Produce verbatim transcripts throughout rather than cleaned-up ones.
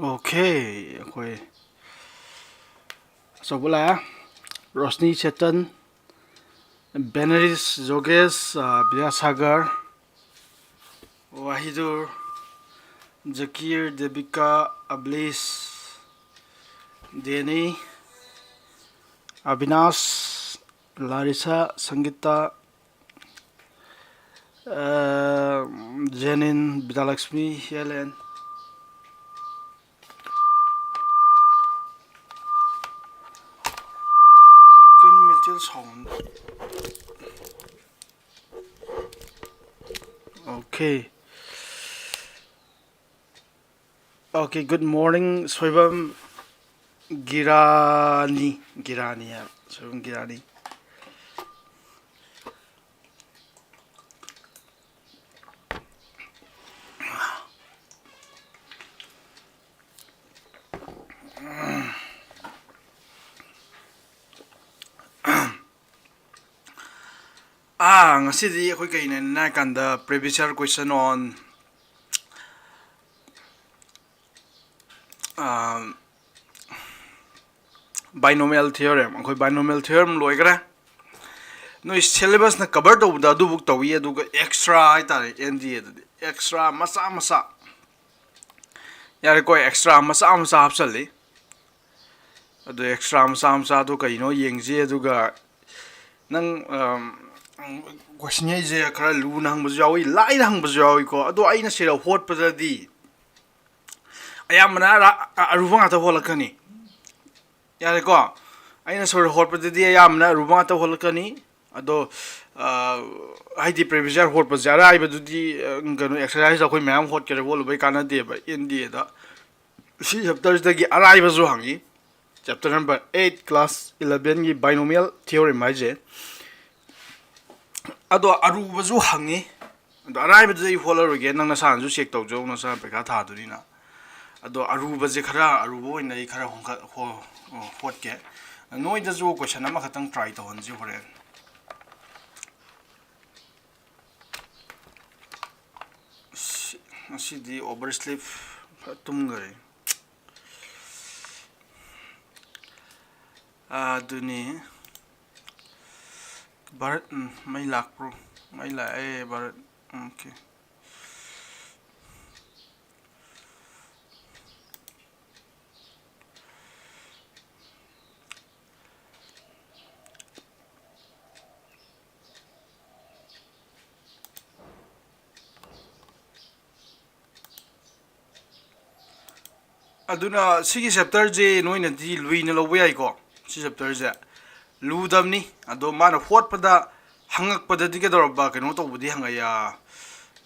Okay, ꯑꯩꯈꯣꯏ ꯑꯆꯧꯕ ꯂꯥꯛꯑꯦ꯫ ꯔꯣꯁꯅꯤ ꯆꯦꯇꯟ, ꯕꯦꯅꯔꯤꯁ ꯖꯣꯒꯦꯁ, ꯑ, ꯕꯤꯗ꯭ꯌꯥꯁꯥꯒꯔ, ꯋꯥꯍꯤꯗꯨꯔ, ꯖꯀꯤꯔ, ꯗꯦꯕꯤꯀꯥ, ꯑꯕꯂꯤꯁ, ꯗꯦꯅꯤ, ꯑꯕꯤꯅꯥꯁ, ꯂꯥꯔꯤꯁꯥ, ꯁꯪꯒꯤꯇꯥ, ꯑ, ꯖꯦꯅꯤꯟ, ꯕꯤꯗ꯭ꯌꯥꯂꯛꯁꯃꯤ, ꯍꯦꯂꯦꯟ꯫ ꯀꯩꯅꯣ metal sound? Okay. Okay, good morning, ꯁꯣꯏꯕꯝ ꯒꯤꯔꯥꯅꯤ, ꯒꯤꯔꯥꯅꯤ ꯍꯥꯏꯕ, ꯁꯣꯏꯕꯝ ꯒꯤꯔꯥꯅꯤ꯫ ꯑꯥ, ꯉꯁꯤꯗꯤ ꯑꯩꯈꯣꯏ ꯀꯩꯅꯦꯅ ꯍꯥꯏ ꯀꯥꯟꯗ, previous year question on, ah, binomial theorem꯫ ꯑꯩꯈꯣꯏ binomial theorem ꯂꯣꯏꯈ꯭ꯔꯦ꯫ ꯅꯣꯏ syllabusꯅ cover ꯇꯧꯕꯗ ꯑꯗꯨꯕꯨꯛ ꯇꯧꯏ, ꯑꯗꯨꯒ extra ꯍꯥꯏꯇꯥꯔꯦ, N D Aꯗꯗꯤ extra ꯃꯆꯥ ꯃꯆꯥ, ꯌꯥꯔꯦꯀꯣ, extra ꯃꯆꯥ ꯃꯆꯥ ꯍꯥꯞꯆꯜꯂꯤ꯫ ꯑꯗꯨ extra ꯃꯆꯥ ꯃꯆꯥꯗꯣ ꯀꯩꯅꯣ ꯌꯦꯡꯁꯤ꯫ ꯑꯗꯨꯒ ꯅꯪ, ꯑꯝ, question ꯑꯩꯁꯦ ꯈꯔ ꯂꯨꯅ ꯍꯪꯕꯁꯨ ꯌꯥꯎꯏ, ꯂꯥꯏꯅ ꯍꯪꯕꯁꯨ ꯌꯥꯎꯏꯀꯣ꯫ ꯑꯗꯣ ꯑꯩꯅ ꯁꯤꯗ ꯍꯣꯠꯄꯗꯗꯤ ꯑꯌꯥꯝꯕꯅ ꯑꯔꯥ-, ꯑꯔꯨꯕ ꯉꯥꯛꯇ ꯍꯣꯠꯂꯛꯀꯅꯤ꯫ ꯌꯥꯔꯦꯀꯣ? ꯑꯩꯅ ꯁꯤꯗ ꯍꯣꯠꯄꯗꯗꯤ ꯑꯌꯥꯝꯕꯅ ꯑꯔꯨꯕ ꯉꯥꯛꯇ ꯍꯣꯠꯂꯛꯀꯅꯤ꯫ ꯑꯗꯣ, ꯑ, ꯍꯥꯏꯗꯤ previous year ꯍꯣꯠꯄꯁꯦ ꯑꯔꯥꯏꯕꯗꯨꯗꯤ, ꯑ, ꯀꯩꯅꯣ, exercise ꯑꯩꯈꯣꯏ ꯃꯌꯥꯝ ꯍꯣꯠꯀꯦꯔꯥ ꯍꯣꯠꯂꯨꯕꯩ ꯀꯥꯟꯅꯗꯦꯕ ꯑꯦꯟ ꯗꯤ ꯑꯦꯗ꯫ ꯁꯤ ꯆꯦꯞꯇꯔꯁꯤꯗꯒꯤ ꯑꯔꯥꯏꯕꯁꯨ ꯍꯪꯉꯤ꯫ Chapter number eight, class elevenꯒꯤ binomial theorem ꯍꯥꯏꯁꯦ꯫ ꯑꯗꯣ ꯑꯔꯨꯕꯁꯨ ꯍꯪꯉꯤ꯫ ꯑꯗꯣ ꯑꯔꯥꯏꯕꯗꯨꯗꯤ ꯑꯩ ꯍꯣꯠꯂꯔꯣꯏꯒꯦ, ꯅꯪ ꯅꯁꯥꯅꯁꯨ check ꯇꯧꯖꯧ, ꯅꯁꯥ ꯄꯩꯈꯥ ꯊꯥꯗꯣꯏꯅꯤꯅ꯫ ꯑꯗꯣ ꯑꯔꯨꯕꯁꯦ ꯈꯔ ꯑꯔꯨꯕ ꯑꯣꯏꯅ ꯑꯩ ꯈꯔ ꯍꯣꯡꯀꯠ-, ꯍꯣ-, ꯍꯣꯠꯀꯦ꯫ ꯅꯣꯏꯗꯁꯨ question ꯑꯃꯈꯛꯇꯪ try ꯇꯧꯍꯟꯁꯤ ꯍꯣꯔꯦꯟ꯫ ꯑꯁ, ꯉꯁꯤꯗꯤ oversleep ꯐꯖ ꯇꯨꯝꯈꯔꯦ꯫ ꯑꯗꯨꯅꯤ꯫ ꯚꯥꯔꯠ, ꯎꯝ, ꯃꯩ ꯂꯥꯛꯄ꯭ꯔꯣ? ꯃꯩ ꯂꯥꯛꯑꯦ, ꯚꯥꯔꯠ꯫ OK꯫ ꯑꯗꯨꯅ ꯁꯤꯒꯤ chapterꯁꯦ ꯅꯣꯏꯅꯗꯤ ꯂꯨꯏꯅ ꯂꯧꯕ ꯌꯥꯏꯀꯣ꯫ ꯁꯤ chapterꯁꯦ ꯂꯨꯗꯕꯅꯤ꯫ ꯑꯗꯣ ꯃꯥꯅ ꯍꯣꯠꯄꯗ ꯍꯪꯉꯛꯄꯗꯗꯤ ꯀꯩꯗꯧꯔꯕ, ꯀꯩꯅꯣ ꯇꯧꯕꯗꯤ ꯍꯪꯉꯛꯑꯦ, ꯑ,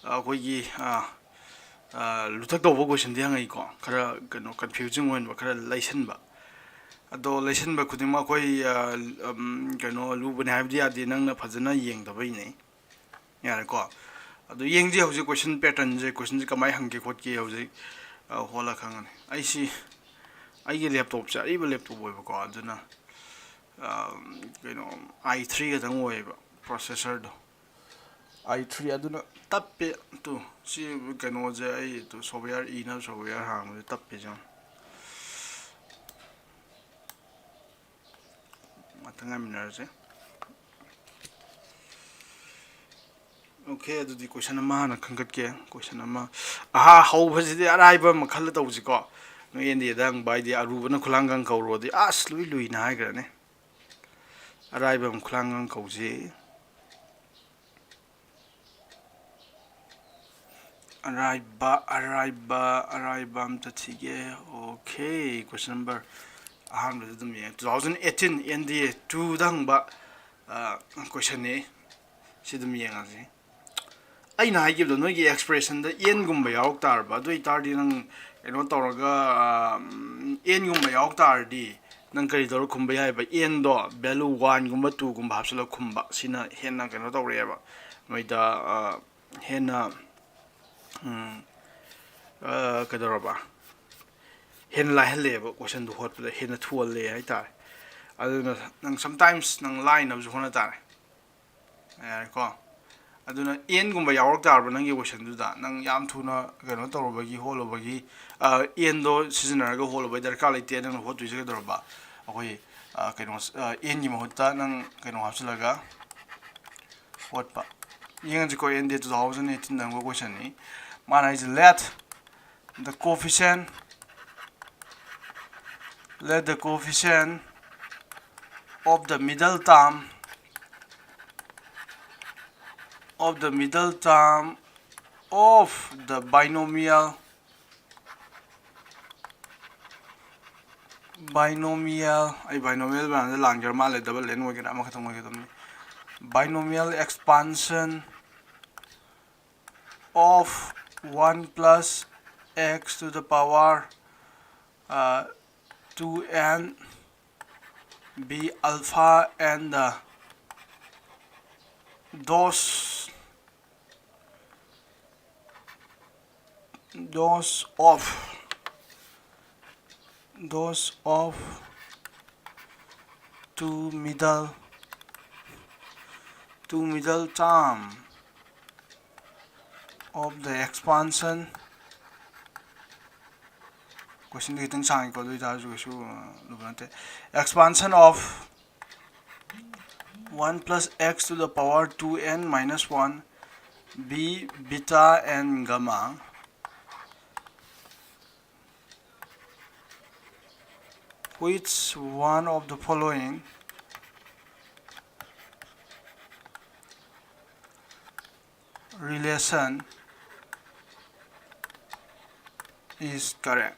ꯑꯩꯈꯣꯏꯒꯤ, ꯑ, ꯑ, ꯂꯨꯊꯛ ꯇꯧꯕ questionꯗꯤ ꯍꯪꯉꯛꯏꯀꯣ꯫ ꯈꯔ, ꯀꯩꯅꯣ, confusing ꯑꯣꯏꯍꯟꯕ, ꯈꯔ ꯂꯩꯁꯟꯕ꯫ ꯑꯗꯣ ꯂꯩꯁꯟꯕ ꯈꯨꯗꯤꯡꯃꯛ ꯑꯩꯈꯣꯏ, ꯑ, ꯎꯝ, ꯀꯩꯅꯣ, ꯂꯨꯕꯅꯦ ꯍꯥꯏꯕꯗꯤ ꯌꯥꯗꯦ, ꯅꯪꯅ ꯐꯖꯅ ꯌꯦꯡꯗꯕꯩꯅꯦ꯫ ꯌꯥꯔꯦꯀꯣ꯫ ꯑꯗꯣ ꯌꯦꯡꯁꯤ ꯍꯧꯖꯤꯛ question patternꯁꯦ, questionꯁꯦ ꯀꯃꯥꯏꯅ ꯍꯪꯒꯦ ꯈꯣꯠꯀꯦ ꯍꯧꯖꯤꯛ, ꯑ, ꯍꯣꯠꯂ ꯈꯪꯉꯅꯤ꯫ ꯑꯩꯁꯤ, ꯑꯩꯒꯤ laptopꯁꯦ ꯑꯔꯤꯕ laptop ꯑꯣꯏꯕꯀꯣ, ꯑꯗꯨꯅ, ꯑ, ꯀꯩꯅꯣ, i three ꯈꯛꯇꯪ ꯑꯣꯏꯌꯦꯕ processorꯗꯣ, i three, ꯑꯗꯨꯅ ꯇꯞꯄꯦ꯫ ꯇꯨ, ꯁꯤ ꯀꯩꯅꯣꯁꯦ ꯑꯩ ꯇꯨ software ꯏꯅꯕ software ꯍꯥꯡꯕꯁꯦ ꯇꯞꯄꯦ ꯌꯦꯡꯉꯣ꯫ ꯉꯥꯛꯇꯪ ꯉꯥꯏꯃꯤꯟꯅꯔꯁꯦ꯫ OK, ꯑꯗꯨꯗꯤ question ꯑꯃ ꯍꯥꯟꯅ ꯈꯟꯒꯠꯀꯦ꯫ Question ꯑꯃ, ꯑꯍꯥ, ꯍꯧꯕꯁꯤꯗꯤ ꯑꯔꯥꯏꯕ ꯑꯃ ꯈꯜꯂ ꯇꯧꯁꯤꯀꯣ꯫ ꯅꯣꯏ ꯑꯦꯟ ꯗꯤ ꯑꯦꯗ ꯍꯪꯕ ꯍꯥꯏꯗꯤ ꯑꯔꯨꯕꯅ ꯈꯨꯂꯥꯡꯒꯪ ꯀꯧꯔꯣꯗꯤ ꯑꯁ ꯂꯨꯏ ꯂꯨꯏꯅ ꯍꯥꯏꯈ꯭ꯔꯅꯤ꯫ ꯑꯔꯥꯏꯕ ꯑꯃ ꯈꯨꯂꯥꯡꯒꯪ ꯀꯧꯁꯤ꯫ ꯑꯔꯥꯏꯕ, ꯑꯔꯥꯏꯕ, ꯑꯔꯥꯏꯕ ꯑꯝꯇ ꯊꯤꯒꯦ꯫ OK, question number ꯑꯍꯥꯟꯕꯗ ꯑꯗꯨꯝ ꯌꯦꯡꯉꯦ꯫ Two thousand eighteen N D A twoꯗ ꯍꯪꯕ, ꯑ, questionꯅꯤ꯫ ꯁꯤ ꯑꯗꯨꯝ ꯌꯦꯡꯉꯁꯤ꯫ ꯑꯩꯅ ꯍꯥꯏꯈꯤꯕꯗꯣ, ꯅꯣꯏꯒꯤ expression ꯗ n ꯒꯨꯝꯕ ꯌꯥꯎꯔꯛ ꯇꯥꯔꯕ, ꯑꯗꯨ ꯑꯣꯏꯇꯥꯔꯗꯤ ꯅꯪ ꯀꯩꯅꯣ ꯇꯧꯔꯒ, ꯎꯝ, n ꯒꯨꯝꯕ ꯌꯥꯎꯔꯛ ꯇꯥꯔꯗꯤ ꯅꯪ ꯀꯔꯤ ꯇꯧꯔ ꯈꯨꯝꯕ ꯌꯥꯏꯕ? N ꯗꯣ value one ꯒꯨꯝꯕ, two ꯒꯨꯝꯕ ꯍꯥꯞꯆꯤꯜꯂꯒ ꯈꯨꯝꯕ, ꯁꯤꯅ ꯍꯦꯟꯅ ꯀꯩꯅꯣ ꯇꯧꯔꯛꯑꯦꯕ ꯅꯣꯏꯗ, ꯑ, ꯍꯦꯟꯅ, ꯎꯝ, ꯑ, ꯀꯩꯗꯧꯔꯕ, ꯍꯦꯟꯅ ꯂꯥꯏꯍꯜꯂꯦꯕ, question ꯗꯨ ꯍꯣꯠꯄꯗ ꯍꯦꯟꯅ ꯊꯨꯍꯜꯂꯦ ꯍꯥꯏꯇꯥꯔꯦ꯫ ꯑꯗꯨꯅ ꯅꯪ sometimes ꯅꯪ ꯂꯥꯏꯅꯕꯁꯨ ꯍꯣꯠꯅ ꯇꯥꯔꯦ꯫ ꯌꯥꯔꯦꯀꯣ? ꯑꯗꯨꯅ n ꯒꯨꯝꯕ ꯌꯥꯎꯔꯛ ꯇꯥꯔꯕ ꯅꯪꯒꯤ question ꯗꯨꯗ, ꯅꯪ ꯌꯥꯝ ꯊꯨꯅ ꯀꯩꯅꯣ ꯇꯧꯔꯨꯕꯒꯤ, ꯍꯣꯠꯂꯨꯕꯒꯤ, ꯑ, n ꯗꯣ ꯁꯤꯖꯤꯟꯅꯔꯒ ꯍꯣꯠꯂꯨꯕꯒꯤ ꯗꯔꯀꯥꯔ ꯂꯩꯇꯦ꯫ ꯅꯪꯅ ꯍꯣꯠꯇꯣꯏꯁꯦ ꯀꯩꯗꯧꯔꯕ? ꯑꯩꯈꯣꯏ, ꯑ, ꯀꯩꯅꯣ, ꯑ, n ꯒꯤ ꯃꯍꯨꯠꯇ ꯅꯪ ꯀꯩꯅꯣ ꯍꯥꯞꯆꯤꯜꯂꯒ ꯍꯣꯠꯄ꯫ ꯌꯦꯡꯉꯁꯤꯀꯣ, N D A two thousand eighteen ꯗ ꯍꯪꯕ question ꯅꯤ꯫ ꯃꯥꯅ ꯍꯥꯏꯁꯦ, let the coefficient, let the coefficient of the middle term, of the middle term of the binomial, binomial, ꯑꯩ binomial ꯃꯌꯥꯝꯁꯦ ꯂꯥꯟꯒꯦꯔꯥ ꯃꯥꯜꯂꯦ, double n ꯑꯣꯏꯒꯦꯔꯥ ꯑꯃꯈꯛꯇꯪ ꯑꯣꯏꯒꯗꯕꯅꯤ꯫ Binomial expansion of one plus x to the power, uh, two n be alpha and, uh, those, those of, those of two middle, two middle term of the expansion. Question ꯗꯤ ꯈꯤꯇꯪ ꯁꯥꯡꯉꯤꯀꯣ, ꯑꯗꯨ ꯑꯣꯏꯇꯥꯔꯁꯨ ꯀꯩꯁꯨ, ꯑ, ꯂꯨꯕ ꯅꯠꯇꯦ꯫ Expansion of one plus x to the power two n minus one be beta and gamma. Which one of the following relation is correct?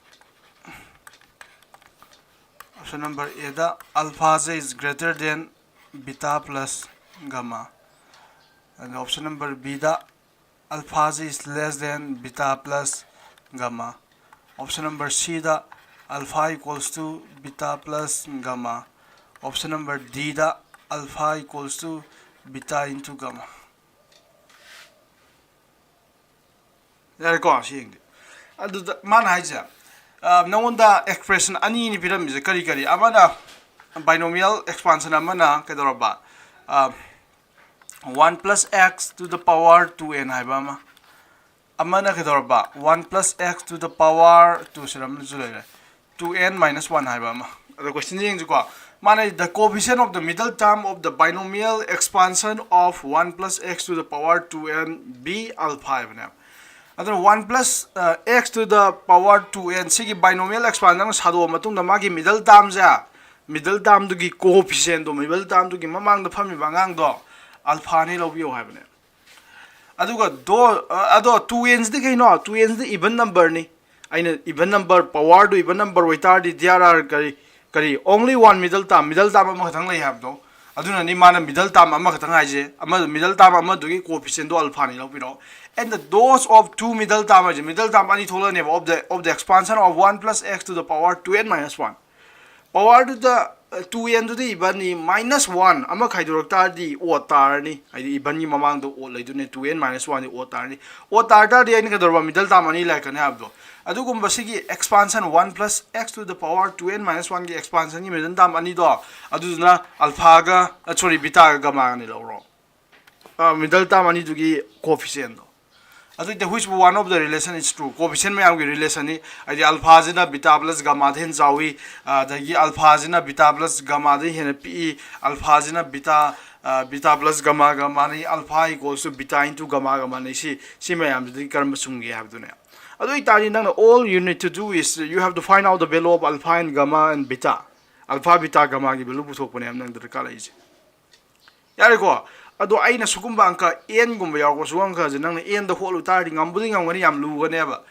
Option number A the, alpha say is greater than beta plus gamma. ꯑꯗꯨꯒ option number Bꯗ alpha is less than beta plus gamma. Option number Cꯗ alpha equals to beta plus gamma. Option number Dꯗ alpha equals to beta into gamma. ꯌꯥꯔꯦꯀꯣ, ꯁꯤ ꯌꯦꯡꯗꯦ꯫ ꯑꯗꯨꯗ ꯃꯥꯅ ꯍꯥꯏꯁꯦ, ꯑ, ꯅꯉꯣꯟꯗ expression ꯑꯅꯤꯅꯤ ꯄꯤꯔꯝꯃꯤꯁꯦ꯫ ꯀꯔꯤ ꯀꯔꯤ? ꯑꯃꯅ binomial expansion, ꯑꯃꯅ ꯀꯩꯗꯧꯔꯕ? ꯑ, one plus x to the power two n ꯍꯥꯏꯕ ꯑꯃ, ꯑꯃꯅ ꯀꯩꯗꯧꯔꯕ? One plus x to the power two sir ꯑꯃꯁꯨ ꯂꯩꯔꯦ, two n minus one ꯍꯥꯏꯕ ꯑꯃ꯫ ꯑꯗꯣ question ꯌꯦꯡꯁꯤꯀꯣ꯫ ꯃꯥꯅ the coefficient of the middle term of the binomial expansion of one plus x to the power two n be alpha ꯍꯥꯏꯕꯅꯦꯕ꯫ ꯑꯗꯨꯅ one plus x to the power two n ꯁꯤꯒꯤ binomial expansion ꯅꯪꯅ ꯁꯥꯗꯣꯛꯑ ꯃꯇꯨꯡꯗ ꯃꯥꯒꯤ middle termꯁꯦ, middle termꯗꯨꯒꯤ coefficientꯗꯣ, middle termꯗꯨꯒꯤ ꯃꯃꯥꯡꯗ ꯐꯝꯃꯤꯕ ꯑꯉꯥꯡꯗꯣ alphaꯅꯤ ꯂꯧꯕꯤꯌꯣ ꯍꯥꯏꯕꯅꯦ꯫ ꯑꯗꯨꯒ ꯗꯣ ꯑꯗꯣ two nꯁꯤꯗꯤ ꯀꯩꯅꯣ? Two nꯁꯤꯗꯤ even numberꯅꯤ꯫ ꯑꯩꯅ even number, powerꯗꯨ even number ꯑꯣꯏꯇꯥꯔꯗꯤ there are ꯀꯔꯤ, ꯀꯔꯤ, only one middle term, middle term ꯑꯃꯈꯛꯇꯪ ꯂꯩ ꯍꯥꯏꯕꯗꯣ꯫ ꯑꯗꯨꯅꯅꯤ ꯃꯥꯅ middle term ꯑꯃꯈꯛꯇꯪ ꯍꯥꯏꯁꯦ, ꯑꯃ middle term ꯑꯃꯗꯨꯒꯤ coefficientꯗꯣ alphaꯅꯤ ꯂꯧꯕꯤꯔꯣ꯫ And the dose of two middle term ꯍꯥꯏꯁꯦ, middle term ꯑꯅꯤ ꯊꯣꯛꯂꯛꯑꯅꯦꯕ, of the, of the expansion of one plus x to the power two n minus one꯫ Powerꯗꯨꯗ two nꯗꯨꯗꯤ evenꯅꯤ, minus one ꯑꯃ ꯈꯥꯏꯗꯣꯔꯛ ꯇꯥꯔꯗꯤ odd ꯇꯥꯔꯅꯤ, ꯍꯥꯏꯗꯤ evenꯒꯤ ꯃꯃꯥꯡꯗ odd ꯂꯩꯗꯣꯏꯅꯦ, two n minus oneꯗꯤ odd ꯇꯥꯔꯅꯤ꯫ Odd ꯇꯥꯔ ꯇꯥꯔꯗꯤ ꯑꯩꯅ ꯀꯩꯗꯧꯔꯕ? Middle term ꯑꯅꯤ ꯂꯩꯔꯛꯀꯅꯤ ꯍꯥꯏꯕꯗꯣ꯫ ꯑꯗꯨꯒꯨꯝꯕ ꯁꯤꯒꯤ expansion one plus x to the power two n minus oneꯒꯤ expansionꯒꯤ middle term ꯑꯅꯤꯗꯣ, ꯑꯗꯨꯗꯨꯅ alphaꯒ, sorry, betaꯒ gammaꯒꯅꯤ ꯂꯧꯔꯣ꯫ Middle term ꯑꯅꯤꯗꯨꯒꯤ coefficientꯗꯣ꯫ ꯑꯗꯨ ꯑꯣꯏꯇꯥ which one of the relation is true? Coefficient ꯃꯌꯥꯝꯒꯤ relationꯅꯤ꯫ ꯍꯥꯏꯗꯤ alphaꯁꯤꯅ beta plus gammaꯗ ꯍꯦꯟꯅ ꯆꯥꯎꯏ, ꯑꯗꯒꯤ alphaꯁꯤꯅ beta plus gammaꯗ ꯍꯦꯟꯅ ꯄꯤꯛꯏ, alphaꯁꯤꯅ beta, beta plus gammaꯒ ꯃꯥꯟꯅꯩ, alpha equals to beta into gammaꯒ ꯃꯥꯟꯅꯩ꯫ ꯁꯤ, ꯁꯤ ꯃꯌꯥꯝꯁꯤꯗꯒꯤ ꯀꯔꯝꯕ ꯆꯨꯝꯒꯦ ꯍꯥꯏꯕꯗꯨꯅꯦ꯫ ꯑꯗꯨ ꯑꯣꯏꯇꯥꯔꯗꯤ ꯅꯪꯅ all you need to do is you have to find out the value of alpha and gamma and beta, alpha, beta, gammaꯒꯤ value ꯄꯨꯊꯣꯛꯄꯅꯦꯕ ꯅꯪ ꯗꯔꯀꯥꯔ ꯂꯩꯔꯤꯁꯦ꯫ ꯌꯥꯔꯦꯀꯣ? ꯑꯗꯣ ꯑꯩꯅ ꯁꯤꯒꯨꯝꯕ ꯑꯪꯀ nꯒꯨꯝꯕ ꯌꯥꯎꯔꯛꯄ ꯁꯤꯒꯨꯝꯕ ꯑꯪꯀꯁꯦ ꯅꯪꯅ nꯗ ꯍꯣꯠꯂꯨ ꯇꯥꯔꯗꯤ ꯉꯝꯕꯨꯗꯤ ꯉꯝꯒꯅꯤ, ꯌꯥꯝ ꯂꯨꯒꯅꯦꯕ꯫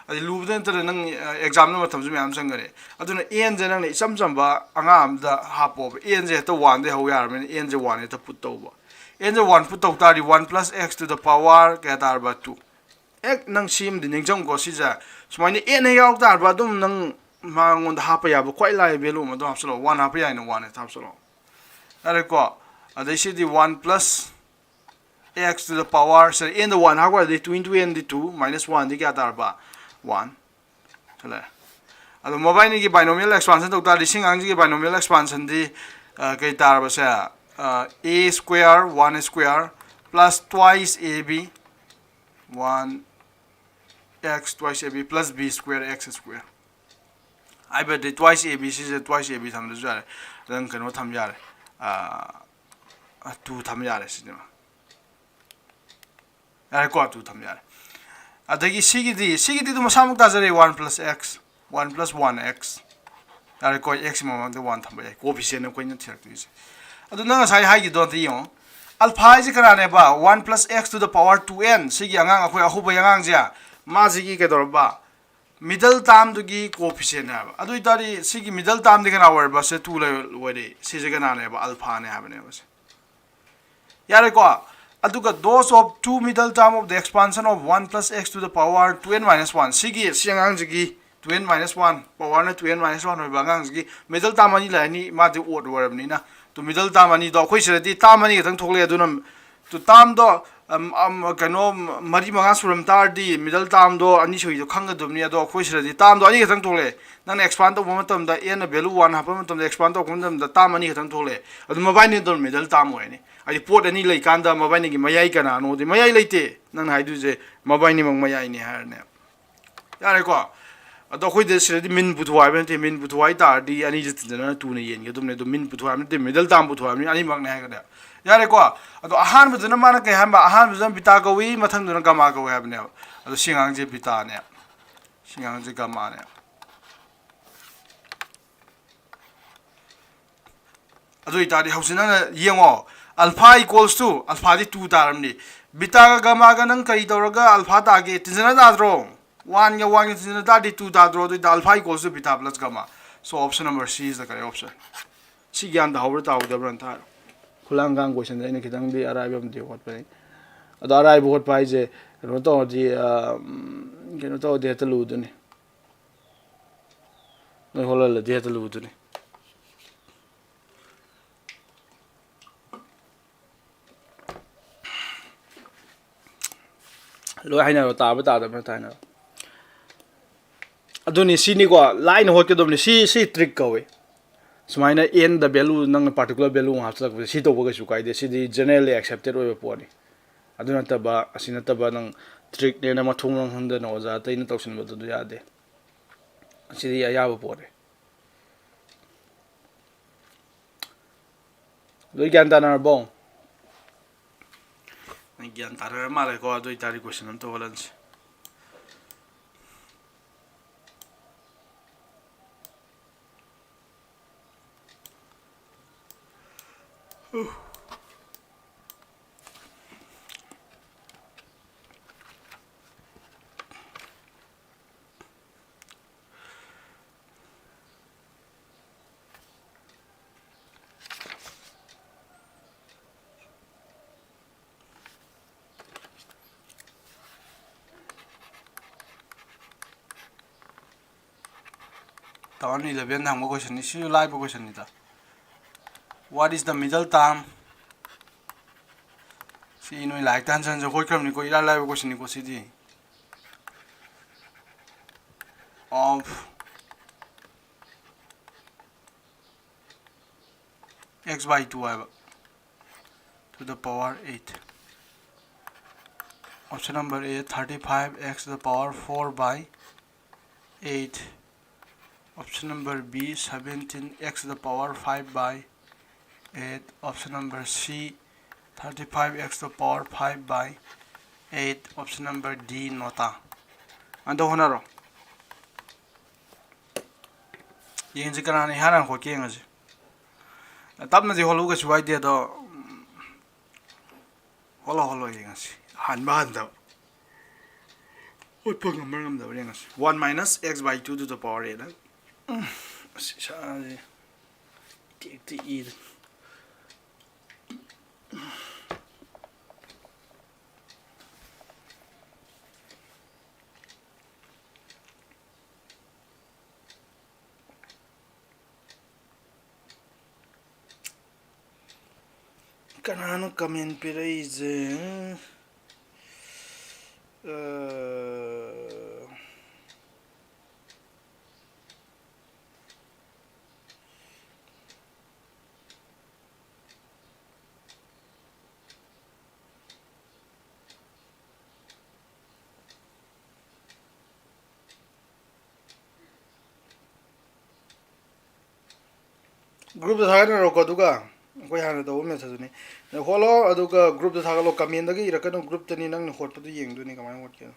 ꯑꯗꯩ ꯂꯨꯕꯗ ꯅꯠꯇꯅ ꯅꯪ examꯗ ꯃꯇꯝꯁꯨ ꯃꯌꯥꯝ ꯆꯪꯒꯅꯤ꯫ ꯑꯗꯨꯅ nꯁꯦ ꯅꯪꯅ ꯏꯆꯝ ꯆꯝꯕ ꯑꯉꯥꯡ ꯑꯃꯗ ꯍꯥꯞꯄꯣꯕ꯫ Nꯁꯦ ꯍꯦꯛꯇ oneꯗꯒꯤ ꯍꯧ ꯌꯥꯔꯕꯅꯤꯅ nꯁꯦ one ꯍꯦꯛꯇ put ꯇꯧꯕ꯫ N ꯁꯦ one put ꯇꯧ ꯇꯥꯔꯗꯤ, one plus x to the power ꯀꯌꯥ ꯇꯥꯔꯕ? Two꯫ ꯑꯦ, ꯅꯪ ꯁꯤ ꯑꯃꯗꯤ ꯅꯤꯡꯁꯤꯡꯉꯨꯀꯣ, ꯁꯤꯁꯦ ꯁꯨꯃꯥꯏꯅ N ꯍꯦꯛ ꯌꯥꯎ ꯇꯥꯔꯕ, ꯑꯗꯨꯝ ꯅꯪ ꯃꯉꯣꯟꯗ ꯍꯥꯞꯄ ꯌꯥꯕ ꯈ꯭ꯋꯥꯏ ꯂꯥꯏꯕ value ꯑꯃ ꯑꯗꯨꯝ ꯍꯥꯞꯆꯤꯜꯂꯣ, one ꯍꯥꯞꯄ ꯌꯥꯏꯅ, one ꯍꯦꯛꯇ ꯍꯥꯞꯆꯤꯜꯂꯣ꯫ ꯌꯥꯔꯦꯀꯣ? ꯑꯗꯩ ꯁꯤꯗꯤ one plus x to the power, ꯁꯤꯗ N ꯗ one ꯍꯥꯞꯈ꯭ꯔꯗꯤ, two into N ꯗꯤ two, minus one ꯗꯤ ꯀꯌꯥ ꯇꯥꯔꯕ? One꯫ ꯁꯤ ꯂꯩꯔꯦ꯫ ꯑꯗꯣ ꯃꯕꯥꯏꯅꯤꯒꯤ binomial expansion ꯇꯧ ꯇꯥꯔꯗꯤ, ꯁꯤ ꯑꯉꯥꯡꯁꯤꯒꯤ binomial expansion ꯗꯤ, ꯑ, ꯀꯩ ꯇꯥꯔꯕꯁꯦ? ꯑ, a square, one square plus twice ab, one x twice ab plus b square x square꯫ ꯍꯥꯏꯕꯗꯤ twice ab ꯁꯤꯁꯦ twice ab ꯊꯝꯗ꯭ꯔꯁꯨ ꯌꯥꯔꯦ꯫ ꯅꯪ ꯀꯩꯅꯣ ꯊꯝ ꯌꯥꯔꯦ꯫ ꯑ, two ꯊꯝ ꯌꯥꯔꯦ ꯁꯤꯅꯦꯕ꯫ ꯌꯥꯔꯦꯀꯣ, two ꯊꯝ ꯌꯥꯔꯦ꯫ ꯑꯗꯒꯤ ꯁꯤꯒꯤꯗꯤ, ꯁꯤꯒꯤꯗꯤ ꯑꯗꯨꯝ ꯃꯁꯥꯃꯛ ꯇꯥꯖꯔꯦ, one plus x, one plus one x꯫ ꯌꯥꯔꯦꯀꯣ, x ꯃꯃꯥꯡꯗ one ꯊꯝꯕ ꯌꯥꯏ, coefficient ꯑꯩꯈꯣꯏꯅ ꯊꯤꯔꯛꯇꯣꯏꯁꯦ꯫ ꯑꯗꯨ ꯅꯪ ꯉꯁꯥꯏ ꯍꯥꯏꯈꯤꯗꯣ ꯑꯝꯇ ꯌꯦꯡꯉꯣ, alpha ꯍꯥꯏꯁꯦ ꯀꯅꯥꯅꯦꯕ? One plus x to the power two n꯫ ꯁꯤꯒꯤ ꯑꯉꯥꯡ, ꯑꯩꯈꯣꯏ ꯑꯍꯧꯕꯒꯤ ꯑꯉꯥꯡꯁꯦ, ꯃꯥꯁꯤꯒꯤ ꯀꯩꯗꯧꯔꯕ? Middle term ꯗꯨꯒꯤ coefficient ꯅꯦ ꯍꯥꯏꯕ꯫ ꯑꯗꯨ ꯑꯣꯏꯇꯥꯔꯗꯤ ꯁꯤꯒꯤ middle term ꯗꯤ ꯀꯅꯥ ꯑꯣꯏꯔꯕ? ꯁꯦ two ꯂꯩ-, ꯑꯣꯏꯔꯦ꯫ ꯁꯤꯁꯦ ꯀꯅꯥꯅꯦꯕ? Alpha ꯅꯦ ꯍꯥꯏꯕꯅꯦꯕ ꯁꯦ꯫ ꯌꯥꯔꯦꯀꯣ? ꯑꯗꯨꯒ those of two middle term of the expansion of one plus x to the power two n minus one꯫ ꯁꯤꯒꯤ, ꯁꯤ ꯑꯉꯥꯡꯁꯤꯒꯤ two n minus one, power ꯅ two n minus one ꯑꯣꯏꯕ ꯑꯉꯥꯡꯁꯤꯒꯤ middle term ꯑꯅꯤ ꯂꯩꯔꯅꯤ, ꯃꯥꯗꯤ odd ꯑꯣꯏꯔꯕꯅꯤꯅ꯫ Two middle term ꯑꯅꯤꯗꯣ ꯑꯩꯈꯣꯏ ꯁꯤꯗꯗꯤ term ꯑꯅꯤ ꯈꯛꯇꯪ ꯊꯣꯛꯂꯛꯑꯦ, ꯑꯗꯨꯅ ꯇꯨ term ꯗꯣ, ꯑꯝ, ꯑꯝ, ꯀꯩꯅꯣ, ꯃꯔꯤ ꯃꯉꯥ ꯁꯨꯔꯝ ꯇꯥꯔꯗꯤ middle term ꯗꯣ ꯑꯅꯤ ꯁꯨꯏꯗꯣ ꯈꯪꯒꯗꯕꯅꯤ꯫ ꯑꯗꯣ ꯑꯩꯈꯣꯏ ꯁꯤꯗꯗꯤ term ꯗꯣ ꯑꯅꯤ ꯈꯛꯇꯪ ꯊꯣꯛꯂꯛꯑꯦ꯫ ꯅꯪꯅ expand ꯇꯧꯕ ꯃꯇꯝꯗ n ꯅ value one ꯍꯥꯞꯄ ꯃꯇꯝꯗ, expand ꯇꯧꯔꯛꯄ ꯃꯇꯝꯗ term ꯑꯅꯤ ꯈꯛꯇꯪ ꯊꯣꯛꯂꯛꯑꯦ꯫ ꯑꯗꯨ ꯃꯕꯥꯏꯅꯤ ꯑꯗꯨꯝ middle term ꯑꯣꯏꯔꯅꯤ꯫ ꯍꯥꯏꯗꯤ ꯄꯣꯠ ꯑꯅꯤ ꯂꯩꯀꯥꯟꯗ ꯃꯕꯥꯏꯅꯤꯒꯤ ꯃꯌꯥꯏ ꯀꯅꯥꯅꯣꯗꯤ ꯃꯌꯥꯏ ꯂꯩꯇꯦ꯫ ꯅꯪꯅ ꯍꯥꯏꯗꯣꯏꯁꯦ ꯃꯕꯥꯏꯅꯤꯃꯛ ꯃꯌꯥꯏꯅꯤ ꯍꯥꯏꯔꯅꯦ꯫ ꯌꯥꯔꯦꯀꯣ? ꯑꯗꯣ ꯑꯩꯈꯣꯏꯗ ꯁꯤꯗꯗꯤ mean ꯄꯨꯊꯣꯛ ꯍꯥꯏꯕ ꯅꯠꯇꯦ꯫ Mean ꯄꯨꯊꯣꯛ ꯍꯥꯏ ꯇꯥꯔꯗꯤ ꯑꯅꯤꯁꯦ ꯇꯤꯟꯖꯅ two ꯅ ꯌꯦꯟꯒꯗꯕꯅꯦ꯫ ꯑꯗꯣ mean ꯄꯨꯊꯣꯛ ꯍꯥꯏꯕ ꯅꯠꯇꯦ, middle term ꯄꯨꯊꯣꯛ ꯍꯥꯏꯕꯅꯤ, ꯑꯅꯤꯃꯛꯅꯦ ꯍꯥꯏꯒꯗꯤ꯫ ꯌꯥꯔꯦꯀꯣ? ꯑꯗꯣ ꯑꯍꯥꯟꯕꯗꯨꯅ ꯃꯥꯅ ꯀꯩ ꯍꯥꯏꯕ? ꯑꯍꯥꯟꯕꯗꯨꯅ beta ꯀꯧꯏ, ꯃꯊꯪꯗꯨꯅ gamma ꯀꯧꯏ ꯍꯥꯏꯕꯅꯦꯕ꯫ ꯑꯗꯣ ꯁꯤ ꯑꯉꯥꯡꯁꯦ beta ꯅꯦ, ꯁꯤ ꯑꯉꯥꯡꯁꯦ gamma ꯅꯦ꯫ ꯑꯗꯨ ꯑꯣꯏꯇꯥꯔꯗꯤ ꯍꯧꯖꯤꯛ ꯅꯪꯅ ꯌꯦꯡꯉꯣ, alpha equals to, alpha D two ꯇꯥꯔꯝꯅꯤ꯫ Beta ꯒ gamma ꯒ ꯅꯪ ꯀꯔꯤ ꯇꯧꯔꯒ alpha ꯇꯥꯒꯦ? ꯇꯤꯟꯖꯅ ꯇꯥꯗ꯭ꯔꯣ? One ꯒ one ꯒ ꯇꯤꯟꯖꯅ ꯇꯥꯔꯗꯤ two ꯇꯥꯗ꯭ꯔꯣ? ꯑꯗꯨ ꯑꯣꯏꯇꯥꯔꯗꯤ alpha equals to beta plus gamma꯫ So option number C is the correct option꯫ ꯁꯤ ꯒ꯭ꯌꯥꯟ ꯇꯥꯍꯧꯕ꯭ꯔꯥ ꯇꯥꯍꯧꯗꯕ꯭ꯔꯥ ꯑꯝꯇ ꯍꯥꯏꯔꯣ꯫ ꯈꯨꯂꯥꯡ ꯀꯥꯡ ꯀꯣꯏꯁꯟꯁꯦ ꯑꯩꯅ ꯈꯤꯇꯪꯗꯤ ꯑꯔꯥꯏꯕ ꯑꯃꯗꯤ ꯍꯣꯠꯄꯅꯤ꯫ ꯑꯗꯣ ꯑꯔꯥꯏꯕ ꯍꯣꯠꯄ ꯍꯥꯏꯁꯦ ꯀꯩꯅꯣ ꯇꯧꯔꯗꯤ, ꯑ, ꯎꯝ, ꯀꯩꯅꯣ ꯇꯧꯔꯗꯤ ꯍꯦꯛꯇ ꯂꯨꯗꯣꯏꯅꯤ꯫ ꯅꯣꯏ ꯍꯣꯠꯍꯜꯂꯗꯤ ꯍꯦꯛꯇ ꯂꯨꯗꯣꯏꯅꯤ꯫ ꯂꯣꯏ ꯍꯥꯏꯅꯔꯣ, ꯇꯥꯕ ꯇꯥꯗꯕ ꯅꯠꯇ ꯍꯥꯏꯅꯔꯣ꯫ ꯑꯗꯨꯅꯤ, ꯁꯤꯅꯤꯀꯣ, ꯂꯥꯏꯅ ꯍꯣꯠꯀꯗꯕꯅꯤ꯫ ꯁꯤ, ꯁꯤ trick ꯀꯧꯏ꯫ ꯁꯨꯃꯥꯏꯅ n ꯗ value, ꯅꯪꯅ particular value ꯑꯃ ꯍꯥꯞꯆꯤꯜꯂꯛꯄꯁꯦ, ꯁꯤ ꯇꯧꯕ ꯀꯩꯁꯨ ꯀꯥꯏꯗꯦ꯫ ꯁꯤꯗꯤ generally accepted ꯑꯣꯏꯕ ꯄꯣꯠꯅꯤ꯫ ꯑꯗꯨ ꯅꯠꯇꯕ, ꯑꯁꯤ ꯅꯠꯇꯕ ꯅꯪ trick ꯅꯦꯅ ꯃꯊꯣꯡ ꯃꯔꯝ ꯈꯪꯗꯅ ꯑꯣꯖꯥ ꯑꯇꯩꯅ ꯇꯧꯁꯤꯟꯕꯗꯨ ꯑꯗꯨ ꯌꯥꯗꯦ꯫ ꯑꯁꯤꯗꯤ ꯑꯌꯥꯕ ꯄꯣꯠꯅꯤ꯫ ꯂꯣꯏ ꯒ꯭ꯌꯥꯟ ꯇꯥꯅꯔꯕꯣ? ꯅꯪ ꯒ꯭ꯌꯥꯟ ꯇꯥꯅꯔ ꯃꯥꯜꯂꯦꯀꯣ꯫ ꯑꯗꯨ ꯑꯣꯏꯇꯥꯔꯗꯤ question ꯑꯝꯇ ꯍꯣꯠꯍꯟꯁꯤ꯫ Turn eleven ꯗ ꯍꯪꯕ question ꯅꯤ꯫ ꯁꯤꯁꯨ ꯂꯥꯏꯕ question ꯅꯤꯗ꯫ What is the middle term? ꯁꯤ ꯅꯣꯏ ꯂꯥꯏꯔꯤꯛꯇ ꯍꯟꯖꯟ ꯍꯟꯖꯟ ꯍꯣꯠꯈ꯭ꯔꯕꯅꯤꯀꯣ, ꯏꯔꯥꯏ ꯂꯥꯏꯕ question ꯅꯤꯀꯣ CD. Of x by two ꯍꯥꯏꯕ, to the power eight. Option number A, thirty five x to the power four by eight. Option number B, seventeen x to the power five by eight. Option number C, thirty five x to the power five by eight. Option number D, ꯅꯣꯇꯥ꯫ ꯑꯗꯣ ꯍꯣꯠꯅꯔꯣ꯫ ꯌꯦꯡꯁꯤ ꯀꯅꯥꯅ ꯏꯍꯥꯟ ꯍꯥꯟꯅ ꯍꯣꯠꯀꯦ ꯌꯦꯡꯉꯁꯤ꯫ ꯇꯞꯅꯗꯤ ꯍꯣꯠꯂꯨ, ꯀꯩꯁꯨ ꯀꯥꯏꯗꯦ, ꯑꯗꯣ, ꯎꯝ, ꯍꯣꯠꯂꯣ, ꯍꯣꯠꯂꯣ, ꯌꯦꯡꯉꯁꯤ꯫ ꯍꯟꯕ ꯍꯟꯗꯕ꯫ ꯍꯣꯠꯄ ꯉꯝꯕ꯭ꯔꯥ ꯉꯝꯗꯕ꯭ꯔꯥ ꯌꯦꯡꯉꯁꯤ꯫ One minus x by two to the power eight ꯍꯥꯏ꯫ ꯎꯝ, ꯑꯁ, ꯏꯁꯥꯁꯦ ꯇꯦꯛ ꯇꯦꯛ ꯏꯗ꯫ ꯀꯅꯥꯅꯣ comment ꯄꯤꯔꯛꯏꯁꯦ? ꯑ, Group ꯇ ꯊꯥꯒꯠꯅꯔꯣꯀꯣ, ꯑꯗꯨꯒ ꯑꯩꯈꯣꯏ ꯍꯥꯟꯅ ꯇꯧꯕ method ꯇꯨꯅꯤ꯫ ꯍꯣꯠꯂꯣ, ꯑꯗꯨꯒ group ꯇ ꯊꯥꯒꯠꯂꯣ꯫ Comment ꯇꯒ ꯏꯔꯛꯀꯅꯨ, group ꯇꯅꯤ ꯅꯪꯅ ꯍꯣꯠꯄꯗꯨ ꯌꯦꯡꯗꯣꯏꯅꯤ ꯀꯃꯥꯏꯅ ꯍꯣꯠꯀꯦꯗꯣ꯫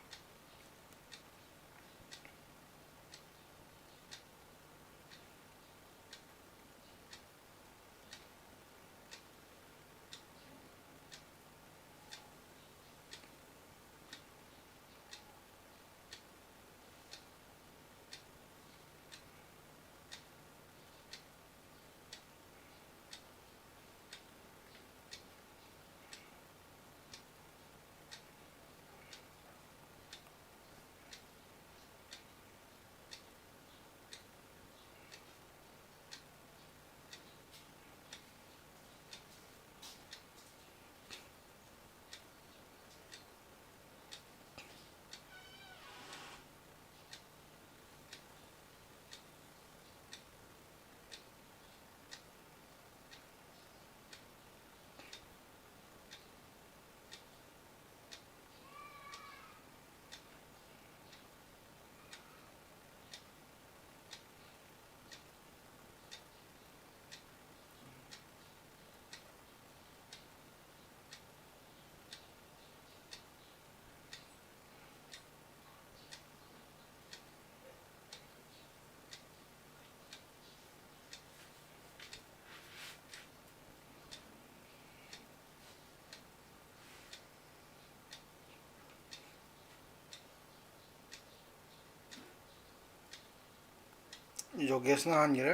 ꯌꯣꯒꯦꯁꯅ ꯍꯥꯟꯈ꯭ꯔꯦ꯫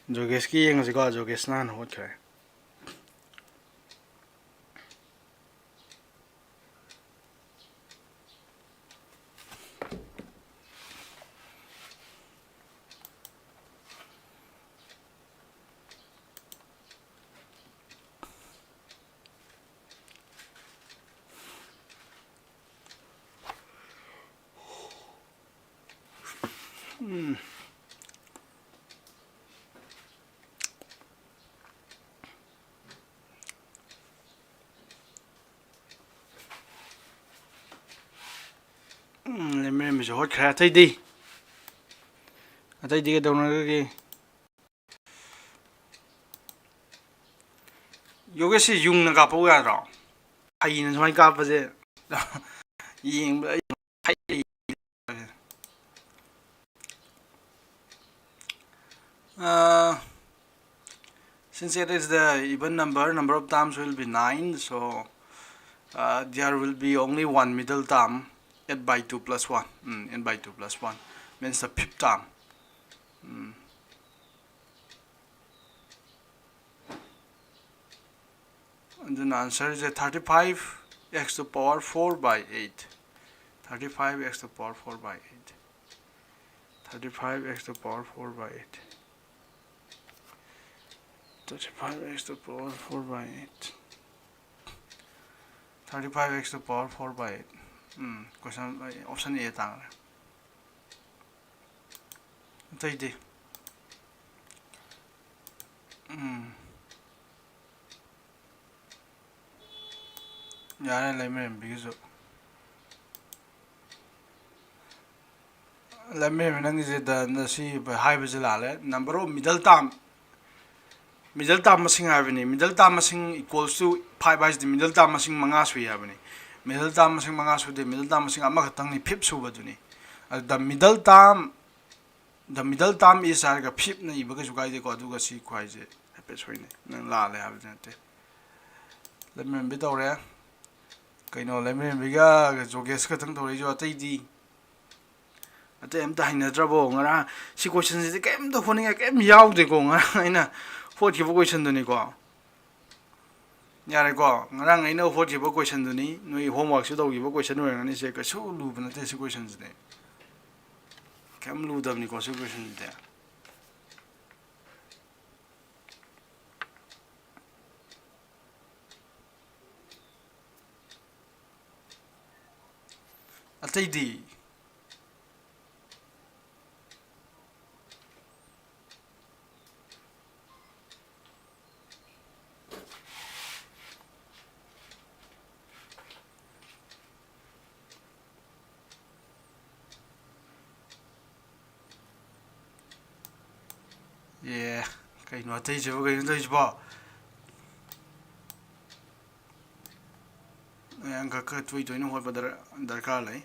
ꯖꯣꯒꯦꯁꯀꯤ ꯌꯦꯡꯉꯁꯤꯀꯣ꯫ ꯖꯣꯒꯦꯁꯅ ꯍꯥꯟꯅ ꯍꯣꯠꯈ꯭ꯔꯦ꯫ ꯎꯝ꯫ ꯎꯝ, ꯂꯩꯃꯔꯦꯝꯕꯤꯁꯨ ꯍꯣꯠꯈ꯭ꯔꯦ꯫ ꯑꯇꯩꯗꯤ? ꯑꯇꯩꯗꯤ ꯀꯩꯗꯧꯅꯔꯒꯦ? ꯌꯣꯒꯦꯁꯁꯤ ꯌꯨꯡꯅ ꯀꯥꯞꯄꯛꯎ ꯌꯥꯗ꯭ꯔꯣ? ꯍꯩꯅ ꯁꯨꯃꯥꯏꯅ ꯀꯥꯞꯄꯁꯦ ꯌꯦꯡꯕꯗ ꯑꯩ ꯍꯩ-, ꯑꯥ, since it is the even number, number of terms will be nine, so, uh, there will be only one middle term, eight by two plus one. Mm, eight by two plus one means the fifth term. Mm. ꯑꯗꯨꯅ answer is thirty five x to power four by eight. Thirty five x to power four by eight. Thirty five x to power four by eight. Thirty five x to power four by eight. Thirty five x to power four by eight. Um, question, option A ꯇꯥꯡꯈ꯭ꯔꯦ꯫ ꯑꯇꯩꯗꯤ? ꯎꯝ꯫ ꯌꯥꯔꯦ, ꯂꯩꯃꯔꯦꯝꯕꯤꯒꯤꯁꯨ꯫ ꯂꯩꯃꯔꯦꯝꯕꯤ, ꯅꯪꯒꯤꯁꯦ ꯗ-, ꯁꯤ ꯍꯥꯏꯕꯁꯦ ꯂꯥꯜꯂꯦ꯫ Number of middle term, middle term ꯃꯁꯤꯡ ꯍꯥꯏꯕꯅꯤ꯫ Middle term ꯃꯁꯤꯡ equals to five ꯍꯥꯏꯁꯤꯗꯤ middle term ꯃꯁꯤꯡ ꯃꯉꯥ ꯁꯨꯏ ꯍꯥꯏꯕꯅꯤ꯫ Middle term ꯃꯁꯤꯡ ꯃꯉꯥ ꯁꯨꯗꯦ, middle term ꯃꯁꯤꯡ ꯑꯃꯈꯛꯇꯪꯅꯤ, fifth ꯁꯨꯕꯗꯨꯅꯤ꯫ ꯑꯗꯨꯗ middle term, the middle term is ꯍꯥꯏꯔꯒ fifth ꯅ ꯏꯕ ꯀꯩꯁꯨ ꯀꯥꯏꯗꯦꯀꯣ꯫ ꯑꯗꯨꯒ ꯁꯤ ꯈ꯭ꯋꯥꯏꯁꯦ ꯍꯥꯏꯐꯦꯠ ꯁꯣꯏꯅꯩ꯫ ꯅꯪ ꯂꯥꯜꯂꯦ ꯍꯥꯏꯕꯗꯤ ꯅꯠꯇꯦ꯫ ꯂꯩꯃꯔꯦꯝꯕꯤ ꯇꯧꯔꯦ꯫ ꯀꯩꯅꯣ, ꯂꯩꯃꯔꯦꯝꯕꯤꯒ ꯖꯣꯒꯦꯁ ꯈꯛꯇꯪ ꯇꯧꯔꯛꯏꯁꯨ, ꯑꯇꯩꯗꯤ? ꯑꯇꯩ ꯑꯝꯇ ꯍꯩꯅꯗ꯭ꯔꯕꯣ? ꯉꯔꯥꯡ ꯁꯤ questionꯁꯤꯗꯤ ꯀꯩꯝꯇ ꯍꯣꯠꯅꯤꯡꯉꯥꯏ ꯀꯩꯝ ꯌꯥꯎꯗꯦꯀꯣ, ꯉꯔꯥꯡ ꯑꯩꯅ ꯍꯣꯠꯈꯤꯕ questionꯗꯨꯅꯤꯀꯣ꯫ ꯌꯥꯔꯦꯀꯣ, ꯉꯔꯥꯡ ꯑꯩꯅ ꯍꯣꯠꯈꯤꯕ questionꯗꯨꯅꯤ, ꯅꯣꯏ homeworkꯁꯨ ꯇꯧꯈꯤꯕ question ꯑꯣꯏꯔꯝꯒꯅꯤ꯫ ꯁꯦ ꯀꯩꯁꯨ ꯂꯨꯕ ꯅꯠꯇꯦ ꯁꯤ questionꯁꯤꯗꯤ, ꯀꯩꯝ ꯂꯨꯗꯕꯅꯤꯀꯣ ꯁꯤ questionꯁꯤꯗꯤ꯫ ꯑꯇꯩꯗꯤ? ꯑꯦ, ꯀꯩꯅꯣ ꯑꯇꯩꯁꯤꯕꯨ, ꯀꯩꯅꯣ ꯇꯧꯔꯤꯁꯤꯕꯣ? ꯑꯦ, ꯑꯪꯀ ꯈꯔ ꯇꯣꯏ ꯇꯣꯏꯅ ꯍꯣꯠꯄ ꯗꯔ-, ꯗꯔꯀꯥꯔ ꯂꯩ꯫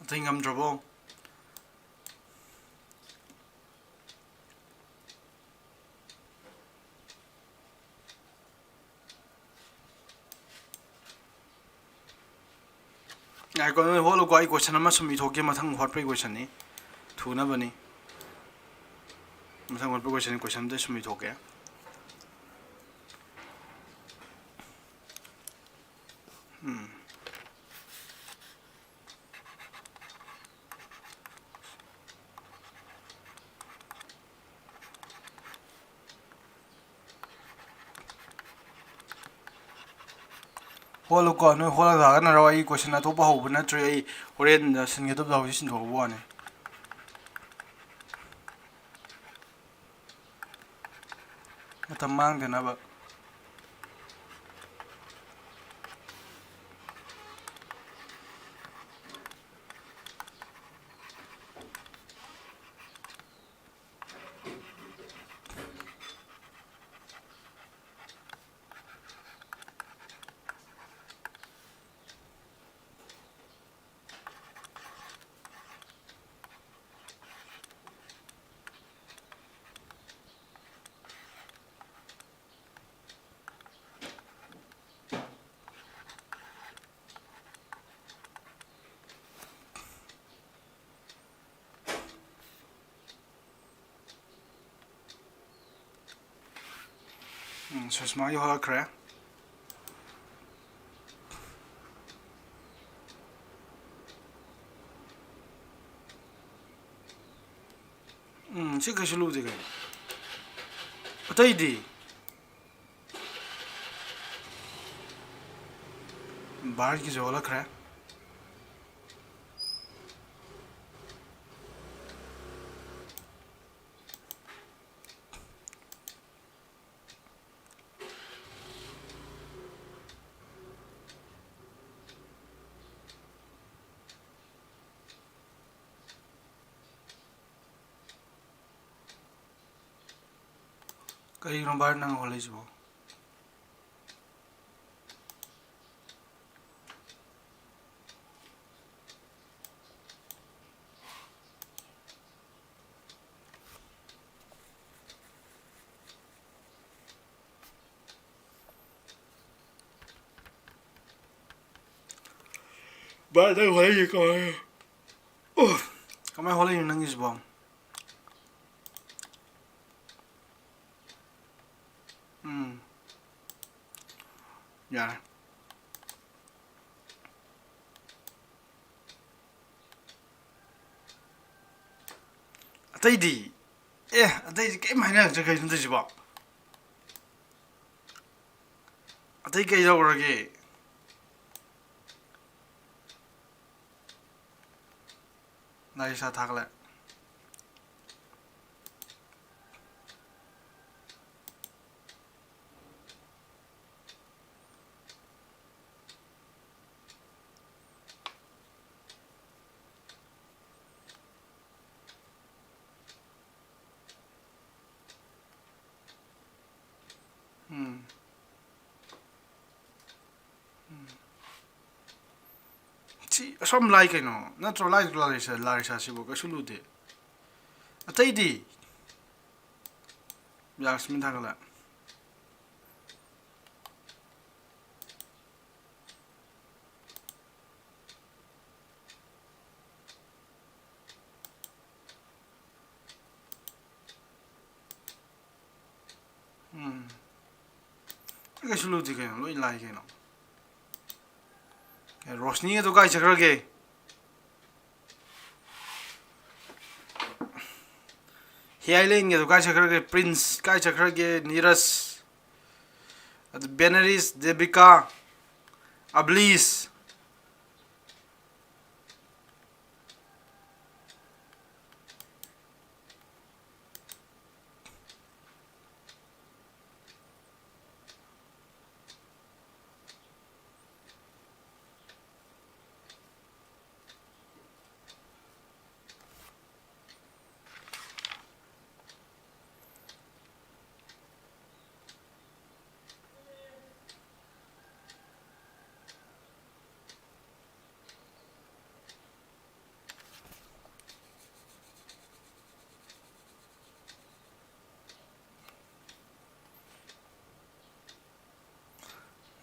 ꯑꯇꯩ ꯉꯝꯗ꯭ꯔꯕꯣ? ꯉꯥꯏꯈꯣ, ꯅꯣꯏ ꯍꯣꯠꯂꯨꯀꯣ, ꯑꯩ question ꯑꯃ ꯁꯨꯝ ꯏꯊꯣꯛꯀꯦ, ꯃꯊꯪ ꯍꯣꯠꯄꯒꯤ questionꯅꯤ, ꯊꯨꯅꯕꯅꯤ꯫ ꯃꯊꯪ ꯍꯣꯠꯄꯒꯤ questionꯅꯤ, question ꯑꯝꯇ ꯁꯨꯝ ꯏꯊꯣꯛꯀꯦ꯫ ꯎꯝ꯫ ꯍꯣꯠꯂꯨꯀꯣ, ꯅꯣꯏ ꯍꯣꯠꯂꯒ ꯊꯥꯒꯠꯅꯔꯣ꯫ ꯑꯩ question ꯑꯇꯣꯞꯄ ꯍꯧꯕ ꯅꯠꯇ꯭ꯔꯤ, ꯑꯩ ꯍꯣꯔꯦꯟ ꯁꯤꯟꯒꯗꯕꯗꯣ ꯍꯧꯖꯤꯛ ꯁꯤꯟꯊꯣꯛꯄ ꯋꯥꯅꯤ꯫ ꯃꯇꯝ ꯃꯥꯡꯗꯅꯕ꯫ ꯁꯨꯁꯃꯥꯒꯤ ꯍꯣꯜꯂꯛꯈ꯭ꯔꯦ꯫ ꯎꯝ, ꯁꯤ ꯀꯩꯁꯨ ꯂꯨꯗꯦ ꯀꯩꯅꯣ꯫ ꯑꯇꯩꯗꯤ? ꯕꯥꯔꯠꯀꯤꯁꯨ ꯍꯣꯜꯂꯛꯈ꯭ꯔꯦ꯫ ꯀꯔꯤꯒꯤꯅꯣ ꯚꯥꯏ ꯅꯪ ꯍꯣꯜꯂꯛꯏꯁꯤꯕꯣ? ꯚꯥꯏ, ꯅꯪ ꯍꯣꯠꯅꯔꯤꯁꯦ ꯀꯃꯥꯏꯅ? ꯑꯣ, ꯀꯃꯥꯏꯅ ꯍꯣꯠꯅꯔꯤꯅꯣ ꯅꯪꯒꯤꯁꯤꯕꯣ? ꯎꯝ꯫ ꯌꯥꯔꯦ꯫ ꯑꯇꯩꯗꯤ? ꯑꯦ, ꯑꯇꯩꯗꯤ ꯀꯩꯝ ꯍꯥꯏꯅꯔꯛꯇ꯭ꯔꯦ, ꯀꯩꯅꯣ ꯇꯧꯔꯤꯁꯤꯕꯣ? ꯑꯇꯩ ꯀꯩ ꯇꯧꯔꯒꯦ? ꯂꯥꯏ ꯁꯥ ꯊꯥꯒꯠꯂꯦ꯫ ꯎꯝ꯫ ꯎꯝ꯫ ꯁꯤ ꯑꯁꯨꯝ ꯂꯥꯏ ꯀꯩꯅꯣ? ꯅꯠꯇ꯭ꯔꯣ? ꯂꯥꯏ, ꯂꯥꯔꯤꯁꯥ, ꯂꯥꯔꯤꯁꯥꯁꯤꯕꯨ ꯀꯩꯁꯨ ꯂꯨꯗꯦ꯫ ꯑꯇꯩꯗꯤ? ꯌꯥꯁꯃꯤꯟ ꯊꯥꯒꯠꯂꯦ꯫ ꯎꯝ꯫ ꯀꯩꯁꯨ ꯂꯨꯗꯦ ꯀꯩꯅꯣ, ꯂꯣꯏ ꯂꯥꯏ ꯀꯩꯅꯣ꯫ ꯔꯣꯁꯅꯤ ꯑꯗꯨ ꯀꯥꯏ ꯆꯠꯈ꯭ꯔꯒꯦ? ꯍꯤꯌꯥꯏꯂꯦꯟꯒꯤ ꯑꯗꯨ ꯀꯥꯏ ꯆꯠꯈ꯭ꯔꯒꯦ? ꯄ꯭ꯔꯤꯟꯁ ꯀꯥꯏ ꯆꯠꯈ꯭ꯔꯒꯦ? ꯅꯤꯔꯖ, ꯑꯗꯨ ꯕꯦꯅꯔꯤꯁ, ꯗꯦꯕꯤꯀꯥ, ꯑꯕꯂꯤꯁ꯫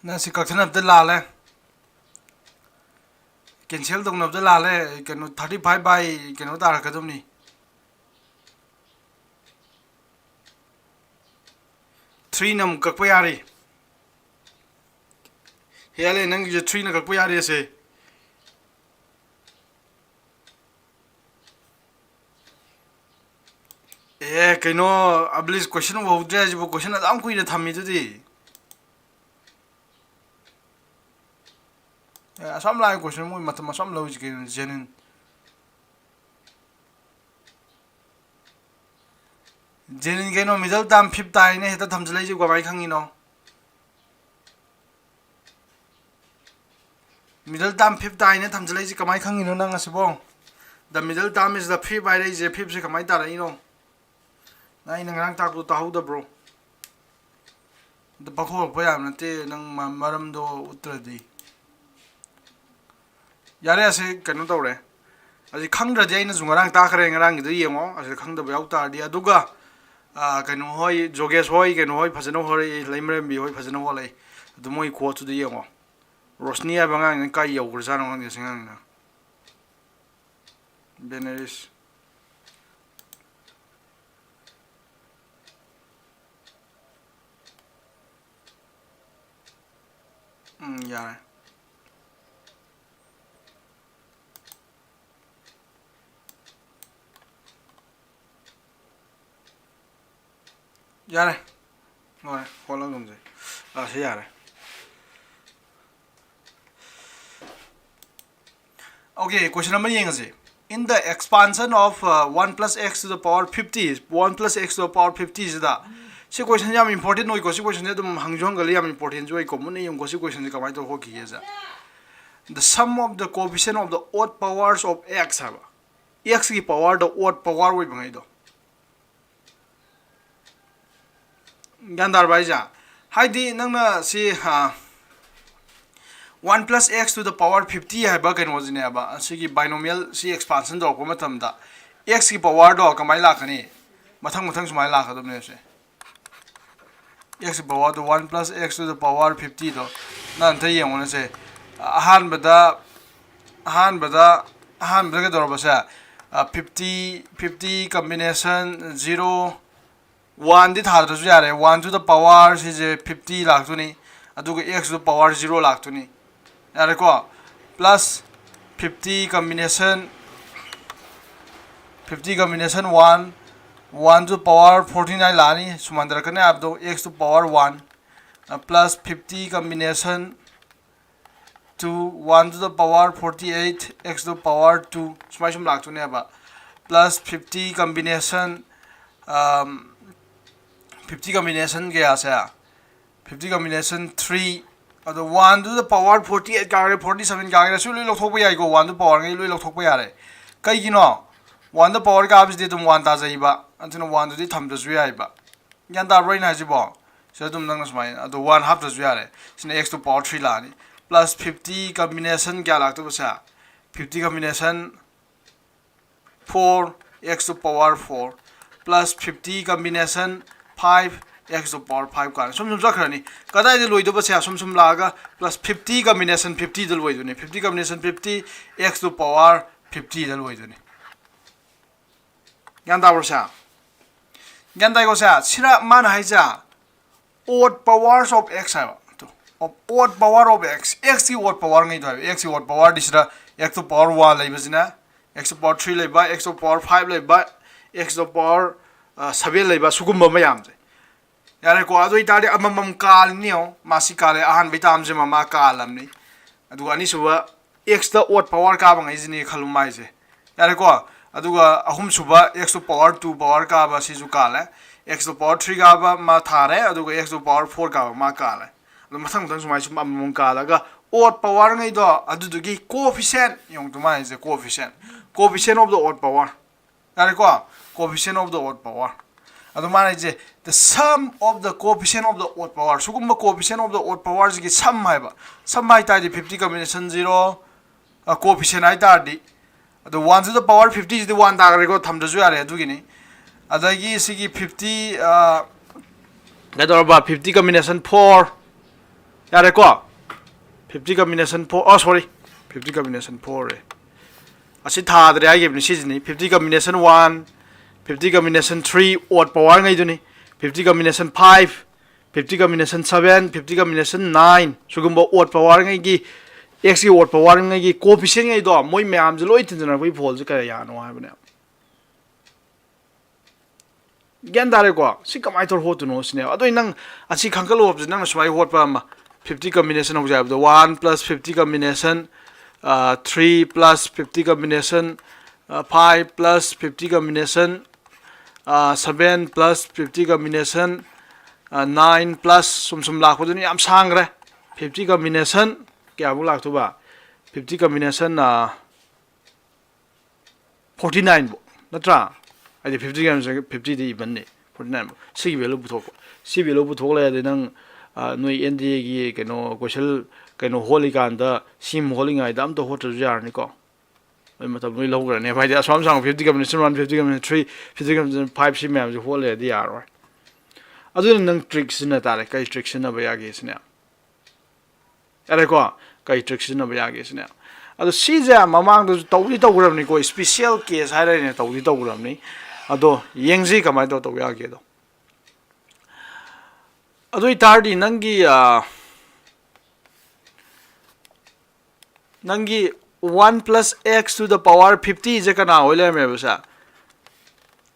ꯅꯪ ꯁꯤ ꯀꯛꯊꯠꯅꯕꯗ ꯂꯥꯜꯂꯦ, cancel ꯇꯧꯅꯕꯗ ꯂꯥꯜꯂꯦ꯫ ꯀꯩꯅꯣ, thirty five by ꯀꯩꯅꯣ ꯇꯥꯔꯛꯀꯗꯕꯅꯤ, threeꯅ ꯑꯃꯨꯛ ꯀꯛꯄ ꯌꯥꯔꯤ꯫ ꯍꯦꯜꯂꯦ, ꯅꯪꯒꯤꯁꯦ threeꯅ ꯀꯛꯄ ꯌꯥꯔꯤ ꯑꯁꯦ꯫ ꯑꯦ, ꯀꯩꯅꯣ, ꯑꯕꯂꯤꯁ, question ꯎꯍꯧꯗ꯭ꯔꯦ ꯍꯥꯏꯁꯤꯕꯨ? Question ꯑꯗꯨꯝ ꯀꯨꯏꯅ ꯊꯝꯃꯤꯗꯨꯗꯤ꯫ ꯑꯦ, ꯑꯁꯨꯛ ꯌꯥꯝ ꯂꯥꯏꯕ question, ꯃꯣꯏ ꯃꯇꯝ ꯑꯁꯨꯛ ꯌꯥꯝ ꯂꯧꯔꯤꯁꯤ ꯀꯩꯅꯣ? Genuine, genuine ꯀꯩꯅꯣ? Middle term fifth ꯇꯥꯏꯅꯦ ꯍꯦꯛꯇ ꯊꯝꯖꯤꯜꯂꯛꯏꯁꯤ, ꯀꯃꯥꯏꯅ ꯈꯪꯉꯤꯅꯣ? Middle term fifth ꯇꯥꯏꯅꯦ ꯊꯝꯖꯤꯜꯂꯛꯏꯁꯤ, ꯀꯃꯥꯏꯅ ꯈꯪꯉꯤꯅꯣ ꯅꯪ ꯑꯁꯤꯕꯣ? The middle term is the fifth ꯍꯥꯏꯔꯛꯏꯁꯦ, fifthꯁꯦ ꯀꯃꯥꯏꯅ ꯇꯥꯔꯛꯏꯅꯣ? ꯅꯪ ꯑꯩꯅ ꯉꯔꯥꯡ ꯇꯥꯛꯄꯗꯣ ꯇꯥꯍꯧꯗꯕ꯭ꯔꯣ? ꯑꯗꯨ ꯄꯥꯡꯊꯣꯛꯂꯛꯄ ꯌꯥꯕ ꯅꯠꯇꯦ, ꯅꯪ ꯃ-, ꯃꯔꯝꯗꯣ ꯎꯠꯇ꯭ꯔꯗꯤ꯫ ꯌꯥꯔꯦ, ꯑꯁꯤ ꯀꯩꯅꯣ ꯇꯧꯔꯦ꯫ ꯑꯁꯤ ꯈꯪꯗ꯭ꯔꯗꯤ ꯑꯩꯅꯁꯨ ꯉꯔꯥꯡ ꯇꯥꯛꯈ꯭ꯔꯦ, ꯉꯔꯥꯡꯒꯤꯗꯣ ꯌꯦꯡꯉꯣ꯫ ꯑꯁꯤ ꯈꯪꯗꯕ ꯌꯥꯎ ꯇꯥꯔꯗꯤ꯫ ꯑꯗꯨꯒ, ꯑꯥ, ꯀꯩꯅꯣ ꯍꯣꯏ, ꯖꯣꯒꯦꯁ ꯍꯣꯏ, ꯀꯩꯅꯣ ꯍꯣꯏ ꯐꯖꯅ ꯍꯣꯠꯂꯛꯏ, ꯂꯩꯃꯔꯦꯝꯕꯤ ꯍꯣꯏ ꯐꯖꯅ ꯍꯣꯠꯂꯛꯏ꯫ ꯑꯗꯨ ꯃꯣꯏ quoteꯇꯨꯗ ꯌꯦꯡꯉꯣ꯫ ꯔꯣꯁꯅꯤ ꯍꯥꯏꯕ ꯑꯉꯥꯡꯁꯤꯅ ꯀꯥꯏ ꯌꯧꯈ꯭ꯔꯖꯥꯠꯅꯣ ꯈꯪꯗꯦ, ꯑꯁꯤ ꯑꯉꯥꯡꯁꯤꯅ꯫ ꯕꯦꯅꯦꯔꯤꯁ꯫ ꯌꯥꯔꯦ꯫ ꯌꯥꯔꯦ꯫ ꯍꯣꯏ, ꯍꯣꯠꯂꯒꯨꯝꯁꯦ꯫ ꯑꯥ, ꯁꯤ ꯌꯥꯔꯦ꯫ Okay, question ꯑꯃ ꯌꯦꯡꯉꯁꯤ꯫ In the expansion of, uh, one plus x to the power fifty, one plus x to the power fifty ꯁꯤꯗ, ꯁꯤ question ꯌꯥꯝ important ꯑꯣꯏꯀꯣ꯫ ꯁꯤ question ꯁꯦ ꯑꯗꯨꯝ ꯍꯪꯁꯨ ꯍꯪꯒꯜꯂꯤ, ꯌꯥꯝ important ꯁꯨ ꯑꯣꯏꯀꯣ꯫ ꯃꯨꯟꯅ ꯌꯦꯡꯉꯨꯀꯣ, ꯁꯤ question ꯁꯦ ꯀꯃꯥꯏꯅ ꯇꯧꯔ ꯍꯣꯠꯈꯤꯒꯦꯁꯦ꯫ The sum of the coefficient of the odd powers of x ꯍꯥꯏꯕ, x ꯀꯤ power ꯗ odd power ꯑꯣꯏꯕꯉꯩꯗꯣ꯫ ꯒ꯭ꯌꯥꯟ ꯇꯥꯔꯕ ꯍꯥꯏꯁꯦ? ꯍꯥꯏꯗꯤ ꯅꯪꯅ ꯁꯤ, ꯑ, one plus x to the power fifty ꯍꯥꯏꯕ ꯀꯩꯅꯣꯁꯤꯅꯦꯕ, ꯑꯁꯤꯒꯤ binomial ꯁꯤ expansion ꯇꯧꯔꯛꯄ ꯃꯇꯝꯗ x ꯀꯤ power ꯗꯣ ꯀꯃꯥꯏꯅ ꯂꯥꯛꯀꯅꯤ? ꯃꯊꯪ ꯃꯊꯪ ꯁꯨꯃꯥꯏꯅ ꯂꯥꯛꯀꯗꯕꯅꯦ ꯁꯦ꯫ X ꯀꯤ power ꯗꯣ, one plus x to the power fifty ꯗꯣ ꯅꯪ ꯑꯝꯇ ꯌꯦꯡꯉꯨꯅꯦ ꯁꯦ꯫ ꯑꯍꯥꯟꯕꯗ, ꯑꯍꯥꯟꯕꯗ, ꯑꯍꯥꯟꯕꯗ ꯀꯩꯗꯧꯔꯕꯁꯦ? ꯑ, fifty, fifty combination zero, one ꯗꯤ ꯊꯥꯗ꯭ꯔꯁꯨ ꯌꯥꯔꯦ꯫ One to the power ꯁꯤꯁꯦ fifty ꯂꯥꯛꯇꯣꯏꯅꯤ, ꯑꯗꯨꯒ x to the power zero ꯂꯥꯛꯇꯣꯏꯅꯤ꯫ ꯌꯥꯔꯦꯀꯣ? Plus fifty combination, fifty combination one, one to the power forty nine ꯂꯥꯛꯑꯅꯤ, ꯁꯨꯃꯥꯟꯗꯔꯛꯀꯅꯤ ꯍꯥꯏꯕꯗꯣ, x to the power one, ꯑ, plus fifty combination two, one to the power forty eight, x to the power two, ꯁꯨꯃꯥꯏ ꯁꯨꯝ ꯂꯥꯛꯇꯣꯏꯅꯦꯕ꯫ Plus fifty combination, um, fifty combination ꯀꯌꯥꯁꯦ? Fifty combination three, ꯑꯗꯣ one to the power forty eight ꯀꯥꯒꯦꯔꯥ, forty seven ꯀꯥꯒꯦꯔꯥ, ꯁꯤ ꯂꯣꯏ ꯂꯧꯊꯣꯛꯄ ꯌꯥꯏꯀꯣ, one to the power ꯉꯩ ꯂꯣꯏ ꯂꯧꯊꯣꯛꯄ ꯌꯥꯔꯦ꯫ ꯀꯩꯒꯤꯅꯣ? One to the power ꯀꯥꯕꯁꯤꯗꯤ ꯑꯗꯨꯝ one ꯇꯥꯖꯩꯕ, ꯑꯗꯨꯅ one ꯗꯨꯗꯤ ꯊꯝꯗ꯭ꯔꯁꯨ ꯌꯥꯏꯕ꯫ ꯒ꯭ꯌꯥꯟ ꯇꯥꯕ꯭ꯔꯣ ꯑꯩꯅ ꯍꯥꯏꯁꯤꯕꯣ? ꯁꯤꯗ ꯑꯗꯨꯝ ꯅꯪꯅ ꯁꯨꯃꯥꯏꯅ, ꯑꯗꯣ one ꯍꯥꯞꯇ꯭ꯔꯁꯨ ꯌꯥꯔꯦ꯫ ꯁꯤꯅ x to the power three ꯂꯥꯛꯑꯅꯤ꯫ Plus fifty combination ꯀꯌꯥ ꯂꯥꯛꯇꯣꯏꯕꯁꯦ? Fifty combination four, x to the power four, plus fifty combination five, x to the power five ꯀꯥꯔꯦ꯫ ꯁꯨꯝ ꯁꯨꯝ ꯆꯠꯈ꯭ꯔꯅꯤ꯫ ꯀꯗꯥꯏꯗ ꯂꯣꯏꯗꯧꯕꯁꯦ? ꯁꯨꯝ ꯁꯨꯝ ꯂꯥꯛꯑꯒ plus fifty combination fifty the ꯂꯣꯏꯗꯣꯏꯅꯤ꯫ Fifty combination fifty, x to the power fifty ꯗ ꯂꯣꯏꯗꯣꯏꯅꯤ꯫ ꯒ꯭ꯌꯥꯟ ꯇꯥꯕ꯭ꯔꯣ ꯁꯦ? ꯒ꯭ꯌꯥꯟ ꯇꯥꯏꯀꯣ ꯁꯦ? ꯁꯤꯔ ꯃꯥꯅ ꯍꯥꯏꯁꯦ odd powers of x ꯍꯥꯏꯕ꯫ Two, Odd power of x, x ꯀꯤ odd power ꯉꯩꯗꯣ ꯍꯥꯏꯕ꯫ X ꯀꯤ odd power ꯗꯤ ꯁꯤꯗ x to power one ꯂꯩꯕꯁꯤꯅ, x to power three ꯂꯩꯕ, x to power five ꯂꯩꯕ, x to power seven ꯂꯩꯕ, ꯁꯤꯒꯨꯝꯕ ꯃꯌꯥꯝꯁꯦ꯫ ꯌꯥꯔꯦꯀꯣ? ꯑꯗꯨ ꯑꯣꯏꯇꯥꯔꯗꯤ ꯑꯃꯃꯝ ꯀꯥꯜꯂꯅꯤ꯫ ꯌꯦꯡꯉꯣ, ꯃꯥ ꯁꯤ ꯀꯥꯜꯂꯦ, ꯑꯍꯥꯟꯕꯒꯤ term ꯁꯤꯃ ꯃꯥ ꯀꯥꯜꯂꯝꯅꯤ꯫ ꯑꯗꯨꯒ ꯑꯅꯤꯁꯨꯕ x ꯇ odd power ꯀꯥꯕ ꯉꯩꯁꯤꯅꯤ ꯈꯜꯂꯨ ꯃꯥꯏꯁꯦ꯫ ꯌꯥꯔꯦꯀꯣ? ꯑꯗꯨꯒ ꯑꯍꯨꯝꯁꯨꯕ x to power two power ꯀꯥꯕ ꯁꯤꯁꯨ ꯀꯥꯜꯂꯦ, x to power three ꯀꯥꯕ ꯃꯥ ꯊꯥꯔꯦ, ꯑꯗꯨꯒ x to power four ꯀꯥꯕ ꯃꯥ ꯀꯥꯜꯂꯦ꯫ ꯑꯗꯨ ꯃꯊꯪ ꯃꯊꯪ ꯁꯨꯃꯥꯏꯅ ꯁꯨꯝ ꯑꯃꯃꯝ ꯀꯥꯜꯂꯒ odd power ꯉꯩꯗꯣ ꯑꯗꯨꯗꯨꯒꯤ coefficient ꯌꯦꯡꯉꯨ꯫ ꯑꯗꯨꯃꯥꯏꯅ ꯍꯥꯏꯁꯦ, coefficient, coefficient of the odd power꯫ ꯌꯥꯔꯦꯀꯣ? Coefficient of the odd power꯫ ꯑꯗꯨ ꯃꯥꯅ ꯍꯥꯏꯁꯦ, the sum of the coefficient of the odd power꯫ ꯁꯤꯒꯨꯝꯕ coefficient of the odd power ꯁꯤꯒꯤ sum ꯍꯥꯏꯕ꯫ Sum ꯍꯥꯏ ꯇꯥꯔꯗꯤ fifty combination zero, ꯑ, coefficient ꯍꯥꯏ ꯇꯥꯔꯗꯤ꯫ ꯑꯗꯣ one to the power fifty CD one ꯇꯥꯈ꯭ꯔꯦꯀꯣ, ꯊꯝꯗ꯭ꯔꯁꯨ ꯌꯥꯔꯦ ꯑꯗꯨꯒꯤꯅꯤ꯫ ꯑꯗꯒꯤ ꯁꯤꯒꯤ fifty, ꯑ, ꯀꯩꯗꯧꯔꯕ? Fifty combination four꯫ ꯌꯥꯔꯦꯀꯣ? Fifty combination four, ꯑꯣ, sorry, fifty combination four ꯑꯦ꯫ ꯑꯁꯤ ꯊꯥꯗ꯭ꯔꯦ ꯍꯥꯏꯈꯤꯕꯅꯤ, ꯁꯤꯁꯤꯅꯤ꯫ Fifty combination one, fifty combination three odd power ꯉꯩꯗꯨꯅꯤ꯫ Fifty combination five, fifty combination seven, fifty combination nine, ꯁꯤꯒꯨꯝꯕ odd power ꯉꯩꯒꯤ, x ꯀꯤ odd power ꯉꯩꯒꯤ coefficient ꯉꯩꯗꯣ, ꯃꯣꯏ ꯃꯌꯥꯝꯁꯦ ꯂꯣꯏ ꯇꯤꯟꯖꯟꯅꯔꯛꯄꯒꯤ ꯐꯣꯜꯁꯦ ꯀꯌꯥꯅꯣ ꯍꯥꯏꯕꯅꯦ꯫ ꯒ꯭ꯌꯥꯟ ꯇꯥꯔꯦꯀꯣ? ꯁꯤ ꯀꯃꯥꯏꯅ ꯇꯧꯔ ꯍꯣꯠꯇꯣꯏꯅꯣ ꯁꯤꯅꯦꯕ꯫ ꯑꯗꯣ ꯅꯪ ꯑꯁꯤ ꯈꯪꯒꯠꯂꯣ ꯍꯥꯏꯕꯁꯦ, ꯅꯪꯅ ꯁꯨꯃꯥꯏꯅ ꯍꯣꯠꯄ ꯑꯃ, fifty combination ꯍꯧꯖꯤꯛ ꯍꯥꯏꯕꯗꯣ, one plus fifty combination, ꯑ, three plus fifty combination, ꯑ, five plus fifty combination, ꯑ, seven plus fifty combination, ꯑ, nine plus ꯁꯨꯝ ꯁꯨꯝ ꯂꯥꯛꯄꯗꯨꯅ ꯌꯥꯝ ꯁꯥꯡꯈ꯭ꯔꯦ꯫ Fifty combination ꯀꯌꯥꯃꯨꯛ ꯂꯥꯛꯇꯧꯕ? Fifty combination, ꯑ, forty nine ꯐꯥꯎ ꯅꯠꯇ꯭ꯔꯥ? ꯍꯥꯏꯗꯤ fifty ꯒ꯭ꯔꯥꯝꯁꯦ fifty ꯗꯤ even ꯅꯤ, forty nine ꯐꯥꯎ꯫ ꯁꯤꯒꯤ value ꯄꯨꯊꯣꯛꯄ꯫ ꯁꯤ value ꯄꯨꯊꯣꯛ ꯂꯩꯔꯗꯤ ꯅꯪ, ꯑ, ꯅꯣꯏ N D A ꯒꯤ ꯀꯩꯅꯣ question, ꯀꯩꯅꯣ ꯍꯣꯠꯂꯤꯀꯥꯟꯗ, ꯁꯤ ꯑꯃ ꯍꯣꯠꯂꯤꯉꯩꯗ ꯑꯝꯇ ꯍꯣꯠꯇ꯭ꯔꯁꯨ ꯌꯥꯔꯅꯤꯀꯣ꯫ ꯅꯣꯏ ꯃꯇꯝ ꯂꯣꯏ ꯂꯧꯈ꯭ꯔꯅꯦꯕ꯫ ꯍꯥꯏꯗꯤ ꯑꯁꯨꯝ ꯁꯥꯡ fifty combination one, fifty combination three, fifty combination five ꯁꯤ ꯃꯌꯥꯝꯁꯦ ꯍꯣꯠ ꯂꯩꯔꯗꯤ ꯌꯥꯔꯣꯏ꯫ ꯑꯗꯨꯅ ꯅꯪ trick ꯁꯤꯖꯤꯟꯅ ꯇꯥꯔꯦ꯫ ꯀꯩ trick ꯁꯤꯖꯤꯟꯅꯕ ꯌꯥꯒꯦ ꯁꯤꯅꯦ꯫ ꯌꯥꯔꯦꯀꯣ? ꯀꯩ trick ꯁꯤꯖꯤꯟꯅꯕ ꯌꯥꯒꯦ ꯁꯤꯅꯦ꯫ ꯑꯗꯣ ꯁꯤꯁꯦ ꯃꯃꯥꯡꯗꯁꯨ ꯇꯧꯗꯤ ꯇꯧꯈ꯭ꯔꯕꯅꯤꯀꯣ, special case ꯍꯥꯏꯔ ꯑꯩꯅ ꯇꯧꯗꯤ ꯇꯧꯈ꯭ꯔꯕꯅꯤ꯫ ꯑꯗꯣ ꯌꯦꯡꯁꯤ ꯀꯃꯥꯏꯅ ꯇꯧ ꯇꯧ ꯌꯥꯒꯦꯗꯣ꯫ ꯑꯗꯨ ꯑꯣꯏꯇꯥꯔꯗꯤ ꯅꯪꯒꯤ, ꯑ, ꯅꯪꯒꯤ one plus x to the power fifty ꯁꯦ ꯀꯅꯥ ꯑꯣꯏ ꯂꯩꯔꯝꯃꯦꯕ ꯁꯦ?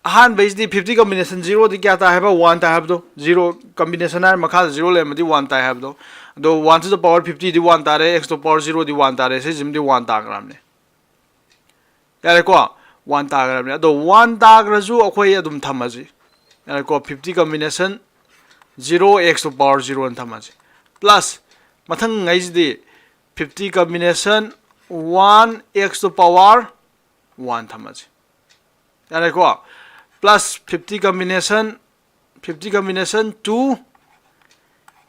ꯑꯍꯥꯟꯕꯩꯁꯤꯗꯤ fifty combination zero ꯗꯤ ꯀꯌꯥ ꯇꯥꯏ ꯍꯥꯏꯕ? One ꯇꯥꯏ ꯍꯥꯏꯕꯗꯣ꯫ Zero combination ꯍꯥꯏꯔ ꯃꯈꯥꯗ zero ꯂꯩꯔꯝꯃꯗꯤ one ꯇꯥꯏ ꯍꯥꯏꯕꯗꯣ꯫ ꯑꯗꯣ one to the power fifty D one ꯇꯥꯔꯦ, x to the power zero D one ꯇꯥꯔꯦ, ꯁꯤꯁꯤꯃꯗꯤ one ꯇꯥꯈ꯭ꯔꯕꯅꯦ꯫ ꯌꯥꯔꯦꯀꯣ? One ꯇꯥꯈ꯭ꯔꯕꯅꯦ꯫ ꯑꯗꯣ one ꯇꯥꯈ꯭ꯔꯁꯨ ꯑꯩꯈꯣꯏ ꯑꯗꯨꯝ ꯊꯝꯃꯁꯤ꯫ ꯌꯥꯔꯦꯀꯣ? Fifty combination zero x to the power zero ꯅ ꯊꯝꯃꯁꯤ꯫ Plus ꯃꯊꯪꯉꯩꯁꯤꯗꯤ fifty combination one x to the power one ꯊꯝꯃꯁꯤ꯫ ꯌꯥꯔꯦꯀꯣ? Plus fifty combination, fifty combination two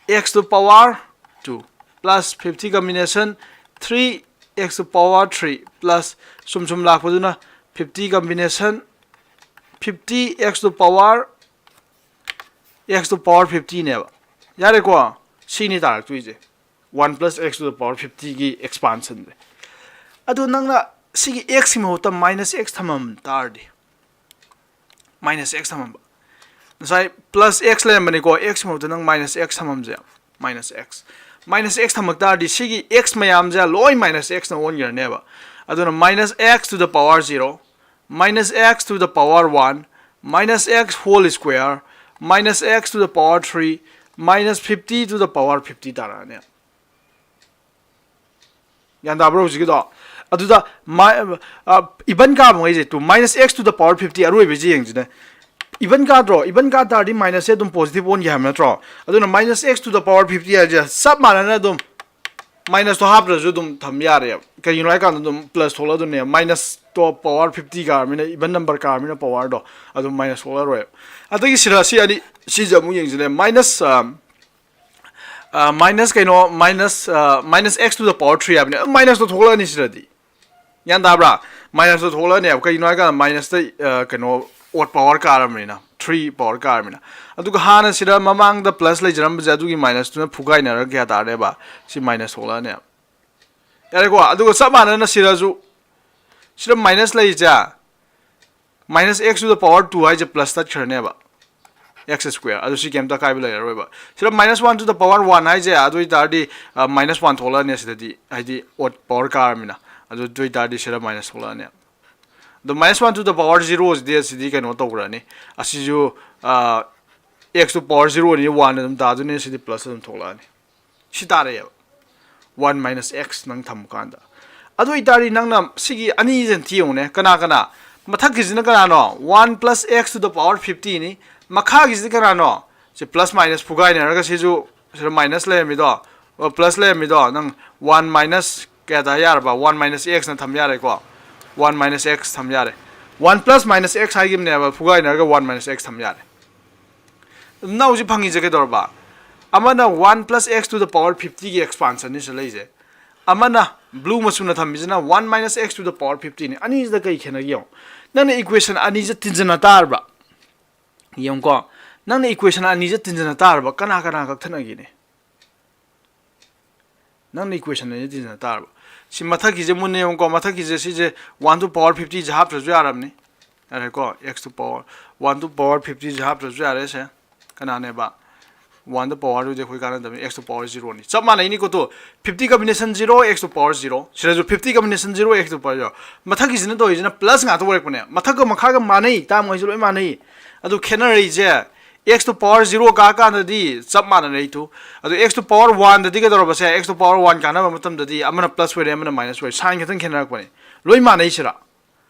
x to the power two plus fifty combination three x to the power three plus ꯁꯨꯝ ꯁꯨꯝ ꯂꯥꯛꯄꯗꯨꯅ fifty combination fifty x to the power x to the power fifty ꯅꯦꯕ꯫ ꯌꯥꯔꯦꯀꯣ? ꯁꯤꯅꯤ ꯇꯥꯔꯛꯇꯣꯏꯁꯦ꯫ One plus x to the power fifty ꯒꯤ expansion ꯁꯦ꯫ ꯑꯗꯣ ꯅꯪꯅ ꯁꯤꯒꯤ x ꯀꯤ ꯃꯍꯨꯠꯇ minus x ꯊꯝꯃꯝ ꯇꯥꯔꯗꯤ, minus x ꯊꯝꯃꯝꯕ, ꯉꯁꯥꯏ plus x ꯂꯩꯔꯝꯕꯅꯤꯀꯣ, x ꯀꯤ ꯃꯍꯨꯠꯇ ꯅꯪ minus x ꯊꯝꯃꯝꯁꯦ꯫ Minus x, minus x ꯊꯝꯃꯛ ꯇꯥꯔꯗꯤ ꯁꯤꯒꯤ x ꯃꯌꯥꯝꯁꯦ ꯂꯣꯏ minus x ꯅ ꯑꯣꯟꯈ꯭ꯔꯅꯦꯕ꯫ ꯑꯗꯨꯅ minus x to the power zero, minus x to the power one, minus x whole square, minus x to the power three, minus fifty to the power fifty ꯇꯥꯔꯛꯑꯅꯤ꯫ ꯒ꯭ꯌꯥꯟ ꯇꯥꯕ꯭ꯔꯣ ꯍꯧꯖꯤꯛꯀꯤꯗꯣ? ꯑꯗꯨꯗ ꯃꯥ-, ꯑ, even ꯀꯥꯕꯉꯩꯁꯦ, to minus x to the power fifty ꯑꯔꯣꯏꯕꯁꯦ ꯌꯦꯡꯁꯤꯅꯦ꯫ Even ꯀꯥꯗ꯭ꯔꯣ? Even ꯀꯥ ꯇꯥꯔꯗꯤ minus ꯁꯦ ꯑꯗꯨꯝ positive ꯑꯣꯟꯒꯦ ꯍꯥꯏꯕ ꯅꯠꯇ꯭ꯔꯣ? ꯑꯗꯨꯅ minus x to the power fifty ꯍꯥꯏꯁꯦ ꯆꯞ ꯃꯥꯟꯅꯅ ꯑꯗꯨꯝ minus ꯇꯣ ꯍꯥꯞꯇ꯭ꯔꯁꯨ ꯑꯗꯨꯝ ꯊꯝ ꯌꯥꯔꯦꯕ꯫ ꯀꯩꯒꯤꯅꯣ ꯍꯥꯏꯀꯥꯟꯗ ꯑꯗꯨꯝ plus ꯊꯣꯛꯂꯛꯑꯗꯣꯏꯅꯦ꯫ Minus ꯇꯣ power fifty ꯀꯥꯔꯕꯅꯤꯅ, even number ꯀꯥꯔꯕꯅꯤꯅ power ꯗꯣ ꯑꯗꯨꯝ minus ꯊꯣꯛꯂꯛꯑꯔꯣꯏꯕ꯫ ꯑꯗꯒꯤ ꯁꯤꯗ ꯁꯤ ꯑꯅꯤ, ꯁꯤꯁꯦ ꯑꯃꯨꯛ ꯌꯦꯡꯁꯤꯅꯦ꯫ Minus, ꯑ, ꯑ, minus ꯀꯩꯅꯣ, minus, ꯑ, minus x to the power three ꯍꯥꯏꯕꯅꯦ꯫ ꯑꯗꯨꯝ minus ꯇꯣ ꯊꯣꯛꯂꯛꯑꯅꯤ ꯁꯤꯗꯗꯤ꯫ ꯒ꯭ꯌꯥꯟ ꯇꯥꯕ꯭ꯔꯥ? Minus ꯇꯣ ꯊꯣꯛꯂꯛꯑꯅꯦꯕ꯫ ꯀꯩꯒꯤꯅꯣ ꯍꯥꯏꯀꯥꯟꯗ minus ꯇ, ꯑ, ꯀꯩꯅꯣ, odd power ꯀꯥꯔꯕꯅꯤꯅ, three power ꯀꯥꯔꯕꯅꯤꯅ꯫ ꯑꯗꯨꯒ ꯍꯥꯟꯅ ꯁꯤꯗ ꯃꯃꯥꯡꯗ plus ꯂꯩꯖꯔꯝꯕꯁꯦ, ꯑꯗꯨꯒꯤ minus ꯇꯨꯅ ꯐꯨꯒꯥꯏꯅꯔꯒ ꯀꯌꯥ ꯇꯥꯔꯦꯕ? ꯁꯤ minus ꯊꯣꯛꯂꯛꯑꯅꯦꯕ꯫ ꯌꯥꯔꯦꯀꯣ? ꯑꯗꯨꯒ ꯆꯞ ꯃꯥꯟꯅꯅ ꯁꯤꯗꯁꯨ, ꯁꯤꯗ minus ꯂꯩꯔꯤꯁꯦ, minus x to the power two ꯍꯥꯏꯁꯦ plus ꯇꯠꯈ꯭ꯔꯅꯦꯕ꯫ x square, ꯑꯗꯨ ꯁꯤ ꯀꯩꯝꯇ ꯑꯀꯥꯏꯕ ꯂꯩꯔꯔꯣꯏꯕ꯫ ꯁꯤꯗ minus one to the power one ꯍꯥꯏꯁꯦ, ꯑꯗꯨ ꯑꯣꯏꯇꯥꯔꯗꯤ minus one ꯊꯣꯛꯂꯛꯑꯅꯤ ꯁꯤꯗꯗꯤ, ꯍꯥꯏꯗꯤ odd power ꯀꯥꯔꯃꯤꯅ꯫ ꯑꯗꯨ ꯑꯗꯨ ꯑꯣꯏꯇꯥꯔꯗꯤ ꯁꯤꯗ minus ꯊꯣꯛꯂꯛꯑꯅꯤ꯫ ꯑꯗꯣ minus one to the power zero ꯁꯤꯗꯤ ꯑꯁꯤꯗꯤ ꯀꯩꯅꯣ ꯇꯧꯈ꯭ꯔꯅꯤ꯫ ꯑꯁꯤꯁꯨ x to power zero ꯅꯤ, one ꯑꯗꯨꯝ ꯇꯥꯗꯣꯏꯅꯤ, ꯁꯤꯗꯤ plus ꯑꯗꯨꯝ ꯊꯣꯛꯂꯛꯑꯅꯤ꯫ ꯁꯤ ꯇꯥꯔꯛꯑꯦꯕ, one minus x ꯅꯪ ꯊꯝꯃꯀꯥꯟꯗ꯫ ꯑꯗꯨ ꯑꯣꯏꯇꯥꯔꯗꯤ ꯅꯪꯅ ꯁꯤꯒꯤ ꯑꯅꯤꯁꯤꯅ ꯊꯤꯌꯨꯅꯦ, ꯀꯅꯥ ꯀꯅꯥ? ꯃꯊꯛꯀꯤꯁꯤꯅ ꯀꯅꯥꯅꯣ? One plus x to the power fifty ꯅꯤ꯫ ꯃꯈꯥꯒꯤꯁꯤꯗꯤ ꯀꯅꯥꯅꯣ? ꯁꯤ plus minus ꯐꯨꯒꯥꯏꯅꯔꯒ ꯁꯤꯁꯨ ꯁꯤꯗ minus ꯂꯩꯔꯝꯃꯤꯗꯣ, plus ꯂꯩꯔꯝꯃꯤꯗꯣ, ꯅꯪ one minus ꯀꯌꯥ ꯇꯥ ꯌꯥꯔꯕ? One minus x ꯅ ꯊꯝ ꯌꯥꯔꯦꯀꯣ, one minus x ꯊꯝ ꯌꯥꯔꯦ꯫ One plus minus x ꯍꯥꯏꯈꯤꯕꯅꯦꯕ, ꯐꯨꯒꯥꯏꯅꯔꯒ one minus x ꯊꯝ ꯌꯥꯔꯦ꯫ ꯅꯪ ꯍꯧꯖꯤꯛ ꯐꯪꯉꯤꯁꯦ ꯀꯩꯗꯧꯔꯕ? ꯑꯃꯅ one plus x to the power fifty ꯒꯤ expansion ꯅꯤ ꯁꯤꯗ ꯂꯩꯁꯦ꯫ ꯑꯃꯅ blue ꯃꯆꯨꯅ ꯊꯝꯃꯤꯁꯤꯅ one minus x to the power fifty ꯅꯤ꯫ ꯑꯅꯤꯁꯤꯗ ꯀꯩ ꯈꯦꯠꯅꯒꯦ ꯌꯦꯡꯉꯣ꯫ ꯅꯪꯅ equation ꯑꯅꯤꯁꯦ ꯇꯤꯟꯖꯟꯅ ꯇꯥꯔꯕ? ꯌꯦꯡꯉꯨꯀꯣ, ꯅꯪꯅ equation ꯑꯅꯤꯁꯦ ꯇꯤꯟꯖꯟꯅ ꯇꯥꯔꯕ, ꯀꯅꯥ ꯀꯅꯥ ꯀꯛꯊꯠꯅꯈꯤꯅꯤ? ꯅꯪꯅ equation ꯑꯅꯤ ꯇꯤꯟꯖꯟꯅ ꯇꯥꯔꯕ꯫ ꯁꯤ ꯃꯊꯛꯀꯤꯁꯦ ꯃꯨꯟꯅ ꯌꯦꯡꯉꯨꯀꯣ, ꯃꯊꯛꯀꯤꯁꯦ ꯁꯤꯁꯦ one to power fifty ꯁꯦ ꯍꯥꯞꯇ꯭ꯔꯁꯨ ꯌꯥꯔꯕꯅꯤ꯫ ꯌꯥꯔꯦꯀꯣ, x to power one to power fifty ꯁꯦ ꯍꯥꯞꯇ꯭ꯔꯁꯨ ꯌꯥꯔꯦ꯫ ꯁꯦ ꯀꯅꯥꯅꯦꯕ? One to power ꯗꯨꯗꯤ ꯑꯩꯈꯣꯏ ꯀꯥꯟꯅꯗꯕꯅꯤ, x to power zero ꯅꯤ꯫ ꯆꯞ ꯃꯥꯟꯅꯩꯅꯤꯀꯣ꯫ Two, fifty combination zero, x to power zero꯫ ꯁꯤꯗꯁꯨ fifty combination zero, x to power zero꯫ ꯃꯊꯛꯀꯤꯁꯤꯅ ꯇꯧꯔꯤꯁꯤꯅ plus ꯉꯥꯛꯇ ꯑꯣꯏꯔꯛꯄꯅꯦ꯫ ꯃꯊꯛꯀ ꯃꯈꯥꯒ ꯃꯥꯟꯅꯩ, ꯇꯥꯝꯉꯩꯁꯨ ꯂꯣꯏ ꯃꯥꯟꯅꯩ꯫ ꯑꯗꯨ ꯈꯦꯠꯅꯔꯛꯏꯁꯦ x to power zero ꯀꯥ ꯀꯥꯟꯗꯗꯤ ꯆꯞ ꯃꯥꯟꯅꯔꯛꯏ ꯇꯨ꯫ ꯑꯗꯨ x to power one ꯗꯗꯤ ꯀꯩꯗꯧꯔꯕꯁꯦ? X to power one ꯀꯥꯟꯅꯕ ꯃꯇꯝꯗꯗꯤ ꯑꯃꯅ plus ꯑꯣꯏꯔꯦ, ꯑꯃꯅ minus ꯑꯣꯏꯔꯦ, sign ꯈꯛꯇꯪ ꯈꯦꯠꯅꯔꯛꯄꯅꯦ꯫ ꯂꯣꯏ ꯃꯥꯟꯅꯩ ꯁꯤꯔ꯫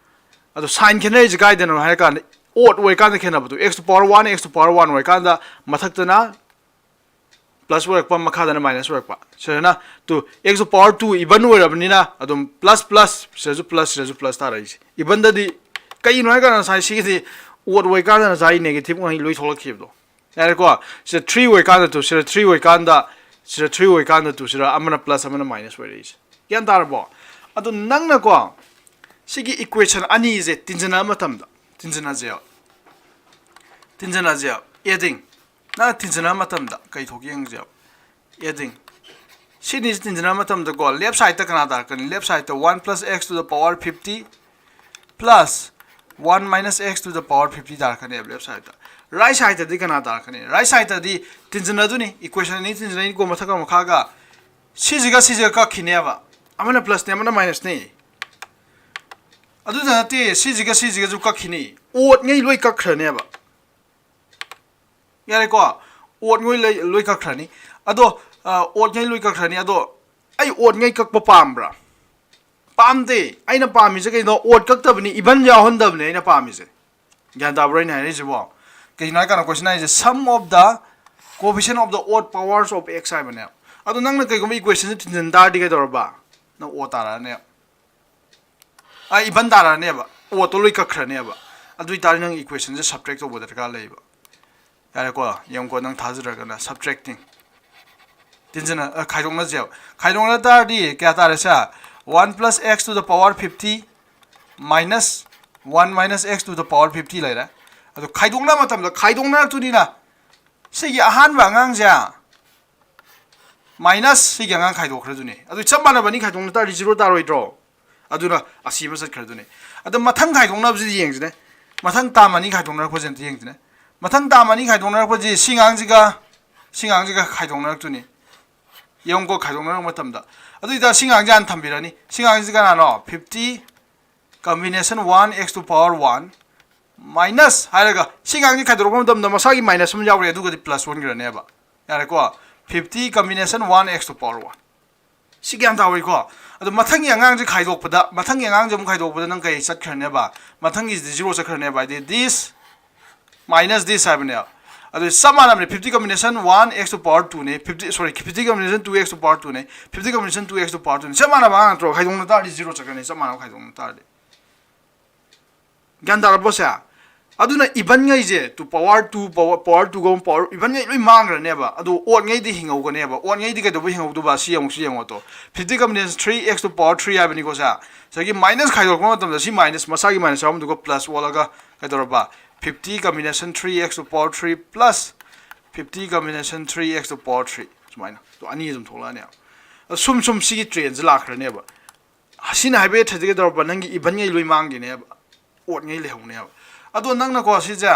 ꯑꯗꯣ sign ꯈꯦꯠꯅꯔꯤꯁꯦ ꯀꯥꯏꯗꯅꯣ ꯍꯥꯏꯔ ꯀꯥꯟꯗ, odd ꯑꯣꯏꯔꯀꯥꯟꯗ ꯈꯦꯠꯅꯕꯗꯣ, x to power one, x to power one ꯑꯣꯏꯔꯀꯥꯟꯗ ꯃꯊꯛꯇꯅ plus ꯑꯣꯏꯔꯛꯄ, ꯃꯈꯥꯗꯅ minus ꯑꯣꯏꯔꯛꯄ꯫ ꯁꯤꯗꯅ two, x to power two even ꯑꯣꯏꯔꯕꯅꯤꯅ ꯑꯗꯨꯝ plus plus, ꯁꯤꯗꯁꯨ plus, ꯁꯤꯗꯁꯨ plus ꯇꯥꯔꯛꯏꯁꯦ꯫ Even ꯗꯗꯤ ꯀꯩꯅꯣ ꯍꯥꯏ ꯀꯥꯟꯗ ꯉꯁꯥꯏ ꯁꯤꯒꯤꯗꯤ odd ꯑꯣꯏꯀꯥꯟꯗ ꯉꯁꯥꯏ negative ꯉꯩ ꯂꯣꯏ ꯊꯣꯛꯂꯛꯈꯤꯕꯗꯣ꯫ ꯌꯥꯔꯦꯀꯣ? ꯁꯤꯗ three ꯑꯣꯏꯀꯥꯟꯗ ꯇꯨ, ꯁꯤꯗ three ꯑꯣꯏꯀꯥꯟꯗ, ꯁꯤꯗ three ꯑꯣꯏꯀꯥꯟꯗ ꯇꯨ, ꯁꯤꯗ ꯑꯃꯅ plus ꯑꯃꯅ minus ꯑꯣꯏꯔꯛꯏꯁꯦ꯫ ꯒ꯭ꯌꯥꯟ ꯇꯥꯔꯕꯣ? ꯑꯗꯣ ꯅꯪꯅꯀꯣ ꯁꯤꯒꯤ equation ꯑꯅꯤꯁꯦ ꯇꯤꯟꯖꯟꯅꯕ ꯃꯇꯝꯗ, ꯇꯤꯟꯖꯟꯅꯁꯦꯕ, ꯇꯤꯟꯖꯟꯅꯁꯦꯕ, adding, ꯅꯪ ꯇꯤꯟꯖꯟꯅꯕ ꯃꯇꯝꯗ ꯀꯩ ꯊꯣꯛꯀꯦ ꯌꯦꯡꯁꯦꯕ꯫ Adding, ꯁꯤꯅꯤꯁꯤ ꯇꯤꯟꯖꯟꯅꯕ ꯃꯇꯝꯗꯀꯣ, left side ꯇ ꯀꯅꯥ ꯇꯥꯔꯛꯀꯅꯤ? Left side ꯇ one plus x to the power fifty plus one minus x to the power fifty ꯇꯥꯔꯛꯀꯅꯦꯕ left side ꯇ꯫ Right sideꯇꯗꯤ ꯀꯅꯥ ꯇꯥꯔꯛꯀꯅꯤ? Right sideꯇꯗꯤ ꯇꯤꯟꯁꯤꯟꯅꯗꯣꯏꯅꯤ, equation ꯑꯅꯤ ꯇꯤꯟꯁꯤꯟꯅꯩꯀꯣ, ꯃꯊꯛꯀ ꯃꯈꯥꯒ꯫ ꯁꯤꯁꯤꯒ ꯁꯤꯁꯤꯒ ꯀꯛꯈꯤꯅꯦꯕ, ꯑꯃꯅ plusꯅꯤ ꯑꯃꯅ minusꯅꯤ꯫ ꯑꯗꯨꯗ ꯅꯠꯇꯦ, ꯁꯤꯁꯤꯒ ꯁꯤꯁꯤꯒꯁꯨ ꯀꯛꯈꯤꯅꯤ, oddꯉꯩ ꯂꯣꯏ ꯀꯛꯈ꯭ꯔꯅꯦꯕ꯫ ꯌꯥꯔꯦꯀꯣ, oddꯉꯩ ꯂꯣꯏ ꯂꯣꯏ ꯀꯛꯈ꯭ꯔꯅꯤ꯫ ꯑꯗꯣ oddꯉꯩ ꯂꯣꯏ ꯀꯛꯈ꯭ꯔꯅꯤ꯫ ꯑꯗꯣ ꯑꯩ oddꯉꯩ ꯀꯛꯄ ꯄꯥꯝꯕ꯭ꯔꯥ? ꯄꯥꯝꯗꯦ꯫ ꯑꯩꯅ ꯄꯥꯝꯃꯤꯁꯦ ꯀꯩꯅꯣ? Odd ꯀꯛꯇꯕꯅꯤ, even ꯌꯥꯎꯍꯟꯗꯕꯅꯤ ꯑꯩꯅ ꯄꯥꯝꯃꯤꯁꯦ꯫ ꯒ꯭ꯌꯥꯟ ꯇꯥꯕ꯭ꯔꯣ ꯑꯩꯅ ꯍꯥꯏꯔꯤꯁꯤꯕꯣ? ꯀꯩꯒꯤꯅꯣ ꯍꯥꯏ ꯀꯥꯟꯗ question ꯍꯥꯏꯁꯦ sum of the coefficient of the odd powers of x ꯍꯥꯏꯕꯅꯦ꯫ ꯑꯗꯣ ꯅꯪꯅ ꯀꯩꯒꯨꯝꯕ equationꯁꯦ ꯊꯤꯟꯖꯤꯟ ꯇꯥꯔꯗꯤ ꯀꯩꯗꯧꯔꯕ? ꯅꯪ O ꯇꯥꯔꯛꯑꯅꯦ꯫ ꯑ, even ꯇꯥꯔꯛꯑꯅꯦꯕ, oddꯇꯣ ꯂꯣꯏ ꯀꯛꯈ꯭ꯔꯅꯦꯕ꯫ ꯑꯗꯨ ꯑꯣꯏꯇꯥꯔꯗꯤ ꯅꯪ equationꯁꯦ subtract ꯇꯧꯕ ꯗꯔꯀꯥꯔ ꯂꯩꯌꯦꯕ꯫ ꯌꯥꯔꯦꯀꯣ, ꯌꯦꯡꯉꯨꯀꯣ, ꯅꯪ ꯊꯥꯖꯗ꯭ꯔꯒꯅ subtracting꯫ ꯇꯤꯟꯖꯅ ꯑ, ꯈꯥꯏꯗꯣꯛꯅꯁꯦꯕ꯫ ꯈꯥꯏꯗꯣꯛꯅ ꯇꯥꯔꯗꯤ ꯀꯌꯥ ꯇꯥꯔꯦ ꯁꯦ? One plus x to the power fifty minus one minus x to the power fifty ꯂꯩꯔꯦ꯫ ꯑꯗꯣ ꯈꯥꯏꯗꯣꯛꯅꯕ ꯃꯇꯝꯗ ꯈꯥꯏꯗꯣꯛꯅꯔꯛꯇꯣꯏꯅꯤꯅ, ꯁꯤꯒꯤ ꯑꯍꯥꯟꯕ ꯑꯉꯥꯡꯁꯦ minus ꯁꯤꯒꯤ ꯑꯉꯥꯡ ꯈꯥꯏꯗꯣꯛꯈ꯭ꯔꯗꯨꯅꯤ꯫ ꯑꯗꯨ ꯆꯞ ꯃꯥꯟꯅꯕꯅꯤ, ꯈꯥꯏꯗꯣꯛꯅ ꯇꯥꯔꯗꯤ zero ꯇꯥꯔꯣꯏꯗ꯭ꯔꯣ? ꯑꯗꯨꯅ ꯑꯁꯤ ꯑꯃ ꯆꯠꯈ꯭ꯔꯗꯨꯅꯤ꯫ ꯑꯗꯣ ꯃꯊꯪ ꯈꯥꯏꯗꯣꯛꯅꯕꯁꯤꯗꯤ ꯌꯦꯡꯁꯤꯅꯦ꯫ ꯃꯊꯪ term ꯑꯅꯤ ꯈꯥꯏꯗꯣꯛꯅꯔꯛꯄꯁꯤ ꯑꯝꯇ ꯌꯦꯡꯁꯤꯅꯦ꯫ ꯃꯊꯪ term ꯑꯅꯤ ꯈꯥꯏꯗꯣꯛꯅꯔꯛꯄꯁꯤ ꯁꯤ ꯑꯉꯥꯡꯁꯤꯒ ꯁꯤ ꯑꯉꯥꯡꯁꯤꯒ ꯈꯥꯏꯗꯣꯛꯅꯔꯛꯇꯣꯏꯅꯤ꯫ ꯌꯦꯡꯉꯨꯀꯣ, ꯈꯥꯏꯗꯣꯛꯅꯔꯛꯄ ꯃꯇꯝꯗ꯫ ꯑꯗꯨ ꯑꯣꯏꯇꯥꯔꯗꯤ ꯁꯤ ꯑꯉꯥꯡꯁꯦ ꯍꯥꯟꯅ ꯊꯝꯕꯤꯔꯅꯤ꯫ ꯁꯤ ꯑꯉꯥꯡꯁꯤ ꯀꯅꯥꯅꯣ? Fifty combination one x to power one minus ꯍꯥꯏꯔꯒ ꯁꯤ ꯑꯉꯥꯡꯁꯤ ꯈꯥꯏꯗꯣꯔꯛꯄ ꯃꯇꯝꯗ ꯃꯁꯥꯒꯤ minus ꯑꯃ ꯌꯥꯎꯔꯦ, ꯑꯗꯨꯒꯗꯤ plus ꯑꯣꯟꯈ꯭ꯔꯅꯦꯕ꯫ ꯌꯥꯔꯦꯀꯣ? Fifty combination one x to power one꯫ ꯁꯤ ꯒ꯭ꯌꯥꯟ ꯇꯥꯍꯧꯏꯀꯣ? ꯑꯗꯣ ꯃꯊꯪꯒꯤ ꯑꯉꯥꯡꯁꯦ ꯈꯥꯏꯗꯣꯛꯄꯗ, ꯃꯊꯪꯒꯤ ꯑꯉꯥꯡꯁꯦ ꯑꯃꯨꯛ ꯈꯥꯏꯗꯣꯛꯄꯗ ꯅꯪ ꯀꯩ ꯆꯠꯈ꯭ꯔꯅꯦꯕ? ꯃꯊꯪꯒꯤꯁꯤꯗꯤ zero ꯆꯠꯈ꯭ꯔꯅꯦꯕ, ꯍꯥꯏꯗꯤ this minus this ꯍꯥꯏꯕꯅꯦꯕ꯫ ꯑꯗꯨ ꯆꯞ ꯃꯥꯟꯅꯕꯅꯦ, fifty combination one x to power two ꯅꯦ, fifty, sorry, fifty combination two x to power two ꯅꯦ, fifty combination two x to power two ꯅꯦ꯫ ꯆꯞ ꯃꯥꯟꯅꯕ ꯑꯉꯥꯡ ꯅꯠꯇ꯭ꯔꯣ? ꯈꯥꯏꯗꯣꯛꯅ ꯇꯥꯔꯗꯤ zero ꯆꯠꯈ꯭ꯔꯅꯤ, ꯆꯞ ꯃꯥꯟꯅꯕ ꯈꯥꯏꯗꯣꯛꯅ ꯇꯥꯔꯗꯤ꯫ ꯒ꯭ꯌꯥꯟ ꯇꯥꯔꯕꯣ ꯁꯦ? ꯑꯗꯨꯅ even ꯉꯩꯁꯦ to power two, power, power two ꯒ power even ꯉꯩ ꯂꯣꯏ ꯃꯥꯡꯈ꯭ꯔꯅꯦꯕ꯫ ꯑꯗꯣ odd ꯉꯩꯗꯤ ꯍꯤꯡꯍꯧꯒꯅꯦꯕ꯫ Odd ꯉꯩꯗꯤ ꯀꯩꯗꯧꯕ ꯍꯤꯡꯍꯧꯗꯕ? ꯁꯤ ꯑꯃꯨꯛꯁꯨ ꯌꯦꯡꯉꯣ ꯇꯣ꯫ Fifty combination three x to power three ꯍꯥꯏꯕꯅꯤꯀꯣ ꯁꯦ꯫ ꯁꯤꯗꯒꯤ minus ꯈꯥꯏꯗꯣꯔꯛꯄ ꯃꯇꯝꯗ ꯁꯤ minus ꯃꯁꯥꯒꯤ minus ꯌꯥꯎꯔꯝꯗꯨꯒ plus ꯑꯣꯜꯂꯒ ꯀꯩꯗꯧꯔꯕ? Fifty combination three x to power three plus fifty combination three x to power three ꯁꯨꯃꯥꯏꯅ꯫ ꯑꯗꯣ ꯑꯅꯤ ꯑꯗꯨꯝ ꯊꯣꯛꯂꯛꯑꯅꯦꯕ꯫ ꯑꯗꯣ ꯁꯨꯝ ꯁꯨꯝ ꯁꯤꯒꯤ trend ꯁꯦ ꯂꯥꯛꯈ꯭ꯔꯅꯦꯕ꯫ ꯁꯤꯅ ꯍꯥꯏꯕ ꯌꯥꯗ꯭ꯔꯗꯤ ꯀꯩꯗꯧꯔꯕ? ꯅꯪꯒꯤ even ꯉꯩ ꯂꯣꯏ ꯃꯥꯡꯈꯤꯅꯦꯕ, odd ꯉꯩ ꯂꯩꯍꯧꯅꯦꯕ꯫ ꯑꯗꯣ ꯅꯪꯅꯀꯣ ꯁꯤꯁꯦ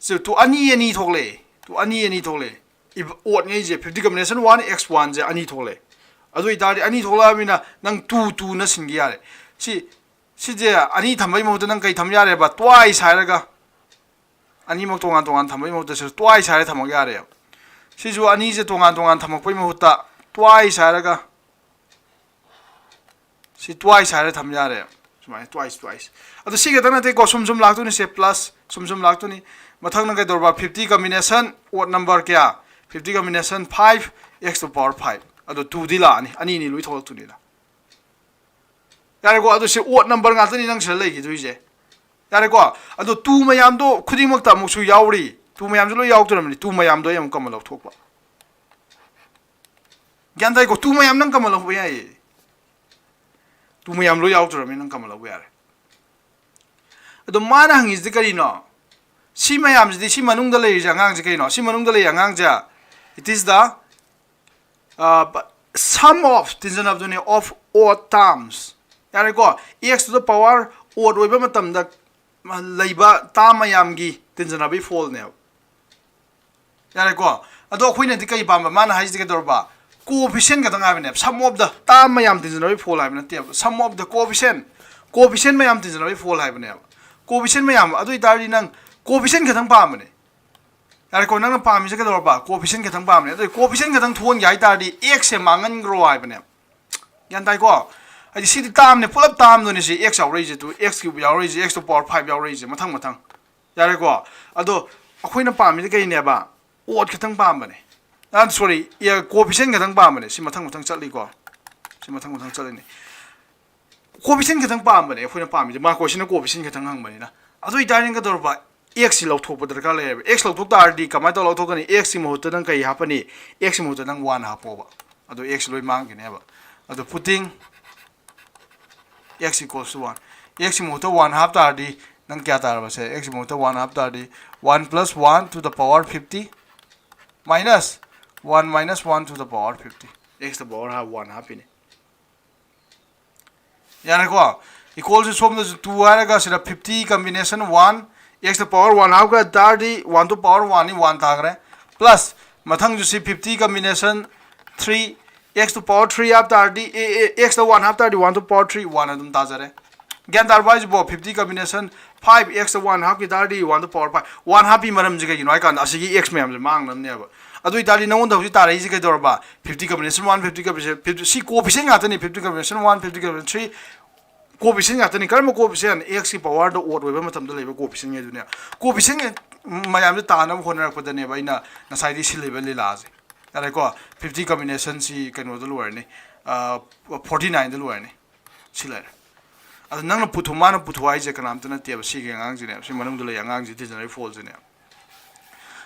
ꯁꯤ ꯇꯨ ꯑꯅꯤ ꯑꯅꯤ ꯊꯣꯛꯂꯛꯑꯦ, ꯇꯨ ꯑꯅꯤ ꯑꯅꯤ ꯊꯣꯛꯂꯛꯑꯦ꯫ ꯏꯕ-, odd ꯉꯩꯁꯦ fifty combination one x one ꯁꯦ ꯑꯅꯤ ꯊꯣꯛꯂꯛꯑꯦ꯫ ꯑꯗꯨ ꯑꯣꯏꯇꯥꯔꯗꯤ ꯑꯅꯤ ꯊꯣꯛꯂꯛꯑꯕꯅꯤꯅ ꯅꯪ two two ꯅ ꯁꯤꯟꯒꯦ ꯌꯥꯔꯦ꯫ ꯁꯤ, ꯁꯤꯁꯦ ꯑꯅꯤ ꯊꯝꯕꯩ ꯃꯍꯨꯠꯇ ꯅꯪ ꯀꯩ ꯊꯝ ꯌꯥꯔꯦꯕ? Twice ꯍꯥꯏꯔꯒ ꯑꯅꯤꯃꯛ ꯇꯣꯉꯥꯟ ꯇꯣꯉꯥꯟ ꯊꯝꯕꯩ ꯃꯍꯨꯠꯇ ꯁꯤꯗ twice ꯍꯥꯏꯔ ꯊꯝꯃꯛ ꯌꯥꯔꯦꯕ꯫ ꯁꯤꯁꯨ ꯑꯅꯤꯁꯦ ꯇꯣꯉꯥꯟ ꯇꯣꯉꯥꯟ ꯊꯝꯃꯛꯄꯩ ꯃꯍꯨꯠꯇ twice ꯍꯥꯏꯔꯒ ꯁꯤ twice ꯍꯥꯏꯔ ꯊꯝ ꯌꯥꯔꯦ꯫ ꯁꯨꯃꯥꯏꯅ twice, twice꯫ ꯑꯗꯣ ꯁꯤ ꯈꯛꯇ ꯅꯠꯇꯦꯀꯣ, ꯁꯨꯝ ꯁꯨꯝ ꯂꯥꯛꯇꯣꯏꯅꯤ꯫ ꯁꯦ plus ꯁꯨꯝ ꯁꯨꯝ ꯂꯥꯛꯇꯣꯏꯅꯤ꯫ ꯃꯊꯪꯅ ꯀꯩꯗꯧꯔꯕ? Fifty combination odd number ꯀꯌꯥ? Fifty combination five, x to power five꯫ ꯑꯗꯣ two ꯗꯤ ꯂꯥꯛꯑꯅꯤ, ꯑꯅꯤ ꯑꯅꯤ ꯂꯣꯏ ꯊꯣꯛꯂꯛꯇꯣꯏꯅꯤꯅ꯫ ꯌꯥꯔꯦꯀꯣ? ꯑꯗꯣ ꯁꯤ odd number ꯉꯥꯛꯇꯅꯤ ꯅꯪ ꯁꯤꯗ ꯂꯩꯈꯤꯗꯣꯏꯁꯦ꯫ ꯌꯥꯔꯦꯀꯣ? ꯑꯗꯣ two ꯃꯌꯥꯝꯗꯣ ꯈꯨꯗꯤꯡꯃꯛꯇ ꯑꯃꯨꯛꯁꯨ ꯌꯥꯎꯔꯤ꯫ Two ꯃꯌꯥꯝꯁꯨ ꯂꯣꯏ ꯌꯥꯎꯗꯣꯔꯕꯅꯤ꯫ Two ꯃꯌꯥꯝꯗꯣ ꯑꯩ ꯑꯃꯨꯛ common ꯂꯧꯊꯣꯛꯄ꯫ ꯒ꯭ꯌꯥꯟ ꯇꯥꯏꯀꯣ? Two ꯃꯌꯥꯝ ꯅꯪ common ꯂꯧꯕ ꯌꯥꯏꯌꯦ꯫ Two ꯃꯌꯥꯝ ꯂꯣꯏ ꯌꯥꯎꯗꯣꯔꯕꯅꯤ, ꯅꯪ common ꯂꯧꯕ ꯌꯥꯔꯦ꯫ ꯑꯗꯣ ꯃꯥꯅ ꯍꯪꯉꯤꯁꯤꯗꯤ ꯀꯔꯤꯅꯣ? ꯁꯤ ꯃꯌꯥꯝꯁꯤꯗꯤ, ꯁꯤ ꯃꯅꯨꯡꯗ ꯂꯩꯔꯤꯁꯦ ꯑꯉꯥꯡꯁꯦ ꯀꯩꯅꯣ? ꯁꯤ ꯃꯅꯨꯡꯗ ꯂꯩꯔꯤ ꯑꯉꯥꯡꯁꯦ, it is the, uh, sum of, ꯇꯤꯟꯖꯅꯕꯗꯨꯅꯦ, of odd terms꯫ ꯌꯥꯔꯦꯀꯣ? X to the power odd ꯑꯣꯏꯕ ꯃꯇꯝꯗ ꯂꯩꯕ term ꯃꯌꯥꯝꯒꯤ ꯇꯤꯟꯖꯅꯕꯒꯤ ꯐꯣꯜꯅꯦꯕ꯫ ꯌꯥꯔꯦꯀꯣ? ꯑꯗꯣ ꯑꯩꯈꯣꯏꯅꯗꯤ ꯀꯩ ꯄꯥꯝꯕ? ꯃꯥꯅ ꯍꯥꯏꯁꯤꯗꯤ ꯀꯩꯗꯧꯔꯕ? Coefficient ꯈꯛꯇꯪ ꯍꯥꯏꯕꯅꯦꯕ꯫ Sum of the term ꯃꯌꯥꯝ ꯇꯤꯟꯖꯅꯕꯒꯤ ꯐꯣꯜ ꯍꯥꯏꯕ ꯅꯠꯇꯦꯕ꯫ Sum of the coefficient, coefficient ꯃꯌꯥꯝ ꯇꯤꯟꯖꯅꯕꯒꯤ ꯐꯣꯜ ꯍꯥꯏꯕꯅꯦꯕ꯫ Coefficient ꯃꯌꯥꯝ꯫ ꯑꯗꯨ ꯑꯣꯏꯇꯥꯔꯗꯤ ꯅꯪ coefficient ꯈꯛꯇꯪ ꯄꯥꯝꯕꯅꯦ꯫ ꯌꯥꯔꯦꯀꯣ? ꯅꯪꯅ ꯄꯥꯝꯃꯤꯁꯦ ꯀꯩꯗꯧꯔꯕ? Coefficient ꯈꯛꯇꯪ ꯄꯥꯝꯕꯅꯦ꯫ ꯑꯗꯨ coefficient ꯈꯛꯇꯪ ꯊꯣꯛꯍꯟꯒꯦ ꯍꯥꯏꯇꯥꯔꯗꯤ x ꯁꯦ ꯃꯥꯡꯍꯟꯈ꯭ꯔꯣ ꯍꯥꯏꯕꯅꯦꯕ꯫ ꯒ꯭ꯌꯥꯟ ꯇꯥꯏꯀꯣ? ꯍꯥꯏꯗꯤ ꯁꯤꯗꯤ term ꯅꯦ, ꯄꯨꯂꯞ term ꯗꯨꯅꯦ ꯁꯤ, x ꯌꯥꯎꯔꯛꯏꯁꯦ꯫ ꯇꯨ x cube ꯌꯥꯎꯔꯛꯏꯁꯦ, x to power five ꯌꯥꯎꯔꯛꯏꯁꯦ, ꯃꯊꯪ ꯃꯊꯪ꯫ ꯌꯥꯔꯦꯀꯣ? ꯑꯗꯣ ꯑꯩꯈꯣꯏꯅ ꯄꯥꯝꯃꯤꯗꯤ ꯀꯩꯅꯦꯕ? Odd ꯈꯛꯇꯪ ꯄꯥꯝꯕꯅꯦ꯫ ꯑ, sorry, ꯑ, coefficient ꯈꯛꯇꯪ ꯄꯥꯝꯕꯅꯦ꯫ ꯁꯤ ꯃꯊꯪ ꯃꯊꯪ ꯆꯠꯂꯤꯀꯣ? ꯁꯤ ꯃꯊꯪ ꯃꯊꯪ ꯆꯠꯂꯤꯅꯦ꯫ Coefficient ꯈꯛꯇꯪ ꯄꯥꯝꯕꯅꯦ ꯑꯩꯈꯣꯏꯅ ꯄꯥꯝꯃꯤꯁꯦ꯫ ꯃꯥ question ꯅ coefficient ꯈꯛꯇꯪ ꯍꯪꯕꯅꯤꯅ꯫ ꯑꯗꯨ ꯑꯣꯏꯇꯥꯔꯗꯤ ꯀꯩꯗꯧꯔꯕ? X ꯁꯤ ꯂꯧꯊꯣꯛꯄ ꯗꯔꯀꯥꯔ ꯂꯩꯌꯦꯕ꯫ X ꯂꯧꯊꯣꯛ ꯇꯥꯔꯗꯤ ꯀꯃꯥꯏꯅ ꯇꯧꯔ ꯂꯧꯊꯣꯛꯀꯅꯤ? X ꯀꯤ ꯃꯍꯨꯠꯇ ꯅꯪ ꯀꯩ ꯍꯥꯞꯄꯅꯤ? X ꯀꯤ ꯃꯍꯨꯠꯇ ꯅꯪ one ꯍꯥꯞꯄꯣꯕ꯫ ꯑꯗꯣ x ꯂꯣꯏ ꯃꯥꯡꯈꯤꯅꯦꯕ꯫ ꯑꯗꯣ putting x equals to one, x ꯀꯤ ꯃꯍꯨꯠꯇ one ꯍꯥꯞ ꯇꯥꯔꯗꯤ ꯅꯪ ꯀꯌꯥ ꯇꯥꯔꯕ ꯁꯦ? X ꯀꯤ ꯃꯍꯨꯠꯇ one ꯍꯥꯞ ꯇꯥꯔꯗꯤ one plus one to the power fifty minus one minus one to the power fifty, x to the power half one ꯍꯥꯞꯄꯤꯅꯦ꯫ ꯌꯥꯔꯦꯀꯣ? Equal to ꯁꯣꯝꯗꯁꯨ two ꯍꯥꯏꯔꯒ ꯁꯤꯗ fifty combination one, X to power one ꯍꯥꯞꯈ꯭ꯔ ꯇꯥꯔꯗꯤ one to power one ꯅꯤ, one ꯇꯥꯈ꯭ꯔꯦ꯫ Plus ꯃꯊꯪꯁꯨ ꯁꯤ fifty combination three, X to power three half ꯇꯥꯔꯗꯤ, ꯑꯦ, ꯑꯦ, X ꯇ one ꯍꯥꯞ ꯇꯥꯔꯗꯤ one to power three, one ꯑꯗꯨꯝ ꯇꯥꯖꯔꯦ꯫ ꯒ꯭ꯌꯥꯟ ꯇꯥꯔꯕ ꯍꯥꯏꯁꯤꯕꯣ? Fifty combination five, X ꯇ one ꯍꯥꯞꯈꯤ ꯇꯥꯔꯗꯤ one to power five꯫ One ꯍꯥꯞꯄꯤ ꯃꯔꯝꯁꯤ ꯀꯩꯒꯤꯅꯣ ꯍꯥꯏ ꯀꯥꯟꯗ ꯑꯁꯤꯒꯤ X ꯃꯌꯥꯝꯁꯦ ꯃꯥꯡꯅꯕꯅꯦꯕ꯫ ꯑꯗꯨ ꯑꯣꯏ ꯇꯥꯔꯗꯤ ꯅꯉꯣꯟꯗ ꯍꯧꯖꯤꯛ ꯇꯥꯔꯛꯏꯁꯤ ꯀꯩꯗꯧꯔꯕ? Fifty combination one, fifty combination, fifty, ꯁꯤ coefficient ꯉꯥꯛꯇꯅꯤ꯫ Fifty combination one, fifty combination three, coefficient ꯉꯥꯛꯇꯅꯤ꯫ ꯀꯔꯝꯕ coefficient? X ꯀꯤ power ꯗ odd ꯑꯣꯏꯕ ꯃꯇꯝꯗ ꯂꯩꯕ coefficient ꯉꯩꯗꯨꯅꯦ꯫ Coefficient ꯃꯌꯥꯝꯁꯦ ꯇꯥꯅꯕ ꯍꯣꯠꯅꯔꯛꯄꯗꯅꯦꯕ ꯑꯩꯅ ꯉꯁꯥꯏꯗꯤ ꯁꯤꯜꯂꯤꯕ ꯂꯤꯂꯥꯁꯦ꯫ ꯌꯥꯔꯦꯀꯣ? Fifty combination ꯁꯤ ꯀꯩꯅꯣꯗ ꯂꯣꯏꯔꯅꯤ, forty nine ꯗ ꯂꯣꯏꯔꯅꯤ꯫ ꯁꯤ ꯂꯩꯔꯦ꯫ ꯑꯗꯣ ꯅꯪꯅ ꯄꯨꯊꯣꯛ, ꯃꯥꯅ ꯄꯨꯊꯣꯛ ꯍꯥꯏꯁꯦ ꯀꯅꯥꯝꯇ ꯅꯠꯇꯦꯕ, ꯁꯤꯒꯤ ꯑꯉꯥꯡꯁꯤꯅꯦꯕ, ꯁꯤ ꯃꯅꯨꯡꯗ ꯂꯩ ꯑꯉꯥꯡꯁꯤ, ꯗꯤꯖꯅꯔꯤ ꯐꯣꯜꯁꯤꯅꯦꯕ꯫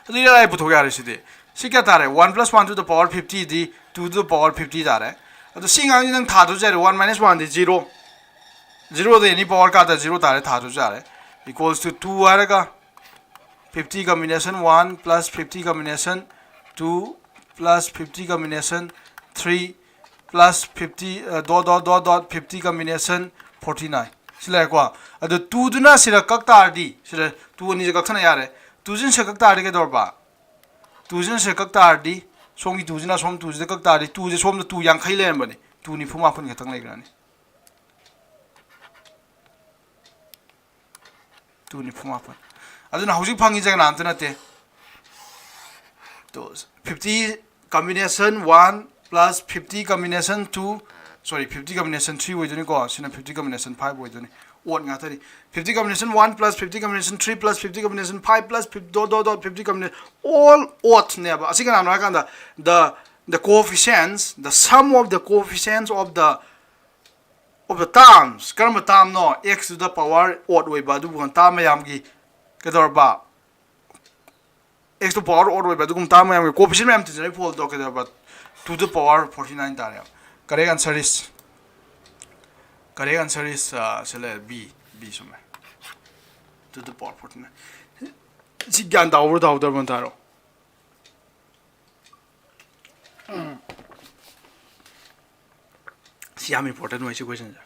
ꯑꯗꯨ ꯏꯔꯥꯏ ꯂꯥꯏ ꯄꯨꯊꯣꯛ ꯌꯥꯔꯦ ꯁꯤꯗꯤ꯫ ꯁꯤ ꯀꯌꯥ ꯇꯥꯔꯦ? One plus one to the power fifty D two to the power fifty ꯇꯥꯔꯦ꯫ ꯑꯗꯣ ꯁꯤ ꯑꯉꯥꯡꯁꯤ ꯅꯪ ꯊꯥꯗ꯭ꯔꯁꯨ ꯌꯥꯔꯦ, one minus one ꯗꯤ zero, zero ꯗ any power ꯀꯥꯗ zero ꯇꯥꯔꯦ, ꯊꯥꯗ꯭ꯔꯁꯨ ꯌꯥꯔꯦ꯫ Equals to two ꯍꯥꯏꯔꯒ fifty combination one plus fifty combination two plus fifty combination three plus fifty, dot dot dot dot, fifty combination forty nine꯫ ꯁꯤ ꯂꯩꯔꯦꯀꯣ꯫ ꯑꯗꯣ two ꯗꯨꯅ ꯁꯤꯗ ꯀꯛ ꯇꯥꯔꯗꯤ, ꯁꯤꯗ two ꯑꯅꯤꯁꯦ ꯀꯛꯊꯠꯅ ꯌꯥꯔꯦ꯫ Two ꯁꯤꯅ ꯁꯤꯗ ꯀꯛ ꯇꯥꯔꯗꯤ ꯀꯩꯗꯧꯔꯕ? Two ꯁꯤꯅ ꯁꯤꯗ ꯀꯛ ꯇꯥꯔꯗꯤ, ꯁꯣꯝꯒꯤ two ꯁꯤꯅ ꯁꯣꯝ two ꯁꯤꯗ ꯀꯛ ꯇꯥꯔꯗꯤ, two ꯁꯦ ꯁꯣꯝꯗ two ꯌꯥꯡꯈꯩ ꯂꯩꯔꯝꯕꯅꯤ, two ꯅꯤꯐꯨ ꯃꯥꯄꯟ ꯈꯛꯇꯪ ꯂꯩꯈ꯭ꯔꯅꯤ꯫ Two ꯅꯤꯐꯨ ꯃꯥꯄꯟ꯫ ꯑꯗꯨꯅ ꯍꯧꯖꯤꯛ ꯐꯪꯉꯤꯁꯦ ꯀꯅꯥꯝꯇ ꯅꯠꯇꯦ꯫ ꯇꯣ, fifty combination one plus fifty combination two, sorry, fifty combination three ꯑꯣꯏꯗꯣꯏꯅꯤꯀꯣ, ꯁꯤꯅ fifty combination five ꯑꯣꯏꯗꯣꯏꯅꯤ꯫ Odd ꯉꯥꯛꯇꯅꯤ꯫ Fifty combination one plus fifty combination three plus fifty combination five plus fifty, dot dot dot, fifty combination, all odd ꯅꯦꯕ꯫ ꯑꯁꯤ ꯀꯅꯥꯅꯣ ꯍꯥꯏ ꯀꯥꯟꯗ, the, the coefficients, the sum of the coefficients of the, of the terms, ꯀꯔꯝꯕ term no? X to the power odd ꯑꯣꯏꯕ ꯑꯗꯨꯒꯨꯝꯕ term ꯃꯌꯥꯝꯒꯤ ꯀꯩꯗꯧꯔꯕ? X to power odd ꯑꯣꯏꯕ ꯑꯗꯨꯒꯨꯝꯕ term ꯃꯌꯥꯝꯒꯤ coefficient ꯃꯌꯥꯝ ꯇꯤꯟꯖꯔꯒ phone ꯇꯧꯔꯛꯀꯗꯧꯔꯕ? Two to the power forty nine ꯇꯥꯔꯦ꯫ Correct answer is, correct answer is, ꯑ, ꯁꯤ ꯂꯩꯔꯦ, B, B ꯆꯨꯝꯃꯦ꯫ Two to the power forty nine꯫ ꯁꯤ ꯒ꯭ꯌꯥꯟ ꯇꯥꯍꯧꯕ꯭ꯔꯣ ꯇꯥꯍꯧꯗꯕ꯭ꯔꯣ ꯑꯝꯇ ꯍꯥꯏꯔꯛꯑꯣ꯫ ꯁꯤ ꯌꯥꯝ important ꯑꯣꯏ ꯁꯤ question ꯁꯦ꯫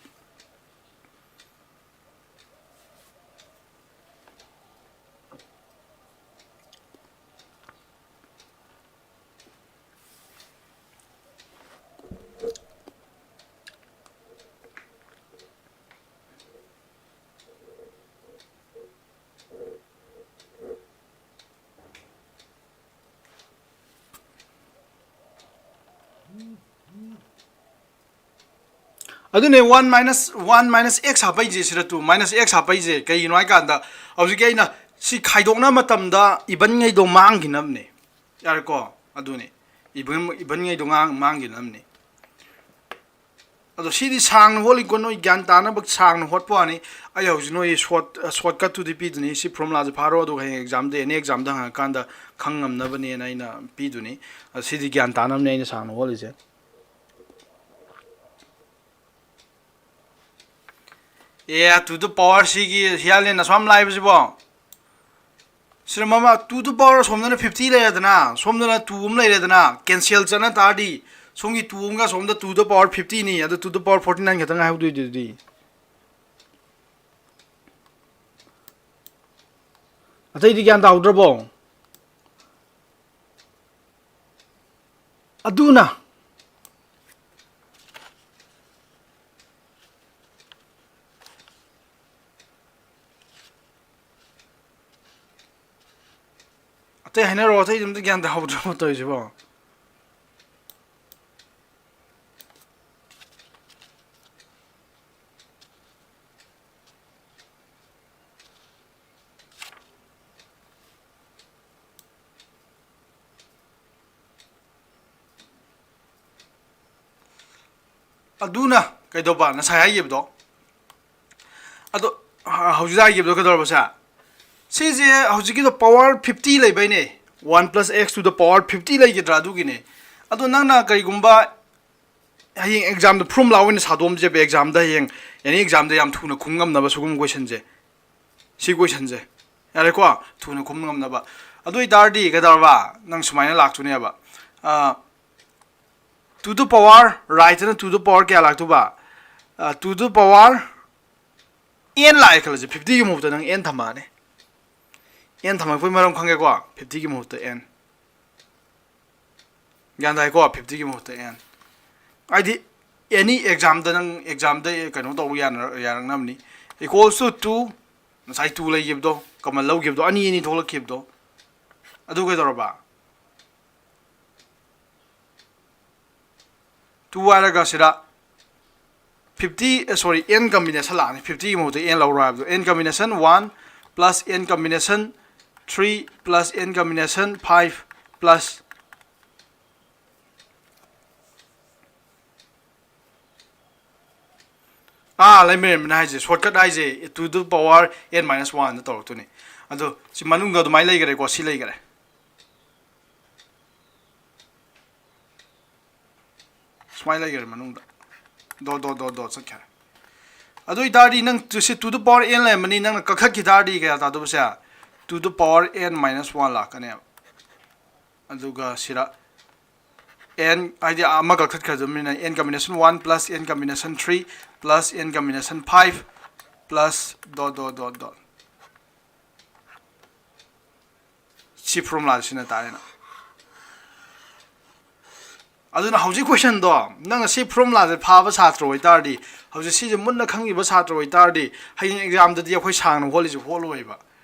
ꯑꯗꯨꯅꯦ, one minus one minus x ꯍꯥꯞꯄꯛꯏꯁꯦ, ꯁꯤꯗ ꯇꯨ ꯃꯥꯏꯅꯁ ꯑꯦꯛꯁ ꯍꯥꯞꯄꯛꯏꯁꯦ ꯀꯩꯒꯤꯅꯣ ꯍꯥꯏ ꯀꯥꯟꯗ, ꯍꯧꯖꯤꯛꯀꯤ ꯑꯩꯅ ꯁꯤ ꯈꯥꯏꯗꯣꯛꯅꯕ ꯃꯇꯝꯗ ꯏꯕꯟꯉꯩꯗꯣ ꯃꯥꯡꯈꯤꯅꯕꯅꯦ꯫ ꯌꯥꯔꯦꯀꯣ? ꯑꯗꯨꯅꯦ, ꯏꯕꯟ ꯏꯕꯟꯉꯩꯗꯣ ꯉꯥꯡ ꯃꯥꯡꯈꯤꯅꯕꯅꯦ꯫ ꯑꯗꯣ ꯁꯤꯗꯤ ꯁꯥꯡꯅ ꯍꯣꯠꯂꯤꯀꯣ, ꯅꯣꯏ ꯒ꯭ꯌꯥꯟ ꯇꯥꯅꯕ ꯁꯥꯡꯅ ꯍꯣꯠꯄ ꯋꯥꯅꯤ꯫ ꯑꯩ ꯍꯧꯖꯤꯛ ꯅꯣꯏ ꯁꯣꯔꯠ ꯁꯣꯔꯠꯀꯠꯇꯨꯗꯤ ꯄꯤꯗꯨꯅꯤ, ꯁꯤ ꯐꯣꯔꯃꯨꯂꯥꯁꯦ ꯐꯥꯔꯣ, ꯑꯗꯨꯒ ꯍꯌꯦꯡ ꯑꯦꯛꯖꯥꯝꯗ, ꯑꯦꯅꯤ ꯑꯦꯛꯖꯥꯝꯗ ꯍꯪꯉꯀꯥꯟꯗ ꯈꯪ ꯉꯝꯅꯕꯅꯦꯅ ꯑꯩꯅ ꯄꯤꯗꯨꯅꯤ꯫ ꯑ, ꯁꯤꯗꯤ ꯒ꯭ꯌꯥꯟ ꯇꯥꯅꯕꯅꯦ ꯑꯩꯅ ꯁꯥꯡꯅ ꯍꯣꯠꯂꯤꯁꯦ꯫ ꯑꯦ, to the power ꯁꯤꯒꯤ ꯍꯤꯌꯥꯂꯦꯟ ꯑꯁꯨꯛ ꯌꯥꯝ ꯂꯥꯏꯕꯁꯤꯕꯣ? ꯁꯤꯗ ꯃꯃꯥ to the power ꯑꯁꯣꯝꯗꯅ ꯐꯤꯐꯇꯤ ꯂꯩꯔꯦꯗꯅ, ꯁꯣꯝꯗꯅ ꯇꯨ ꯑꯃ ꯂꯩꯔꯦꯗꯅ, ꯀꯦꯟꯁꯦꯜ ꯆꯠꯅ ꯇꯥꯔꯗꯤ ꯁꯣꯝꯒꯤ ꯇꯨ ꯑꯃꯒ ꯑꯁꯣꯝꯗ to the power ꯐꯤꯐꯇꯤꯅꯤ, ꯑꯗꯨ to the power forty nine ꯈꯛꯇ ꯉꯥꯏꯍꯧꯗꯣꯏꯗꯨꯗꯤ꯫ ꯑꯇꯩꯗꯤ ꯒ꯭ꯌꯥꯟ ꯇꯥꯍꯧꯗ꯭ꯔꯕꯣ? ꯑꯗꯨꯅ ꯑꯇꯩ ꯍꯥꯏꯅꯔꯣ, ꯑꯇꯩꯗꯤ ꯑꯝꯇ ꯒ꯭ꯌꯥꯟ ꯇꯥꯍꯧꯗ꯭ꯔꯕꯣ ꯇꯧꯔꯤꯁꯤꯕꯣ? ꯑꯗꯨꯅ ꯀꯩꯗꯧꯕ ꯉꯁꯥꯏ ꯍꯥꯏꯈꯤꯕꯗꯣ? ꯑꯗꯣ, ꯍ-, ꯍꯧꯖꯤꯛ ꯍꯥꯏꯈꯤꯕꯗꯣ ꯀꯩꯗꯧꯔꯕ ꯁꯦ? ꯁꯤꯁꯦ ꯍꯧꯖꯤꯛꯀꯤꯗꯣ power ꯐꯤꯐꯇꯤ ꯂꯩꯕꯩꯅꯦ꯫ One plus x to the power fifty ꯂꯩꯈꯤꯗ꯭ꯔꯥ? ꯑꯗꯨꯒꯤꯅꯦ꯫ ꯑꯗꯣ ꯅꯪꯅ ꯀꯔꯤꯒꯨꯝꯕ ꯍꯌꯦꯡ ꯑꯦꯛꯖꯥꯝꯗ ꯐꯣꯔꯃꯨꯂꯥ ꯑꯣꯏꯅ ꯁꯥꯗꯣꯛꯑꯝꯁꯦꯕ, ꯑꯦꯛꯖꯥꯝꯗ ꯍꯌꯦꯡ ꯑꯦꯅꯤ ꯑꯦꯛꯖꯥꯝꯗ ꯌꯥꯝ ꯊꯨꯅ ꯈꯨꯝ ꯉꯝꯅꯕ ꯁꯤꯒꯨꯝꯕ ꯀꯣꯏꯁꯟꯁꯦ, ꯁꯤ ꯀꯣꯏꯁꯟꯁꯦ, ꯌꯥꯔꯦꯀꯣ? ꯊꯨꯅ ꯈꯨꯝ ꯉꯝꯅꯕ꯫ ꯑꯗꯨ ꯑꯣꯏꯇꯥꯔꯗꯤ ꯀꯩꯗꯧꯔꯕ? ꯅꯪ ꯁꯨꯃꯥꯏꯅ ꯂꯥꯛꯇꯣꯏꯅꯦꯕ, ꯑ, to the power, right ꯅ to the power ꯀꯌꯥ ꯂꯥꯛꯇꯣꯏꯕ? ꯑ, to the power n ꯂꯥꯛꯑꯦ ꯈꯜꯂꯁꯦ, ꯐꯤꯐꯇꯤꯒꯤ ꯃꯍꯨꯠꯇ ꯅꯪ n ꯊꯝꯃꯛꯑꯅꯤ꯫ N ꯊꯝꯃꯛꯄꯒꯤ ꯃꯔꯝ ꯈꯪꯒꯦꯀꯣ? ꯐꯤꯐꯇꯤꯒꯤ ꯃꯍꯨꯠꯇ n꯫ ꯒ꯭ꯌꯥꯟ ꯇꯥꯏꯀꯣ? ꯐꯤꯐꯇꯤꯒꯤ ꯃꯍꯨꯠꯇ n꯫ ꯍꯥꯏꯗꯤ ꯑꯦꯅꯤ ꯑꯦꯛꯖꯥꯝꯗ, ꯅꯪ ꯑꯦꯛꯖꯥꯝꯗ ꯀꯩꯅꯣ ꯇꯧꯕ ꯌꯥꯅ-, ꯌꯥꯔꯛꯅꯕꯅꯤ꯫ Equals to two, ꯉꯁꯥꯏ ꯇꯨ ꯂꯩꯈꯤꯕꯗꯣ, ꯀꯃꯟ ꯂꯧꯈꯤꯕꯗꯣ, ꯑꯅꯤ ꯑꯅꯤ ꯊꯣꯛꯂꯛꯈꯤꯕꯗꯣ, ꯑꯗꯨ ꯀꯩꯗꯧꯔꯕ? Two ꯍꯥꯏꯔꯒ ꯁꯤꯗ fifty, sorry, n combination ꯂꯥꯛꯑꯅꯤ, fiftyꯒꯤ ꯃꯍꯨꯠꯇ n ꯂꯧꯔꯣ ꯍꯥꯏꯕꯗꯣ, n combination one plus n combination three plus n combination five plus, ꯑꯥ, ꯂꯩꯃꯔꯦꯟꯕꯅ ꯍꯥꯏꯁꯦ, shortcut ꯍꯥꯏꯁꯦ to the power n minus one ꯇꯧꯔꯛꯇꯣꯏꯅꯤ꯫ ꯑꯗꯣ ꯁꯤ ꯃꯅꯨꯡꯗ ꯑꯗꯨꯃꯥꯏꯅ ꯂꯩꯈꯔꯦꯀꯣ, ꯁꯤ ꯂꯩꯈꯔꯦ꯫ ꯁꯨꯃꯥꯏꯅ ꯂꯩꯈꯔꯦ ꯃꯅꯨꯡꯗ꯫ Dot dot dot dot ꯆꯠꯈꯔꯦ꯫ ꯑꯗꯨ ꯑꯣꯏꯇꯥꯔꯗꯤ ꯅꯪ ꯁꯤ to the power n ꯂꯩꯔꯝꯃꯅꯤ, ꯅꯪꯅ ꯀꯛꯊꯠꯈꯤ ꯇꯥꯔꯗꯤ ꯀꯌꯥ ꯇꯥꯗꯧꯕꯁꯦ? To the power n minus one ꯂꯥꯛꯀꯅꯦꯕ꯫ ꯑꯗꯨꯒ ꯁꯤꯗ n ꯍꯥꯏꯗꯤ ꯑꯃ ꯀꯛꯊꯠꯈ꯭ꯔꯗꯕꯅꯤꯅ, n combination one plus n combination three plus n combination five plus dot dot dot dot꯫ ꯁꯤ formula ꯁꯤꯖꯤꯟꯅ ꯇꯥꯔꯦꯅ꯫ ꯑꯗꯨꯅ ꯍꯧꯖꯤꯛ questionꯗꯣ, ꯅꯪꯅ ꯁꯤ formulaꯁꯦ ꯐꯥꯕ ꯁꯥꯇ꯭ꯔ ꯑꯣꯏꯇꯥꯔꯗꯤ, ꯍꯧꯖꯤꯛ ꯁꯤꯁꯦ ꯃꯨꯟꯅ ꯈꯪꯈꯤꯕ ꯁꯥꯇ꯭ꯔ ꯑꯣꯏꯇꯥꯔꯗꯤ, ꯍꯌꯦꯡ examꯗꯗꯤ ꯑꯩꯈꯣꯏ ꯁꯥꯡꯅ ꯍꯣꯠꯂꯤꯁꯦ ꯍꯣꯠꯂꯣꯏꯕ꯫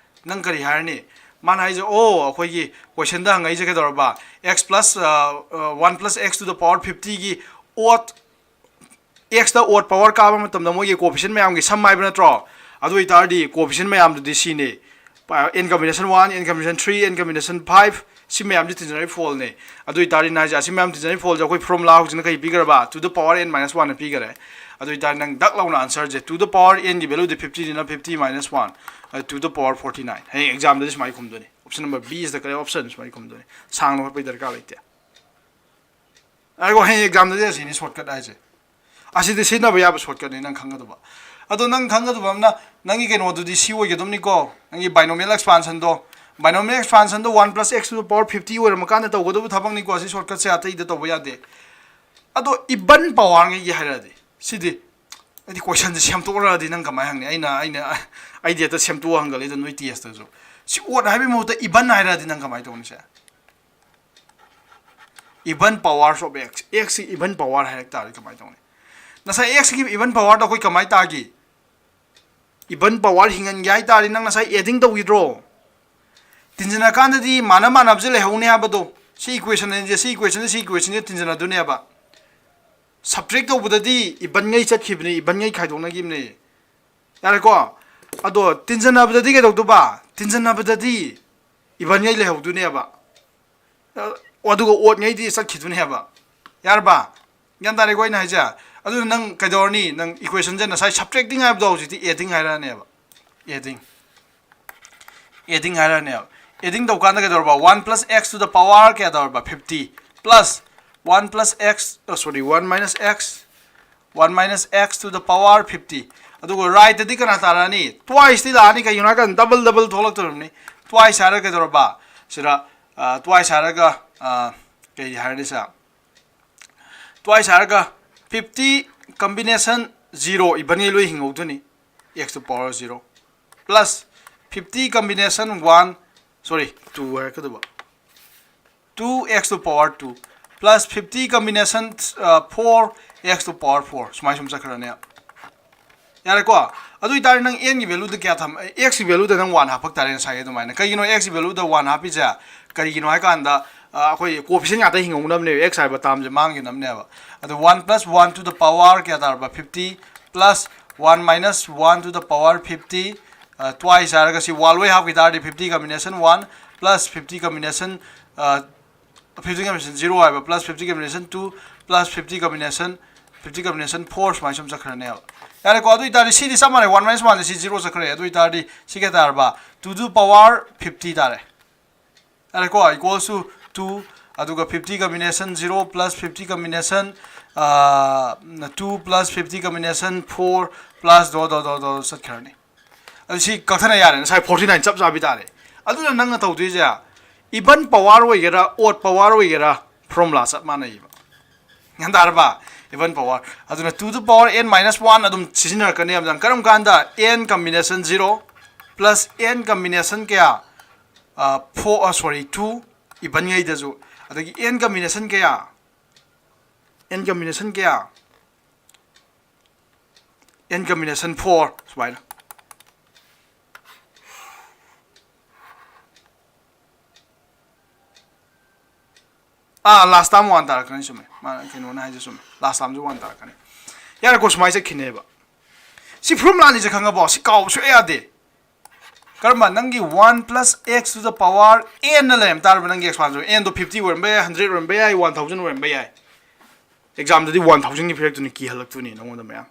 ꯅꯪ ꯀꯔꯤ ꯍꯥꯏꯔꯅꯤ? ꯃꯥꯅ ꯍꯥꯏꯁꯦ, "ꯑꯣ, ꯑꯩꯈꯣꯏꯒꯤ questionꯗ ꯍꯪꯉꯛꯏꯁꯦ ꯀꯩꯗꯧꯔꯕ? X plus, ꯑ, ꯑ, one plus x to the power fiftyꯒꯤ odd, xꯇ odd power ꯀꯥꯕ ꯃꯇꯝꯗ ꯃꯣꯏꯒꯤ coefficient ꯃꯌꯥꯝꯒꯤ sum ꯍꯥꯏꯕ ꯅꯠꯇ꯭ꯔꯣ? ꯑꯗꯨ ꯑꯣꯏꯇꯥꯔꯗꯤ coefficient ꯃꯌꯥꯝꯗꯨꯗꯤ ꯁꯤꯅꯤ꯫ ꯄ-, n combination one, n combination three, n combination five, ꯁꯤ ꯃꯌꯥꯝꯁꯤ ꯇꯤꯟꯖꯅꯔꯤ ꯐꯣꯜꯅꯦ꯫ ꯑꯗꯨ ꯑꯣꯏꯇꯥꯔꯗꯤ ꯅꯪ ꯍꯥꯏꯁꯦ, ꯑꯁꯤ ꯃꯌꯥꯝ ꯇꯤꯟꯖꯅꯔꯤ ꯐꯣꯜꯁꯦ ꯑꯩꯈꯣꯏ formula ꯍꯧꯖꯤꯛꯅ ꯀꯩ ꯄꯤꯈ꯭ꯔꯕ? To the power n minus one ꯄꯤꯈꯔꯦ꯫ ꯑꯗꯨ ꯑꯣꯏꯇꯥꯔꯗꯤ ꯅꯪ ꯗꯛ ꯂꯥꯎꯅ answerꯁꯦ, to the power nꯒꯤ valueꯗꯤ fiftyꯅꯤꯅ fifty minus one, ꯑ, to the power forty nine꯫ ꯍꯌꯦꯡ examꯗꯗꯤ ꯁꯨꯃꯥꯏꯅ ꯈꯨꯝꯗꯣꯏꯅꯤ꯫ Option number B is the correct option ꯁꯨꯃꯥꯏꯅ ꯈꯨꯝꯗꯣꯏꯅꯤ꯫ ꯁꯥꯡꯅ ꯍꯣꯠꯄꯒꯤ ꯗꯔꯀꯥꯔ ꯂꯩꯇꯦ꯫ ꯑꯗꯨꯒ ꯍꯌꯦꯡ examꯗꯗꯤ ꯑꯁꯤꯅꯤ shortcut ꯍꯥꯏꯁꯦ꯫ ꯑꯁꯤꯗꯤ ꯁꯤꯖꯤꯟꯅꯕ ꯌꯥꯕ shortcutꯅꯤ ꯅꯪ ꯈꯪꯒꯗꯕ꯫ ꯑꯗꯣ ꯅꯪ ꯈꯪꯒꯗꯕ ꯑꯃꯅ, ꯅꯪꯒꯤ ꯀꯩꯅꯣꯗꯨꯗꯤ ꯁꯤ ꯑꯣꯏꯒꯗꯕꯅꯤꯀꯣ, ꯅꯪꯒꯤ binomial expansionꯗꯣ꯫ Binomial expansionꯗꯣ one plus x to the power fifty ꯑꯣꯏꯔꯝꯃꯀꯥꯟꯗ ꯇꯧꯒꯗꯕ ꯊꯕꯛꯅꯤꯀꯣ, ꯑꯁꯤ shortcutꯁꯦ ꯑꯇꯩꯗ ꯇꯧꯕ ꯌꯥꯗꯦ꯫ ꯑꯗꯣ even powerꯉꯩꯒꯤ ꯍꯥꯏꯔꯛꯑꯗꯤ, ꯁꯤꯗꯤ ꯑꯩꯗꯤ questionꯁꯦ ꯁꯦꯝꯗꯣꯛꯂꯛꯑꯗꯤ ꯅꯪ ꯀꯃꯥꯏꯅ ꯍꯪꯅꯤ? ꯑꯩꯅ, ꯑꯩꯅ, ꯑꯩꯗꯤ ꯍꯦꯛꯇ ꯁꯦꯝꯗꯣꯛꯑ ꯍꯪꯒꯠꯂꯤꯗ ꯅꯣꯏ testꯇꯁꯨ꯫ ꯁꯤ odd ꯍꯥꯏꯕꯒꯤ ꯃꯍꯨꯠꯇ even ꯍꯥꯏꯔꯛꯑꯗꯤ ꯅꯪ ꯀꯃꯥꯏꯅ ꯇꯧꯅꯤ ꯁꯦ? Even powers of x, xꯀꯤ even power ꯍꯥꯏꯔꯛ ꯇꯥꯔꯗꯤ ꯀꯃꯥꯏꯅ ꯇꯧꯅꯤ? ꯉꯁꯥꯏ xꯀꯤ even powerꯗꯣ ꯑꯩꯈꯣꯏ ꯀꯃꯥꯏꯅ ꯇꯥꯒꯤ? Even power ꯍꯤꯡꯍꯟꯒꯦ ꯍꯥꯏ ꯇꯥꯔꯗꯤ ꯅꯪ ꯉꯁꯥꯏ adding ꯇꯧꯈꯤꯗ꯭ꯔꯣ? ꯇꯤꯟꯁꯤꯟꯅꯀꯥꯟꯗꯗꯤ ꯃꯥꯟꯅ ꯃꯥꯟꯅꯕꯁꯦ ꯂꯩꯍꯧꯅꯤ ꯍꯥꯏꯕꯗꯣ꯫ ꯁꯤ equation ꯑꯅꯤꯁꯦ, ꯁꯤ equationꯁꯦ, ꯁꯤ equationꯁꯦ ꯇꯤꯟꯁꯤꯟꯅꯗꯣꯏꯅꯦꯕ꯫ Subtract ꯇꯧꯕꯗꯗꯤ even ꯉꯩ ꯆꯠꯈꯤꯕꯅꯤ, even ꯉꯩ ꯈꯥꯏꯗꯣꯛꯅꯈꯤꯕꯅꯤ꯫ ꯌꯥꯔꯦꯀꯣ? ꯑꯗꯣ ꯇꯤꯟꯖꯟꯅꯕꯗꯗꯤ ꯀꯩꯗꯧꯗꯣꯏꯕ? ꯇꯤꯟꯖꯟꯅꯕꯗꯗꯤ even ꯉꯩ ꯂꯩꯍꯧꯗꯣꯏꯅꯦꯕ꯫ ꯑ, ꯑꯗꯨꯒ odd ꯉꯩꯗꯤ ꯆꯠꯈꯤꯗꯣꯏꯅꯦꯕ꯫ ꯌꯥꯔꯕ? ꯒ꯭ꯌꯥꯟ ꯇꯥꯔꯦꯀꯣ ꯑꯩꯅ ꯍꯥꯏꯁꯦ? ꯑꯗꯨꯅ ꯅꯪ ꯀꯩꯗꯧꯔꯅꯤ? ꯅꯪ equation ꯁꯦ ꯉꯁꯥꯏ subtracting ꯍꯥꯏꯕꯗꯣ ꯍꯧꯖꯤꯛꯇꯤ adding ꯍꯥꯏꯔꯛꯑꯅꯦꯕ꯫ Adding꯫ Adding ꯍꯥꯏꯔꯛꯑꯅꯦꯕ꯫ Adding ꯇꯧꯀꯥꯟꯗ ꯀꯩꯗꯧꯔꯕ? One plus x to the power ꯀꯌꯥ ꯇꯧꯔꯕ? Fifty plus one plus x, ꯑ, sorry, one minus x, one minus x to the power fifty꯫ ꯑꯗꯨꯒ right ꯇꯗꯤ ꯀꯅꯥ ꯇꯥꯔꯛꯑꯅꯤ? Twice ꯇꯤ ꯂꯥꯛꯑꯅꯤ꯫ ꯀꯩꯒꯤꯅꯣ ꯍꯥꯏꯀꯥꯟꯗ double double ꯊꯣꯛꯂꯛꯇꯣꯔꯤꯕꯅꯤ꯫ Twice ꯍꯥꯏꯔꯒ ꯀꯩꯗꯧꯔꯕ? ꯁꯤꯗ, ꯑ, twice ꯍꯥꯏꯔꯒ, ꯑ, ꯀꯩ ꯍꯥꯏꯔꯅꯤ ꯁꯤꯗ? Twice ꯍꯥꯏꯔꯒ fifty combination zero, even ꯉꯩ ꯂꯣꯏ ꯍꯤꯡꯍꯧꯗꯣꯏꯅꯤ, x to power zero, plus fifty combination one, sorry, two ꯍꯥꯏꯔꯛꯀꯗꯧꯕ, two x to power two plus fifty combination, uh, four x to power four, ꯁꯨꯃꯥꯏꯅ ꯁꯨꯝ ꯆꯠꯈ꯭ꯔꯅꯦ꯫ ꯌꯥꯔꯦꯀꯣ? ꯑꯗꯨ ꯑꯣꯏꯇꯥꯔꯗꯤ ꯅꯪ n ꯒꯤ value ꯗ ꯀꯌꯥ ꯊꯝ-, x ꯒꯤ value ꯗ ꯅꯪ one ꯍꯥꯞꯄꯛ ꯇꯥꯔꯦ ꯉꯁꯥꯏꯒꯤ ꯑꯗꯨꯃꯥꯏꯅ꯫ ꯀꯩꯒꯤꯅꯣ x ꯒꯤ value ꯗ one ꯍꯥꯞꯄꯤꯁꯦ? ꯀꯔꯤꯒꯤꯅꯣ ꯍꯥꯏꯀꯥꯟꯗ, ꯑ, ꯑꯩꯈꯣꯏ coefficient ꯉꯥꯛꯇ ꯍꯤꯡꯍꯧꯅꯕꯅꯦꯕ, x ꯍꯥꯏꯕ term ꯁꯦ ꯃꯥꯡꯈꯤꯅꯕꯅꯦꯕ꯫ ꯑꯗꯨ one plus one to the power ꯀꯌꯥ ꯇꯥꯔꯕ? Fifty plus one minus one to the power fifty, ꯑ, twice ꯍꯥꯏꯔꯒ ꯁꯤ one ꯂꯣꯏ ꯍꯥꯞꯈꯤ ꯇꯥꯔꯗꯤ fifty combination one plus fifty combination, ꯑ, fifty combination zero ꯍꯥꯏꯕ plus fifty combination two plus fifty combination, fifty combination four ꯁꯨꯃꯥꯏꯅ ꯁꯨꯝ ꯆꯠꯈ꯭ꯔꯅꯦꯕ꯫ ꯌꯥꯔꯦꯀꯣ? ꯑꯗꯨ ꯑꯣꯏꯇꯥꯔꯗꯤ ꯁꯤꯗꯤ ꯆꯞ ꯃꯥꯟꯅꯩ, one minus one ꯗ ꯁꯤ zero ꯆꯠꯈ꯭ꯔꯦ꯫ ꯑꯗꯨ ꯑꯣꯏꯇꯥꯔꯗꯤ ꯁꯤ ꯀꯌꯥ ꯇꯥꯔꯕ? Two to the power fifty ꯇꯥꯔꯦ꯫ ꯌꯥꯔꯦꯀꯣ? Equals to two, ꯑꯗꯨꯒ fifty combination zero plus fifty combination, ꯑ, two plus fifty combination four plus ꯗꯣ ꯗꯣ ꯗꯣ ꯗꯣ ꯆꯠꯈ꯭ꯔꯅꯤ꯫ ꯑꯗꯨ ꯁꯤ ꯀꯛꯊꯠꯅ ꯌꯥꯔꯦ꯫ ꯉꯁꯥꯏ forty nine ꯆꯞ ꯆꯥꯕꯤ ꯇꯥꯔꯦ꯫ ꯑꯗꯨꯅ ꯅꯪꯅ ꯇꯧꯗꯣꯏꯁꯦ even power ꯑꯣꯏꯒꯦꯔꯥ odd power ꯑꯣꯏꯒꯦꯔꯥ formula ꯆꯞ ꯃꯥꯟꯅꯩꯕ꯫ ꯒ꯭ꯌꯥꯟ ꯇꯥꯔꯕ? Even power꯫ ꯑꯗꯨꯅ two to the power n minus one ꯑꯗꯨꯝ ꯁꯤꯖꯤꯟꯅꯔꯛꯀꯅꯦꯕ ꯅꯪ꯫ ꯀꯔꯝ ꯀꯥꯟꯗ? N combination zero plus n combination ꯀꯌꯥ? ꯑ, four, ꯑ, sorry, two even ꯉꯩꯗꯁꯨ꯫ ꯑꯗꯒꯤ n combination ꯀꯌꯥ? N combination ꯀꯌꯥ? N combination four ꯁꯨꯃꯥꯏꯅ꯫ ꯑꯥ, ꯂꯥꯁ ꯇꯥꯔꯝ ꯋꯥꯟ ꯇꯥꯔꯛꯀꯅꯤ꯫ ꯆꯨꯝꯃꯦ, ꯃꯥꯅ ꯀꯩꯅꯣꯅ ꯍꯥꯏꯁꯦ ꯆꯨꯝꯃꯦ, ꯂꯥꯁ ꯇꯥꯔꯝꯁꯦ ꯋꯥꯟ ꯇꯥꯔꯛꯀꯅꯤ꯫ ꯌꯥꯔꯦꯀꯣ, ꯁꯨꯃꯥꯏꯅ ꯆꯠꯈꯤꯅꯦꯕ꯫ ꯁꯤ ꯐꯣꯔꯃꯨꯂꯥꯅꯤꯁꯦ ꯈꯪꯉꯕꯣ? ꯁꯤ ꯀꯥꯎꯕ ꯁꯨꯡꯌꯥ ꯌꯥꯗꯦ꯫ ꯀꯔꯝꯕ? ꯅꯪꯒꯤ one plus x to the power n ꯅ ꯂꯩꯔꯝ ꯇꯥꯔꯕ, ꯅꯪꯒꯤ ꯑꯦꯛꯁꯄꯥꯟꯁꯟ ꯑꯦꯟꯗꯣ ꯐꯤꯐꯇꯤ ꯑꯣꯏꯔꯝꯕ ꯌꯥꯏ, ꯍꯟꯗ꯭ꯔꯦꯠ ꯑꯣꯏꯔꯝꯕ ꯌꯥꯏ, ꯋꯥꯟ ꯊꯥꯎꯖꯟ ꯑꯣꯏꯔꯝꯕ ꯌꯥꯏ꯫ ꯑꯦꯛꯖꯥꯝꯗꯗꯤ ꯋꯥꯟ ꯊꯥꯎꯖꯟꯒꯤ ꯄꯤꯔꯛꯇꯣꯏꯅꯤ, ꯀꯤꯍꯜꯂꯛꯇꯣꯏꯅꯤ ꯅꯉꯣꯟꯗ ꯃꯌꯥꯝ꯫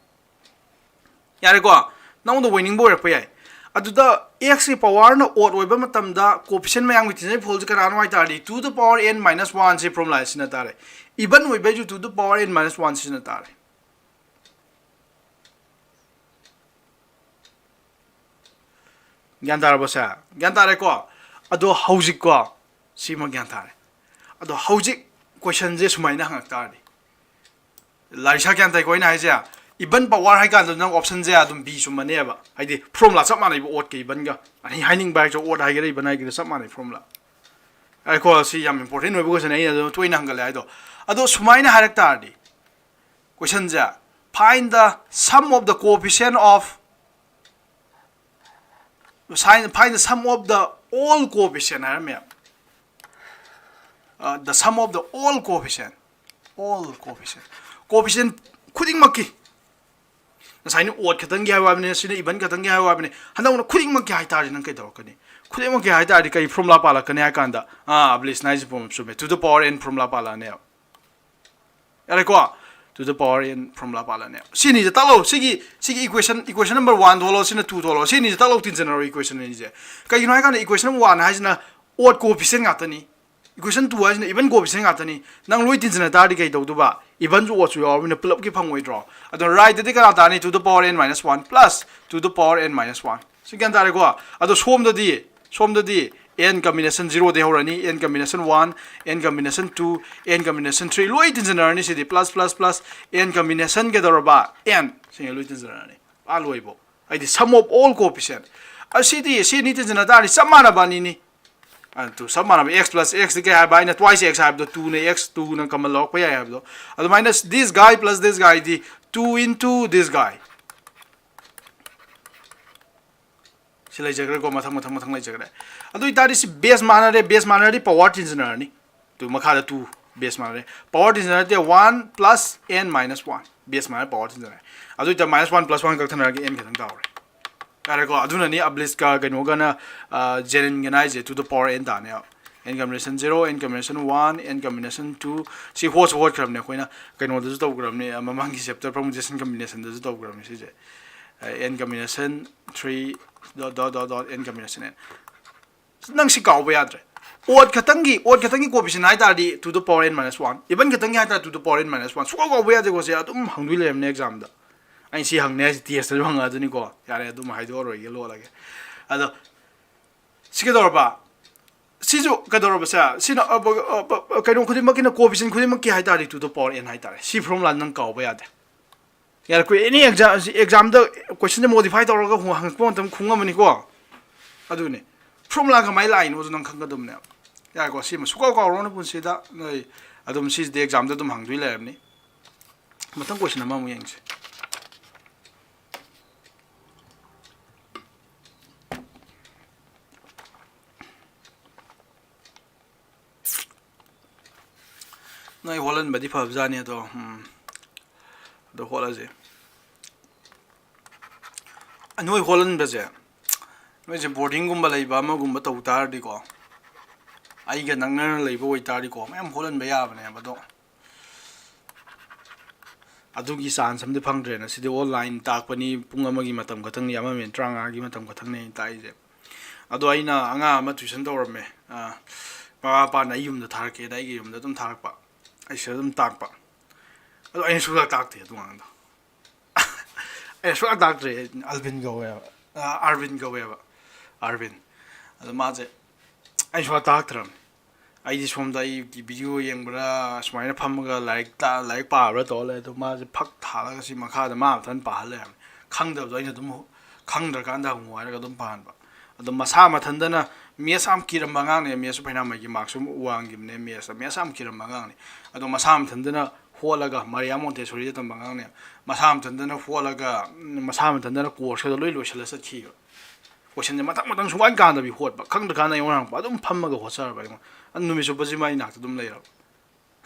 ꯌꯥꯔꯦꯀꯣ, ꯅꯉꯣꯟꯗ ꯑꯣꯏꯅꯤꯡꯕ ꯑꯣꯏꯔꯛꯄ ꯌꯥꯏ꯫ ꯑꯗꯨꯗ x ꯀꯤ ꯄꯋꯥꯔꯅ ꯑꯣꯗ ꯑꯣꯏꯕ ꯃꯇꯝꯗ ꯀꯣꯐꯤꯁꯤꯌꯦꯟ ꯃꯌꯥꯝꯒꯤ ꯇꯤꯟꯖꯩ ꯐꯣꯜꯁꯦ ꯀꯅꯥꯅꯣ ꯍꯥꯏ ꯇꯥꯔꯗꯤ, to the power n minus one ꯁꯤ ꯐꯣꯔꯃꯨꯂꯥ ꯁꯤꯖꯤꯟꯅ ꯇꯥꯔꯦ꯫ ꯏꯚꯟ ꯑꯣꯏꯕꯩꯁꯨ to the power n minus one ꯁꯤꯖꯤꯟꯅ ꯇꯥꯔꯦ꯫ ꯒ꯭ꯌꯥꯟ ꯇꯥꯔꯕꯣ ꯁꯦ? ꯒ꯭ꯌꯥꯟ ꯇꯥꯔꯦꯀꯣ? ꯑꯗꯣ ꯍꯧꯖꯤꯛꯀꯣ, ꯁꯤꯃ ꯒ꯭ꯌꯥꯟ ꯇꯥꯔꯦ꯫ ꯑꯗꯣ ꯍꯧꯖꯤꯛ ꯀꯣꯏꯁꯟꯁꯦ ꯁꯨꯃꯥꯏꯅ ꯍꯪꯉꯛ ꯇꯥꯔꯗꯤ, ꯂꯥꯔꯤꯁꯥ, ꯒ꯭ꯌꯥꯟ ꯇꯥꯏꯀꯣ ꯑꯩꯅ ꯍꯥꯏꯁꯦ? ꯏꯚꯟ ꯄꯋꯥꯔ ꯍꯥꯏ ꯀꯥꯟꯗ ꯅꯪ ꯑꯣꯞꯁꯟꯁꯦ ꯑꯗꯨꯝ ꯕꯤ ꯆꯨꯝꯃꯅꯦꯕ, ꯍꯥꯏꯗꯤ ꯐꯣꯔꯃꯨꯂꯥ ꯆꯞ ꯃꯥꯟꯅꯩꯕ, ꯑꯣꯗꯀ ꯏꯚꯟꯒ꯫ ꯑꯩ ꯍꯥꯏꯅꯤꯡꯕ ꯍꯥꯏꯁꯦ, ꯑꯣꯗ ꯍꯥꯏꯒꯦꯔꯥ ꯏꯚꯟ ꯍꯥꯏꯒꯦꯔꯥ ꯆꯞ ꯃꯥꯟꯅꯩ ꯐꯣꯔꯃꯨꯂꯥ꯫ ꯑꯩꯈꯣ ꯁꯤ ꯌꯥꯝ ꯏꯝꯄꯣꯔꯇꯦꯟ ꯑꯣꯏꯕ ꯀꯣꯏꯁꯟ, ꯑꯩꯅ ꯑꯗꯨꯝ ꯇꯣꯏꯅ ꯍꯪꯒꯜꯂꯦ ꯍꯥꯏꯗꯣ꯫ ꯑꯗꯣ ꯁꯨꯃꯥꯏꯅ ꯍꯥꯏꯔꯛ ꯇꯥꯔꯗꯤ, ꯀꯣꯏꯁꯟꯁꯦ, find the sum of the coefficient of, find the sum of the all coefficient ꯍꯥꯏꯔꯝꯃꯦ꯫ ꯑ, the sum of the all coefficient, all coefficient, coefficient ꯈꯨꯗꯤꯡꯃꯛꯀꯤ, ꯉꯁꯥꯏꯅ ꯑꯣꯗ ꯈꯛꯇꯪꯒꯤ ꯍꯥꯏꯕ ꯍꯥꯏꯕꯅꯤ, ꯁꯤꯅ ꯏꯚꯟ ꯈꯛꯇꯪꯒꯤ ꯍꯥꯏꯕ ꯍꯥꯏꯕꯅꯤ, ꯍꯟꯗꯛꯅ ꯈꯨꯗꯤꯡꯃꯛꯀꯤ ꯍꯥꯏꯇꯥꯔꯗꯤ ꯅꯪ ꯀꯩꯗꯧꯔꯛꯀꯅꯤ? ꯈꯨꯗꯤꯡꯃꯛꯀꯤ ꯍꯥꯏꯇꯥꯔꯗꯤ ꯀꯔꯤ ꯐꯣꯔꯃꯨꯂꯥ ꯄꯥꯜꯂꯛꯀꯅꯤ ꯍꯥꯏ ꯀꯥꯟꯗ, ꯑꯥ, ꯑꯕꯂꯤꯁꯅ ꯍꯥꯏꯁꯦ ꯆꯨꯝꯃꯦ, to the power n formula ꯄꯥꯜꯂꯛꯑꯅꯦꯕ꯫ ꯌꯥꯔꯦꯀꯣ? To the power n formula ꯄꯥꯜꯂꯛꯑꯅꯦꯕ꯫ ꯁꯤꯅꯤꯁꯦ ꯇꯥꯛꯂꯣ꯫ ꯁꯤꯒꯤ, ꯁꯤꯒꯤ equation, equation number one ꯊꯣꯛꯂꯣ, ꯁꯤꯅ two ꯊꯣꯛꯂꯣ꯫ ꯁꯤꯅꯤꯁꯦ ꯇꯥꯛꯂꯣ, ꯇꯤꯟꯖꯟꯅꯔꯣ equation ꯑꯅꯤꯁꯦ꯫ ꯀꯩꯒꯤꯅꯣ ꯍꯥꯏ ꯀꯥꯟꯗ equation number one ꯍꯥꯏꯁꯤꯅ odd coefficient ꯉꯥꯛꯇꯅꯤ꯫ Equation two ꯍꯥꯏꯁꯤꯅ even coefficient ꯉꯥꯛꯇꯅꯤ꯫ ꯅꯪ ꯂꯣꯏ ꯇꯤꯟꯖꯟꯅ ꯇꯥꯔꯗꯤ ꯀꯩ ꯇꯧꯗꯣꯏꯕ? Evenꯁꯨ oddꯁꯨ ꯌꯥꯎꯔꯕꯅꯤꯅ ꯄꯨꯂꯞꯀꯤ ꯐꯪꯉꯣꯏꯗ꯭ꯔꯣ? ꯑꯗꯣ rightꯇꯗꯤ ꯀꯅꯥ ꯇꯥꯔꯅꯤ? To the power n minus one plus to the power n minus one꯫ ꯁꯤ ꯒ꯭ꯌꯥꯟ ꯇꯥꯔꯦꯀꯣ? ꯑꯗꯣ ꯁꯣꯝꯗꯗꯤ, ꯁꯣꯝꯗꯗꯤ n combination zeroꯗꯩ ꯍꯧꯔꯅꯤ, n combination one, n combination two, n combination three, ꯂꯣꯏ ꯇꯤꯟꯖꯟꯅꯔꯅꯤ꯫ ꯁꯤꯗꯤ plus, plus, plus, n combination ꯀꯩꯗꯧꯔꯕ? N꯫ ꯁꯤꯡ ꯂꯣꯏ ꯇꯤꯟꯖꯟꯅꯔꯅꯤ꯫ ꯑꯥ ꯂꯣꯏꯕꯧ꯫ ꯍꯥꯏꯗꯤ sum of all coefficient꯫ ꯑꯁꯤꯗꯤ, ꯁꯤ ꯑꯅꯤ ꯇꯤꯟꯖꯟꯅ ꯇꯥꯔꯗꯤ ꯆꯞ ꯃꯥꯟꯅꯕ ꯑꯅꯤꯅꯤ꯫ ꯑꯗꯨ ꯆꯞ ꯃꯥꯟꯅꯕ, x plus x ꯗꯤ ꯀꯩ ꯍꯥꯏꯕ? ꯑꯩꯅ twice x ꯍꯥꯏꯕꯗꯣ, twoꯅ x, twoꯅ common ꯂꯧꯔꯛꯄ ꯌꯥꯏ ꯍꯥꯏꯕꯗꯣ꯫ ꯑꯗꯨꯃꯥꯏꯅ this guy plus this guy D two into this guy꯫ ꯁꯤ ꯂꯩꯖꯈ꯭ꯔꯦꯀꯣ, ꯃꯊꯪ, ꯃꯊꯪ, ꯃꯊꯪ ꯂꯩꯖꯈ꯭ꯔꯦ꯫ ꯑꯗꯨ ꯑꯣꯏꯇꯥꯔꯗꯤ ꯁꯤ base ꯃꯥꯟꯅꯔꯦ, base ꯃꯥꯟꯅꯔꯗꯤ power ꯇꯤꯟꯖꯟꯅꯔꯅꯤ꯫ ꯑꯗꯨ ꯃꯈꯥꯗ two, Base ꯃꯥꯟꯅꯔꯦ꯫ Power ꯊꯤꯟꯖꯤꯟꯅꯔꯗꯤ one plus n minus one, base ꯃꯥꯟꯅꯔꯦ, power ꯊꯤꯟꯖꯤꯟꯅꯔꯦ꯫ ꯑꯗꯨ ꯑꯣꯏꯇꯥꯔꯗꯤ minus one plus one ꯀꯛꯊꯠꯅꯔꯒ n ꯈꯛꯇꯪ ꯇꯥꯍꯧꯔꯦ꯫ ꯌꯥꯔꯦꯀꯣ? ꯑꯗꯨꯅꯅꯤ ꯑꯕꯂꯤꯁꯀ ꯀꯩꯅꯣꯒꯅ, ꯖꯦꯅꯤꯟꯒꯅ ꯍꯥꯏꯁꯦ to the power n ꯇꯥꯅꯦꯕ꯫ N combination zero, n combination one, n combination two꯫ ꯁꯤ ꯍꯣꯠꯁꯨ ꯍꯣꯠꯈ꯭ꯔꯕꯅꯦ ꯑꯩꯈꯣꯏꯅ, ꯀꯩꯅꯣꯗꯁꯨ ꯇꯧꯈ꯭ꯔꯕꯅꯦ, ꯃꯃꯥꯡꯒꯤ chapter permutation combinationꯗꯁꯨ ꯇꯧꯈ꯭ꯔꯕꯅꯦ ꯁꯤꯁꯦ꯫ N combination three dot dot dot dot n combination n꯫ ꯅꯪ ꯁꯤ ꯀꯥꯎꯕ ꯌꯥꯗ꯭ꯔꯦ꯫ Odd ꯈꯛꯇꯪꯒꯤ, odd ꯈꯛꯇꯪꯒꯤ coefficient ꯍꯥꯏ ꯇꯥꯔꯗꯤ to the power n minus one, even ꯈꯛꯇꯪꯒꯤ ꯍꯥꯏ ꯇꯥꯔꯗꯤ to the power n minus one꯫ ꯁꯨꯀꯥꯎ ꯀꯥꯎꯕ ꯌꯥꯗꯦꯀꯣ꯫ ꯁꯤ ꯑꯗꯨꯝ ꯍꯪꯗꯣꯏ ꯂꯩꯔꯝꯅꯦ examꯗ꯫ ꯑꯩꯅ ꯁꯤ ꯍꯪꯅꯤ ꯍꯥꯏꯁꯦ testꯇꯁꯨ ꯍꯪꯉꯛꯑꯗꯨꯅꯤꯀꯣ꯫ ꯌꯥꯔꯦ, ꯑꯗꯨꯝ ꯍꯥꯏꯗꯣꯛꯑꯔꯣꯏꯒꯦ, ꯂꯣꯠꯂꯒꯦ꯫ ꯑꯗꯣ ꯁꯤ ꯀꯩꯗꯧꯔꯕ? ꯁꯤꯁꯨ ꯀꯩꯗꯧꯔꯕꯁꯦ? ꯁꯤꯅ, ꯑ, ꯕ-, ꯑ, ꯕ-, ꯀꯩꯅꯣ ꯈꯨꯗꯤꯡꯃꯛꯀꯤꯅ, coefficient ꯈꯨꯗꯤꯡꯃꯛꯀꯤ ꯍꯥꯏ ꯇꯥꯔꯗꯤ to the power n ꯍꯥꯏ ꯇꯥꯔꯦ꯫ ꯁꯤ formula ꯅꯪ ꯀꯥꯎꯕ ꯌꯥꯗꯦ꯫ ꯌꯥꯔꯦ, ꯀꯨꯏ-, any exam, examꯗ questionꯁꯦ modify ꯇꯧꯔꯒ ꯍꯪ-, ꯍꯪꯉꯛꯄ ꯃꯇꯝꯗ ꯈꯨꯝꯉꯝꯃꯅꯤꯀꯣ꯫ ꯑꯗꯨꯅꯦ꯫ Formula ꯀꯃꯥꯏꯅ ꯂꯥꯛꯏꯅꯣꯁꯨ ꯅꯪ ꯈꯪꯒꯗꯕꯅꯦꯕ꯫ ꯌꯥꯔꯦꯀꯣ? ꯁꯤꯃ ꯁꯨꯀꯥꯎ ꯀꯥꯎꯔꯣꯅ ꯄꯨꯟꯁꯤꯗ ꯅꯣꯏ꯫ ꯑꯗꯨꯝ ꯁꯤꯁꯤꯗꯤ examꯗ ꯑꯗꯨꯝ ꯍꯪꯗꯣꯏ ꯂꯩꯔꯝꯅꯤ꯫ ꯃꯊꯪ question ꯑꯃꯃꯨꯛ ꯌꯦꯡꯁꯦ꯫ ꯅꯣꯏ ꯍꯣꯠꯍꯟꯕꯗꯤ ꯐꯕꯖꯥꯠꯅꯤ ꯑꯗꯣ, ꯎꯝ, ꯑꯗꯣ ꯍꯣꯠꯂꯁꯦ꯫ ꯅꯣꯏ ꯍꯣꯠꯍꯟꯕꯁꯦ, ꯅꯣꯏꯁꯦ boardingꯒꯨꯝꯕ ꯂꯩꯕ ꯑꯃꯒꯨꯝꯕ ꯇꯧ ꯇꯥꯔꯗꯤꯀꯣ, ꯑꯩꯒ ꯅꯛꯅꯅ ꯂꯩꯕ ꯑꯣꯏꯇꯥꯔꯗꯤꯀꯣ, ꯃꯌꯥꯝ ꯍꯣꯠꯍꯟꯕ ꯌꯥꯕꯅꯦꯕ꯫ ꯑꯗꯣ ꯑꯗꯨꯒꯤ chance ꯑꯃꯗꯤ ꯐꯪꯗ꯭ꯔꯦꯅ꯫ ꯁꯤꯗꯤ online ꯇꯥꯛꯄꯅꯤ, ꯄꯨꯡ ꯑꯃꯒꯤ ꯃꯇꯝ ꯈꯛꯇꯪꯅꯤ, ꯑꯃ minute ꯇꯔꯥꯃꯉꯥꯒꯤ ꯃꯇꯝ ꯈꯛꯇꯪꯅꯤ ꯑꯩꯅ ꯇꯥꯛꯏꯁꯦ꯫ ꯑꯗꯣ ꯑꯩꯅ ꯑꯉꯥꯡ ꯑꯃ tuition ꯇꯧꯔꯝꯃꯦ꯫ ꯑ, ꯃꯃꯥ ꯃꯄꯥꯅ ꯑꯩ ꯌꯨꯝꯗ ꯊꯥꯔꯛꯀꯦꯅ ꯑꯩꯒꯤ ꯌꯨꯝꯗ ꯑꯗꯨꯝ ꯊꯥꯔꯛꯄ, ꯑꯩ ꯁꯤꯗ ꯑꯗꯨꯝ ꯇꯥꯛꯄ꯫ ꯑꯗꯣ ꯑꯩꯅ ꯁꯨꯡꯇꯥꯛ ꯇꯥꯛꯇꯦ ꯑꯗꯨ ꯑꯉꯥꯡꯗꯣ꯫ ꯑꯩꯅ ꯁꯨꯡꯇꯥꯛ ꯇꯥꯛꯇ꯭ꯔꯦ꯫ ꯑꯜꯕꯤꯟ ꯀꯧꯋꯦꯕ, ꯑ, ꯑꯥꯔꯕꯤꯟ ꯀꯧꯋꯦꯕ, ꯑꯥꯔꯕꯤꯟ꯫ ꯑꯗꯣ ꯃꯥꯁꯦ ꯑꯩ ꯁꯨꯡꯇꯥꯛ ꯇꯥꯛꯇ꯭ꯔꯕꯅꯤ꯫ ꯑꯩꯗꯤ ꯁꯣꯝꯗ ꯑꯩꯒꯤ video ꯌꯦꯡꯕ꯭ꯔꯥ, ꯁꯨꯃꯥꯏꯅ ꯐꯝꯃꯒ ꯂꯥꯏꯔꯤꯛ ꯇꯥ-, ꯂꯥꯏꯔꯤꯛ ꯄꯥꯕ꯭ꯔꯥ ꯇꯧꯔ ꯂꯩ꯫ ꯑꯗꯣ ꯃꯥꯁꯦ ꯐꯛ ꯊꯥꯔꯒ ꯁꯤ ꯃꯈꯥꯗ ꯃꯥ ꯃꯊꯟ ꯄꯥꯍꯜ ꯂꯩꯔꯝꯃꯦ꯫ ꯈꯪꯗꯕꯗꯣ ꯑꯩꯅ ꯑꯗꯨꯝ ꯈꯪꯗ꯭ꯔꯀꯥꯟꯗ ꯍꯪꯉꯨ ꯍꯥꯏꯔꯒ ꯑꯗꯨꯝ ꯄꯥꯍꯟꯕ꯫ ꯑꯗꯣ ꯃꯁꯥ ꯃꯊꯟꯇꯅ maths ꯌꯥꯝ ꯀꯤꯔꯝꯕ ꯑꯉꯥꯡꯅꯦ, mathsꯁꯨ ꯐꯩꯅꯥꯝ ꯍꯩꯒꯤ, markꯁꯨ ꯋꯥꯡꯈꯤꯕꯅꯦ, mathsꯇ maths ꯌꯥꯝ ꯀꯤꯔꯝꯕ ꯑꯉꯥꯡꯅꯦ꯫ ꯑꯗꯣ ꯃꯁꯥ ꯃꯊꯟꯇꯅ ꯍꯣꯠꯂꯒ, ꯃꯔꯤꯌꯥ ꯃꯣꯟꯇꯦꯁꯣꯔꯤꯗ ꯇꯝꯕ ꯑꯉꯥꯡꯅꯦ, ꯃꯁꯥ ꯃꯊꯟꯇꯅ ꯍꯣꯠꯂꯒ, ꯎꯝ, ꯃꯁꯥ ꯃꯊꯟꯇꯅ courseꯀꯗꯣ ꯂꯣꯏ ꯂꯣꯏꯁꯤꯜꯂ ꯆꯠꯈꯤꯕ꯫ Questionꯁꯦ ꯃꯊꯪ ꯃꯊꯪ ꯁꯨꯡꯀꯥꯟ ꯀꯥꯟꯗꯕꯤ ꯍꯣꯠꯄ, ꯈꯪꯗ꯭ꯔꯀꯥꯟꯗ ꯑꯩꯉꯣꯟꯗ ꯍꯪꯉꯛꯄ, ꯑꯗꯨꯝ ꯐꯝꯃꯒ ꯍꯣꯠꯆꯔꯕ ꯑꯩꯉꯣꯟꯗ꯫ ꯑꯗꯨ ꯅꯨꯃꯤꯠ ꯆꯨꯞꯄꯁꯤꯃ ꯑꯩ ꯅꯥꯛꯇ ꯑꯗꯨꯝ ꯂꯩꯔꯕ꯫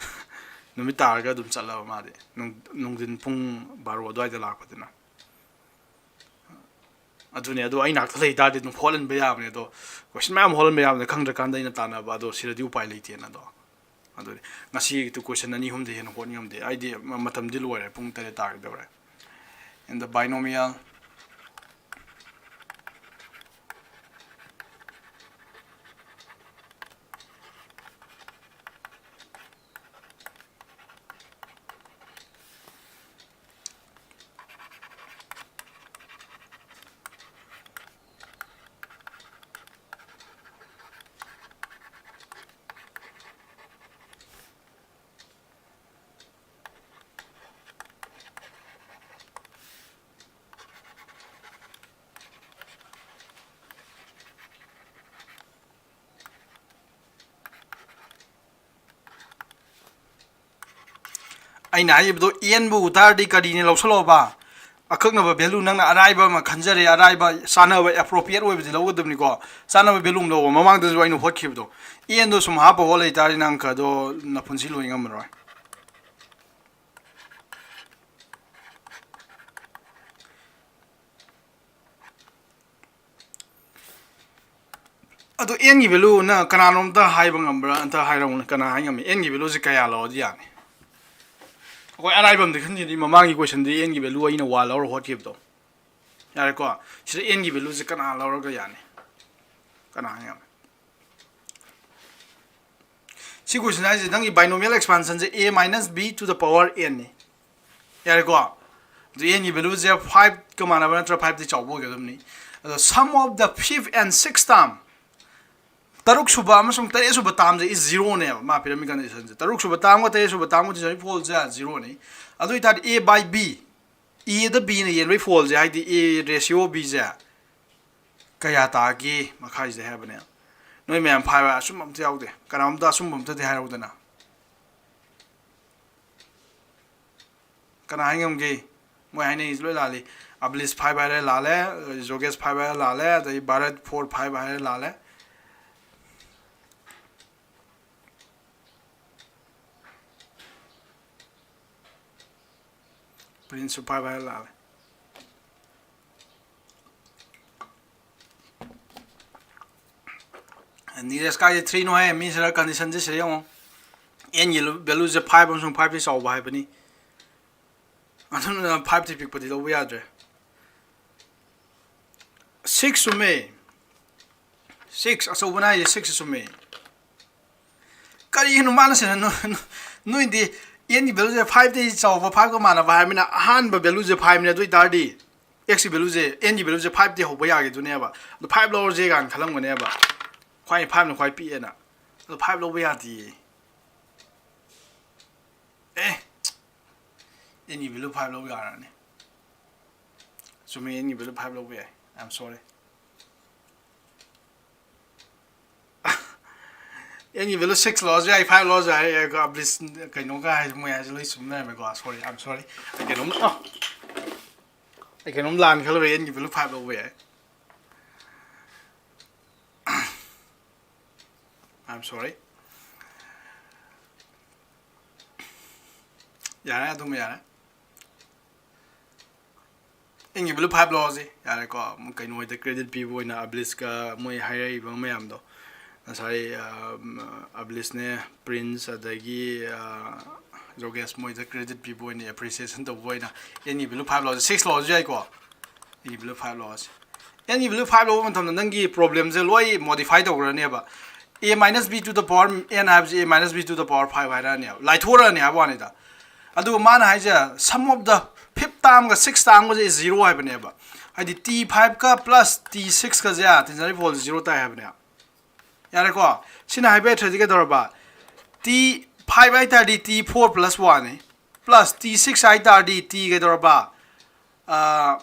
ꯅꯨꯃꯤꯠ ꯇꯥꯔꯒ ꯑꯗꯨꯝ ꯆꯠꯂꯕ ꯃꯥꯗꯤ꯫ ꯅꯨꯡ-, ꯅꯨꯡꯊꯤꯟ ꯄꯨꯡ ꯕꯥꯔꯣ ꯑꯗꯨꯋꯥꯏꯗ ꯂꯥꯛꯄꯗꯨꯅ꯫ ꯑꯗꯨꯅꯦ, ꯑꯗꯣ ꯑꯩ ꯅꯥꯛꯇ ꯂꯩ ꯇꯥꯔꯗꯤ ꯑꯗꯨꯝ ꯍꯣꯠꯍꯟꯕ ꯌꯥꯕꯅꯦ꯫ ꯑꯗꯣ question ꯃꯌꯥꯝ ꯍꯣꯠꯍꯟꯕ ꯌꯥꯕꯅꯦ, ꯈꯪꯗ꯭ꯔꯀꯥꯟꯗ ꯑꯩꯅ ꯇꯥꯟꯅꯕ꯫ ꯑꯗꯣ ꯁꯤꯗꯗꯤ ꯎꯄꯥꯏ ꯂꯩꯇꯦꯅ꯫ ꯑꯗꯣ ꯑꯗꯨꯗꯤ ꯉꯁꯤꯒꯤꯗꯨ question ꯑꯅꯤ ꯑꯍꯨꯝꯗꯤ ꯍꯦꯟꯅ ꯍꯣꯠ ꯉꯝꯗꯦ꯫ ꯑꯩꯗꯤ ꯃ-, ꯃꯇꯝꯗꯤ ꯂꯣꯏꯔꯦ, ꯄꯨꯡ ꯇꯔꯦꯠ ꯇꯥꯒꯗꯧꯔꯦ꯫ In the binomial, ꯑꯩꯅ ꯍꯥꯏꯔꯤꯕꯗꯣ ꯑꯦꯟꯕꯨ ꯎ ꯇꯥꯔꯗꯤ ꯀꯔꯤꯅꯤ ꯂꯧꯁꯜꯂꯣꯕ? ꯑꯀꯛꯅꯕ value, ꯅꯪꯅ ꯑꯔꯥꯏꯕ ꯑꯃ ꯈꯟꯖꯔꯦ, ꯑꯔꯥꯏꯕ ꯆꯥꯅꯕ appropriate ꯑꯣꯏꯕꯗꯤ ꯂꯧꯒꯗꯕꯅꯤꯀꯣ꯫ ꯆꯥꯅꯕ value ꯑꯃ ꯂꯧꯕ, ꯃꯃꯥꯡꯗꯁꯨ ꯑꯩꯅ ꯍꯣꯠꯈꯤꯕꯗꯣ꯫ ꯑꯦꯟꯗꯣ ꯁꯨꯝ ꯍꯥꯞꯄ ꯍꯣꯠ ꯂꯩꯇꯥꯔꯗꯤ ꯅꯪ ꯑꯪꯀꯗꯣ ꯅꯄꯨꯟꯁꯤ ꯂꯣꯏ ꯉꯝꯃꯔꯣꯏ꯫ ꯑꯗꯣ ꯑꯦꯟꯒꯤ value ꯅ ꯀꯅꯥꯅꯣꯝꯇ ꯍꯥꯏꯕ ꯉꯝꯕ꯭ꯔꯥ? ꯑꯝꯇ ꯍꯥꯏꯔꯛꯎꯅꯦ, ꯀꯅꯥ ꯍꯥꯏ ꯉꯝꯃꯤ? ꯑꯦꯟꯒꯤ value ꯁꯦ ꯀꯌꯥ ꯂꯧꯔꯗꯤ ꯌꯥꯅꯤ? ꯑꯩꯈꯣꯏ ꯑꯔꯥꯏꯕ ꯑꯝꯗꯤ ꯈꯟꯈꯤꯅꯤ, ꯃꯃꯥꯡꯒꯤ question ꯗꯤ ꯑꯦꯟꯒꯤ value ꯑꯩꯅ ꯋꯥꯟ ꯂꯧꯔ ꯍꯣꯠꯈꯤꯕꯗꯣ꯫ ꯌꯥꯔꯦꯀꯣ? ꯁꯤꯗ ꯑꯦꯟꯒꯤ value ꯁꯦ ꯀꯅꯥ ꯂꯧꯔꯒ ꯌꯥꯅꯤ? ꯀꯅꯥ ꯍꯥꯏ ꯉꯝꯃꯤ? ꯁꯤ question ꯍꯥꯏꯁꯦ ꯅꯪꯒꯤ binomial expansion say a minus b to the power n ꯅꯤ꯫ ꯌꯥꯔꯦꯀꯣ? ꯑꯗꯨ n ꯒꯤ value ꯁꯦ five ꯀ ꯃꯥꯟꯅꯕ ꯅꯠꯇ꯭ꯔ? five ꯇꯤ ꯆꯥꯎꯕ ꯑꯣꯏꯒꯗꯕꯅꯤ꯫ ꯑꯗꯣ sum of the fifth and sixth term, ꯇꯔꯨꯛ ꯁꯨꯕ ꯑꯃꯁꯨꯡ ꯇꯔꯦꯠ ꯁꯨꯕ term ꯁꯦ is zero ꯅꯦꯕ, ꯃꯥ ꯄꯤꯔꯝꯃꯤ condition ꯁꯦ꯫ ꯇꯔꯨꯛ ꯁꯨꯕ term ꯒ ꯇꯔꯦꯠ ꯁꯨꯕ term ꯒ ꯁꯤ ꯐꯣꯜ ꯁꯦ zero ꯅꯤ꯫ ꯑꯗꯨ ꯑꯣꯏꯇꯥꯔꯗꯤ a by b, a the b ꯅ ꯌꯦꯟꯕꯒꯤ ꯐꯣꯜ ꯁꯦ, ꯍꯥꯏꯗꯤ a ratio b ꯁꯦ ꯀꯌꯥ ꯇꯥꯒꯦ ꯃꯈꯥꯁꯤꯗ ꯍꯥꯏꯕꯅꯦ꯫ ꯅꯣꯏ ꯃꯌꯥꯝ five ꯍꯥꯏ ꯑꯆꯨꯝꯕ ꯑꯝꯇ ꯌꯥꯎꯗꯦ꯫ ꯀꯅꯥꯝꯇ ꯑꯆꯨꯝꯕ ꯑꯝꯇꯗꯤ ꯍꯥꯏꯔꯛꯎꯗꯅ꯫ ꯀꯅꯥ ꯍꯥꯏ ꯉꯝꯒꯦ? ꯃꯣꯏ ꯍꯥꯏꯅꯩꯁꯦ ꯂꯣꯏ ꯂꯥꯜꯂꯤ꯫ ꯑꯕꯂꯤꯁ five ꯍꯥꯏꯔꯦ, ꯂꯥꯜꯂꯦ꯫ ꯖꯣꯒꯦꯁ five ꯍꯥꯏꯔꯦ, ꯂꯥꯜꯂꯦ꯫ ꯑꯗꯩ ꯚꯥꯔꯠ four five ꯍꯥꯏꯔꯦ, ꯂꯥꯜꯂꯦ꯫ Prince ꯁꯨ five ꯍꯥꯏꯔ ꯂꯥꯛꯑꯦ꯫ ꯅꯤꯔꯦꯁ ꯀꯥꯏꯗ three ꯅꯣ ꯍꯦ? ꯃꯤ ꯁꯤꯗ condition ꯁꯦ ꯁꯤꯗ ꯌꯦꯡꯉꯣ꯫ N ꯒꯤ value ꯁꯦ five ꯑꯃꯁꯨꯡ five ꯇꯤ ꯆꯥꯎꯕ ꯍꯥꯏꯕꯅꯤ꯫ ꯑꯗꯨꯅ five ꯇꯤ ꯄꯤꯛꯄꯗꯤ ꯂꯧꯕ ꯌꯥꯗ꯭ꯔꯦ꯫ Six ꯆꯨꯝꯃꯦ꯫ Six ꯑꯆꯧꯕꯅ ꯍꯥꯏꯁꯦ six ꯆꯨꯝꯃꯦ꯫ ꯀꯔꯤꯒꯤꯅꯣ ꯃꯥꯅ ꯁꯤꯅ ꯅꯣ-, ꯅꯣ-, ꯅꯣꯏꯗꯤ N ꯒꯤ value ꯁꯦ five ꯇꯤ ꯆꯥꯎꯕ, five ꯀ ꯃꯥꯟꯅꯕ ꯍꯥꯏꯕꯅꯤꯅ ꯑꯍꯥꯟꯕ value ꯁꯦ five ꯅꯦ, ꯑꯗꯨ ꯑꯣꯏꯇꯥꯔꯗꯤ X ꯀꯤ value ꯁꯦ, N ꯒꯤ value ꯁꯦ five ꯇꯤ ꯍꯧꯕ ꯌꯥꯒꯦꯗꯨꯅꯦꯕ꯫ ꯑꯗꯣ five ꯂꯧꯔꯁꯦ ꯀꯥꯏꯅ ꯈꯜꯂꯝꯒꯅꯦꯕ꯫ ꯈ꯭ꯋꯥꯏ five ꯅ ꯈ꯭ꯋꯥꯏ ꯄꯤꯛꯑꯦꯅ꯫ ꯑꯗꯣ five ꯂꯧꯕ ꯌꯥꯗꯤꯌꯦ꯫ ꯑꯦ! N ꯒꯤ value five ꯂꯧꯕ ꯌꯥꯔꯅꯤ꯫ ꯆꯨꯝꯃꯤ, N ꯒꯤ value five ꯂꯧꯕ ꯌꯥꯏ꯫ I am sorry꯫ N ꯒꯤ value six ꯂꯧꯔꯁꯨ ꯌꯥꯏ, five ꯂꯧꯔꯁꯨ ꯌꯥꯏ꯫ ꯑꯦ, ꯑꯕ꯭ꯂꯤꯁ ꯀꯩꯅꯣꯒ ꯍꯥꯏ, ꯃꯣꯏ ꯍꯥꯏꯁꯦ ꯂꯣꯏ ꯆꯨꯝ ꯂꯩꯔꯝꯃꯦꯀꯣ꯫ Sorry, I am sorry꯫ ꯑꯩ ꯀꯩꯅꯣꯝ, ꯑ, ꯑꯩ ꯀꯩꯅꯣꯝ ꯂꯥꯟ ꯈꯜꯂꯨꯔꯦ, N ꯒꯤ value five ꯂꯧꯕ ꯌꯥꯏ꯫ I am sorry꯫ ꯌꯥꯔꯦ, ꯑꯗꯨꯝ ꯌꯥꯔꯦ꯫ N ꯒꯤ value five ꯂꯧꯔꯁꯤ, ꯌꯥꯔꯦꯀꯣ꯫ ꯀꯩꯅꯣ ꯍꯣꯏꯗ credit ꯄꯤꯕ ꯑꯣꯏꯅ, ꯑꯕ꯭ꯂꯤꯁꯀ ꯃꯣꯏ ꯍꯥꯏꯔꯛꯏꯕ ꯃꯌꯥꯝꯗꯣ, ꯉꯁꯥꯏ, ꯑ, ꯑꯕ꯭ꯂꯤꯁꯅꯦ, ꯄ꯭ꯔꯤꯟꯁ, ꯑꯗꯒꯤ, ꯑ, ꯖꯣꯒꯦꯁ, ꯃꯣꯏꯗ credit ꯄꯤꯕ ꯑꯣꯏꯅ, appreciation ꯇꯧꯕ ꯑꯣꯏꯅ N ꯒꯤ value five ꯂꯧꯔꯁꯤ, six ꯂꯧꯔꯁꯨ ꯌꯥꯏꯀꯣ꯫ N ꯒꯤ value five ꯂꯧꯔꯁꯤ꯫ N ꯒꯤ value five ꯂꯧꯕ ꯃꯇꯝꯗ ꯅꯪꯒꯤ problem ꯁꯦ ꯂꯣꯏ modify ꯇꯧꯈ꯭ꯔꯅꯦꯕ꯫ A minus B to the power N ꯍꯥꯏꯕꯁꯤ A minus B to the power five ꯍꯥꯏꯔꯛꯑꯅꯦꯕ, ꯂꯥꯏꯊꯣꯔꯛꯑꯅꯤ ꯍꯥꯏꯕ ꯋꯥꯅꯤꯗ꯫ ꯑꯗꯨꯒ ꯃꯥꯅ ꯍꯥꯏꯁꯦ, sum of the fifth term ꯒ sixth term ꯒꯁꯦ zero ꯍꯥꯏꯕꯅꯦꯕ꯫ ꯍꯥꯏꯗꯤ T five ꯀ plus T six ꯀꯁꯦ ꯇꯤꯟꯖꯔꯤ ꯐꯣꯜꯁꯦ zero ꯇꯥꯏ ꯍꯥꯏꯕꯅꯦ꯫ ꯌꯥꯔꯦꯀꯣ? ꯁꯤꯅ ꯍꯥꯏꯕ ꯌꯥꯗ꯭ꯔꯗꯤ ꯀꯩꯗꯧꯔꯕ? T five ꯍꯥꯏ ꯇꯥꯔꯗꯤ T four plus one ꯅꯤ, plus T six ꯍꯥꯏ ꯇꯥꯔꯗꯤ T ꯀꯩꯗꯧꯔꯕ? ꯑꯥ,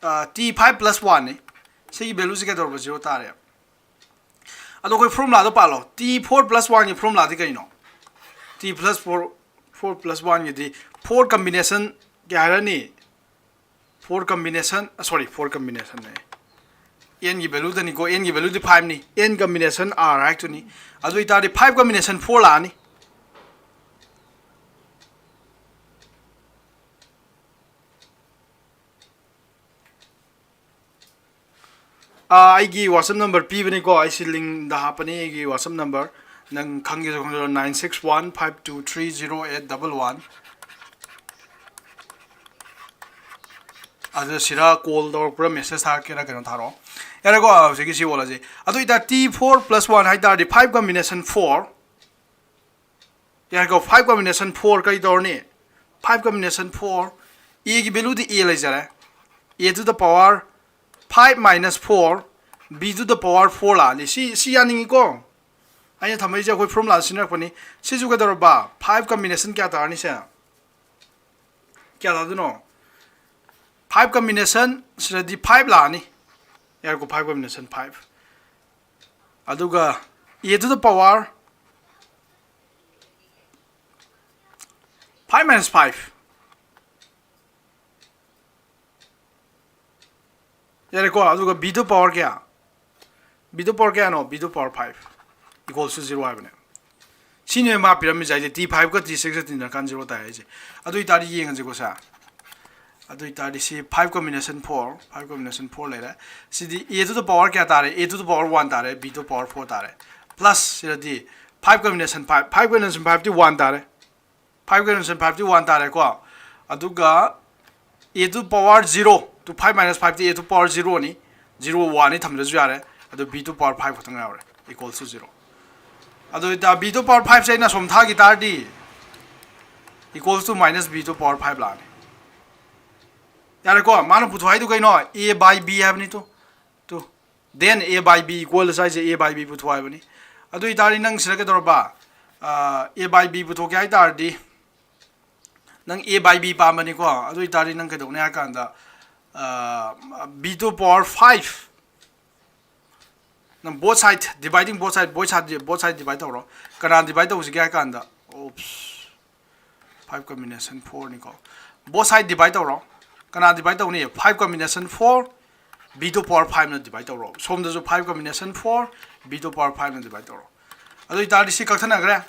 ꯑꯥ, T five plus one ꯅꯤ꯫ ꯁꯤꯒꯤ value ꯁꯤ ꯀꯩꯗꯧꯔꯕ? Zero ꯇꯥꯔꯦ꯫ ꯑꯗꯣ ꯑꯩꯈꯣꯏ formula ꯗꯣ ꯄꯥꯜꯂꯣ꯫ T four plus one ꯒꯤ formula ꯗꯤ ꯀꯩꯅꯣ? T plus four, four plus one ꯒꯤꯗꯤ four combination ꯀꯌꯥ ꯍꯥꯏꯔꯅꯤ? Four combination, ꯑ, sorry, four combination ꯅꯦ꯫ N ꯒꯤ value ꯗꯅꯤꯀꯣ, N ꯒꯤ value ꯗꯤ five ꯅꯤ, N combination R ꯍꯥꯏꯔꯛꯇꯣꯏꯅꯤ꯫ ꯑꯗꯨ ꯑꯣꯏꯇꯥꯔꯗꯤ five combination four ꯂꯥꯛꯑꯅꯤ꯫ ꯑꯩꯒꯤ WhatsApp number ꯄꯤꯕꯅꯤꯀꯣ, ꯑꯩꯁꯤ linkꯗ ꯍꯥꯞꯄꯅꯤ ꯑꯩꯒꯤ WhatsApp number. ꯅꯪ ꯈꯪꯒꯦꯁꯨ ꯈꯪꯖꯔꯣ, nine six one five two three zero eight double one. ꯑꯗꯨꯗ ꯁꯤꯗ call ꯇꯧꯔꯛꯄ꯭ꯔꯥ, message ꯊꯥꯔꯛꯀꯦꯔꯥ, ꯀꯩꯅꯣ ꯊꯥꯔꯛꯑꯣ꯫ ꯌꯥꯔꯦꯀꯣ, ꯍꯧꯖꯤꯛꯀꯤ ꯁꯤ ꯑꯣꯜꯂꯁꯤ꯫ ꯑꯗꯨ ꯑꯣꯏꯇꯥꯔꯗꯤ T four plus one ꯍꯥꯏ ꯇꯥꯔꯗꯤ five combination four꯫ ꯌꯥꯔꯦꯀꯣ, five combination four ꯀꯔꯤ ꯇꯧꯔꯅꯤ? Five combination four, Aꯒꯤ valueꯗꯤ A ꯂꯩꯖꯔꯦ, A to the power five minus four, B to the power four ꯂꯥꯛꯑꯅꯤ꯫ ꯁꯤ ꯁꯤ ꯌꯥꯅꯤꯡꯉꯤꯀꯣ? ꯑꯩꯅ ꯊꯝꯃꯛꯏꯁꯦ ꯑꯩꯈꯣꯏ formula ꯁꯤꯖꯤꯟꯅꯔꯛꯄꯅꯤ꯫ ꯁꯤꯁꯨ ꯀꯩꯗꯧꯔꯕ? Five combination ꯀꯌꯥ ꯇꯥꯔꯅꯤ ꯁꯦ? ꯀꯌꯥ ꯇꯥꯗꯣꯏꯅꯣ? Five combination ꯁꯤꯗꯗꯤ five ꯂꯥꯛꯑꯅꯤ꯫ ꯌꯥꯔꯦꯀꯣ, five combination five꯫ ꯑꯗꯨꯒ A to the power five minus five꯫ ꯌꯥꯔꯦꯀꯣ, ꯑꯗꯨꯒ B to power ꯀꯌꯥ? B to power ꯀꯌꯥꯅꯣ? B to power five equals to zero ꯍꯥꯏꯕꯅꯦ꯫ ꯁꯤꯅꯦ ꯃꯥ ꯄꯤꯔꯝꯃꯤꯁꯦ ꯍꯥꯏꯁꯦ, T fiveꯀ T sixꯀ ꯇꯤꯟꯅꯔꯀꯥꯟ zero ꯇꯥꯏ ꯍꯥꯏꯁꯦ꯫ ꯑꯗꯨ ꯑꯣꯏꯇꯥꯔꯗꯤ ꯌꯦꯡꯉꯁꯤꯀꯣ ꯁꯦ꯫ ꯑꯗꯨ ꯑꯣꯏꯇꯥꯔꯗꯤ ꯁꯤ five combination four, five combination four ꯂꯩꯔꯦ꯫ ꯁꯤꯗꯤ A to the power ꯀꯌꯥ ꯇꯥꯔꯦ? A to the power one ꯇꯥꯔꯦ, B to power four ꯇꯥꯔꯦ꯫ Plus ꯁꯤꯗꯗꯤ five combination five, five combination fiveꯇꯤ one ꯇꯥꯔꯦ꯫ Five combination fiveꯇꯤ one ꯇꯥꯔꯦꯀꯣ꯫ ꯑꯗꯨꯒ A to power zero to five minus fiveꯇꯤ A to power zeroꯅꯤ꯫ Zero oneꯅꯤ ꯊꯝꯗ꯭ꯔꯁꯨ ꯌꯥꯔꯦ꯫ ꯑꯗꯨ B to power five ꯈꯛꯇꯪ ꯌꯥꯎꯔꯦ, equals to zero꯫ ꯑꯗꯨ ꯑꯣꯏꯇꯥ B to power fiveꯁꯦ ꯑꯩꯅ ꯁꯣꯝ ꯊꯥꯈꯤ ꯇꯥꯔꯗꯤ equals to minus B to power five ꯂꯥꯛꯑꯅꯤ꯫ ꯌꯥꯔꯦꯀꯣ, ꯃꯥꯅ ꯄꯨꯊꯣꯛ ꯍꯥꯏꯗꯨ ꯀꯩꯅꯣ? A by B ꯍꯥꯏꯕꯅꯤ꯫ Two two Then A by B equals ꯍꯥꯏꯁꯦ A by B ꯄꯨꯊꯣꯛ ꯍꯥꯏꯕꯅꯤ꯫ ꯑꯗꯨ ꯑꯣꯏꯇꯥꯔꯗꯤ ꯅꯪ ꯁꯤꯗ ꯀꯩꯗꯧꯔꯕ? A by B ꯄꯨꯊꯣꯛꯀꯦ ꯍꯥꯏ ꯇꯥꯔꯗꯤ ꯅꯪ A by B ꯄꯥꯝꯕꯅꯤꯀꯣ꯫ ꯑꯗꯨ ꯑꯣꯏꯇꯥꯔꯗꯤ ꯅꯪ ꯀꯩꯗꯧꯅꯤ ꯍꯥꯏ ꯀꯥꯟꯗ, B to power five, ꯅꯪ both side, dividing both side, both side, both side divide ꯇꯧꯔꯣ꯫ ꯀꯅꯥ divide ꯇꯧꯁꯤꯒꯦ ꯍꯥꯏ ꯀꯥꯟꯗ, oops, five combination fourꯅꯤꯀꯣ꯫ Both side divide ꯇꯧꯔꯣ꯫ ꯀꯅꯥ divide ꯇꯧꯅꯤ? Five combination four, B to power fiveꯅ divide ꯇꯧꯔꯣ꯫ ꯁꯣꯝꯗꯁꯨ five combination four, B to power fiveꯅ divide ꯇꯧꯔꯣ꯫ ꯑꯗꯨ ꯑꯣꯏꯇꯥꯔꯗꯤ ꯁꯤ ꯀꯛꯊꯠꯅꯈ꯭ꯔꯦ꯫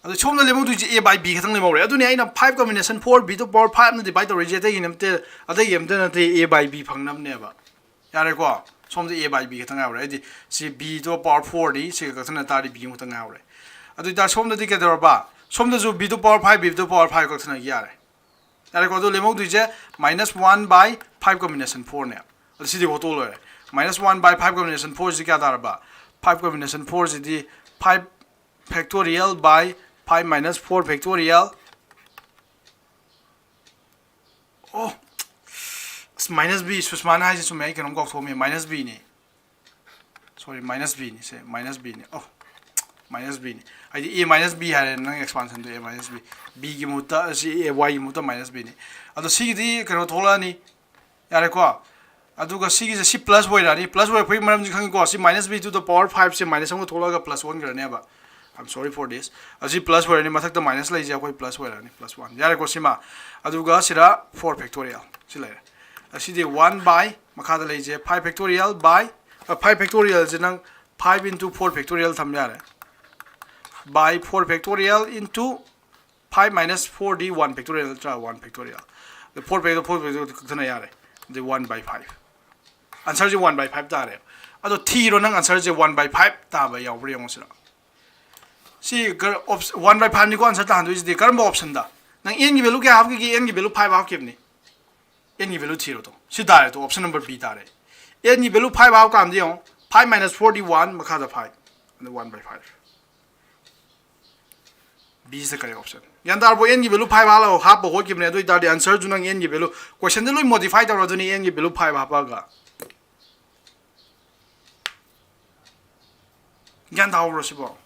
ꯑꯗꯨ ꯁꯣꯝꯗ ꯂꯦꯝꯍꯧꯗꯣꯏꯁꯦ A by B ꯈꯛꯇꯪ ꯂꯦꯝꯍꯧꯔꯦ꯫ ꯑꯗꯨꯅꯤ ꯑꯩꯅ five combination four, B to power fiveꯅ divide ꯇꯧꯔꯤꯁꯦ, ꯑꯇꯩꯒꯤ ꯅꯠꯇꯦ, ꯑꯇꯩꯒꯤ ꯑꯝꯇ ꯅꯠꯇꯦ, A by B ꯐꯪꯅꯕꯅꯦꯕ꯫ ꯌꯥꯔꯦꯀꯣ? ꯁꯣꯝꯗ a by b ꯈꯛꯇ ꯉꯥꯏꯍꯧꯔꯦ꯫ ꯍꯥꯏꯗꯤ ꯁꯤ b to power four ꯗꯤ ꯁꯤꯒ ꯀꯛꯊꯠꯅ ꯇꯥꯔꯗꯤ b ꯑꯃꯈꯛꯇ ꯉꯥꯏꯍꯧꯔꯦ꯫ ꯑꯗꯨ ꯑꯣꯏꯇꯥꯔꯗꯤ ꯁꯣꯝꯗꯗꯤ ꯀꯩꯗꯧꯔꯕ? ꯁꯣꯝꯗꯁꯨ b to power five, b to power five ꯀꯛꯊꯠꯅꯈꯤ ꯌꯥꯔꯦ꯫ ꯌꯥꯔꯦꯀꯣ? ꯑꯗꯨ ꯂꯦꯝꯍꯧꯗꯣꯏꯁꯦ minus one by five combination four ꯅꯦ꯫ ꯑꯗꯨ ꯁꯤꯗꯤ ꯍꯣꯠꯇꯣꯛ ꯂꯣꯏꯔꯦ꯫ Minus one by five combination four ꯁꯤ ꯀꯌꯥ ꯇꯥꯔꯕ? Five combination four CD five factorial by five minus four factorial. ꯑꯣ, ꯑꯁ, minus b, ꯁꯨꯁꯃꯥꯅ ꯍꯥꯏꯁꯦ ꯆꯨꯝꯃꯦ, ꯑꯩ ꯀꯩꯅꯣꯝ ꯀꯥꯎꯊꯣꯛꯑꯝꯃꯦ, minus b ꯅꯦ꯫ Sorry, minus b ꯅꯤ ꯁꯦ, minus b ꯅꯤ꯫ ꯑꯣ, minus b ꯅꯤ꯫ ꯍꯥꯏꯗꯤ a minus b ꯍꯥꯏꯔꯦ, ꯅꯪ expansion ꯗꯣ a minus b, b ꯒꯤ ꯃꯍꯨꯠꯇ, ꯁꯤ a y ꯒꯤ ꯃꯍꯨꯠꯇ minus b ꯅꯤ꯫ ꯑꯗꯣ ꯁꯤꯒꯤꯗꯤ ꯀꯩꯅꯣ ꯊꯣꯛꯂꯛꯑꯅꯤ, ꯌꯥꯔꯦꯀꯣ? ꯑꯗꯨꯒ ꯁꯤꯒꯤꯁꯦ ꯁꯤ plus ꯑꯣꯏꯔꯛꯑꯅꯤ꯫ Plus ꯑꯣꯏꯔꯛꯄꯒꯤ ꯃꯔꯝꯁꯤ ꯈꯪꯉꯤꯀꯣ? ꯁꯤ minus b to the power five say minus ꯑꯃꯒ ꯊꯣꯛꯂꯛꯑꯒ plus ꯑꯣꯟꯈ꯭ꯔꯅꯦꯕ꯫ I'm sorry for this. ꯑꯁꯤ plus ꯑꯣꯏꯔꯅꯤ, ꯃꯊꯛꯇ minus ꯂꯩꯁꯦ ꯑꯩꯈꯣꯏ plus ꯑꯣꯏꯔꯅꯤ, plus one꯫ ꯌꯥꯔꯦꯀꯣ ꯁꯤꯃ? ꯑꯗꯨꯒ ꯁꯤꯗ four factorial ꯁꯤ ꯂꯩꯔꯦ꯫ ꯑꯁꯤꯗꯤ one by ꯃꯈꯥꯗ ꯂꯩꯁꯦ five factorial by, five factorial ꯁꯦ ꯅꯪ five into four factorial ꯊꯝ ꯌꯥꯔꯦ, by four factorial into five minus four D one factorial ꯅꯠꯇ꯭ꯔꯥ? One factorial꯫ ꯑꯗ four factorial, four factorial ꯀꯛꯊꯠꯅ ꯌꯥꯔꯦ꯫ ꯑꯗꯩ one by five꯫ Answer say one by five ꯇꯥꯔꯦ꯫ ꯑꯗꯣ ꯊꯤꯔꯣ ꯅꯪ, answer say one by five ꯇꯥꯕ ꯌꯥꯎꯕ꯭ꯔꯥ ꯌꯦꯡꯉꯣ ꯁꯤꯗ꯫ ꯁꯤ ꯀ-, op-, one by five ꯅꯤꯀꯣ answer ꯇꯥꯍꯟꯗꯣꯏꯁꯤꯗꯤ꯫ ꯀꯔꯝꯕ option ꯗ? ꯅꯪ n ꯒꯤ value ꯀꯌꯥ ꯍꯥꯞꯈꯤꯒꯦ? N ꯒꯤ value five ꯍꯥꯞꯈꯤꯕꯅꯤ꯫ N ꯒꯤ value ꯊꯤꯔꯣ ꯇꯣ꯫ ꯁꯤ ꯇꯥꯔꯦ ꯇꯣ, option number B ꯇꯥꯔꯦ꯫ N ꯒꯤ value five ꯍꯥꯞꯀꯥꯟꯗ ꯌꯦꯡꯉꯣ, five minus four ꯗꯤ one, ꯃꯈꯥꯗ five, ꯑꯗ one by five꯫ B is the correct option꯫ ꯒ꯭ꯌꯥꯟ ꯇꯥꯔꯕꯣ? N ꯒꯤ value five ꯍꯥꯞꯂꯒ ꯍꯥꯞꯄ ꯍꯣꯠꯈꯤꯕꯅꯦ, ꯑꯗꯨ ꯑꯣꯏꯇꯥꯔꯗꯤ answer ꯁꯨ ꯅꯪ n ꯒꯤ value, question ꯗ ꯂꯣꯏ modify ꯇꯧꯔꯗꯨꯅꯤ, n ꯒꯤ value five ꯍꯥꯞꯄꯒ꯫ ꯒ꯭ꯌꯥꯟ ꯇꯥꯍꯧꯕ꯭ꯔꯣ ꯁꯤꯕꯣ?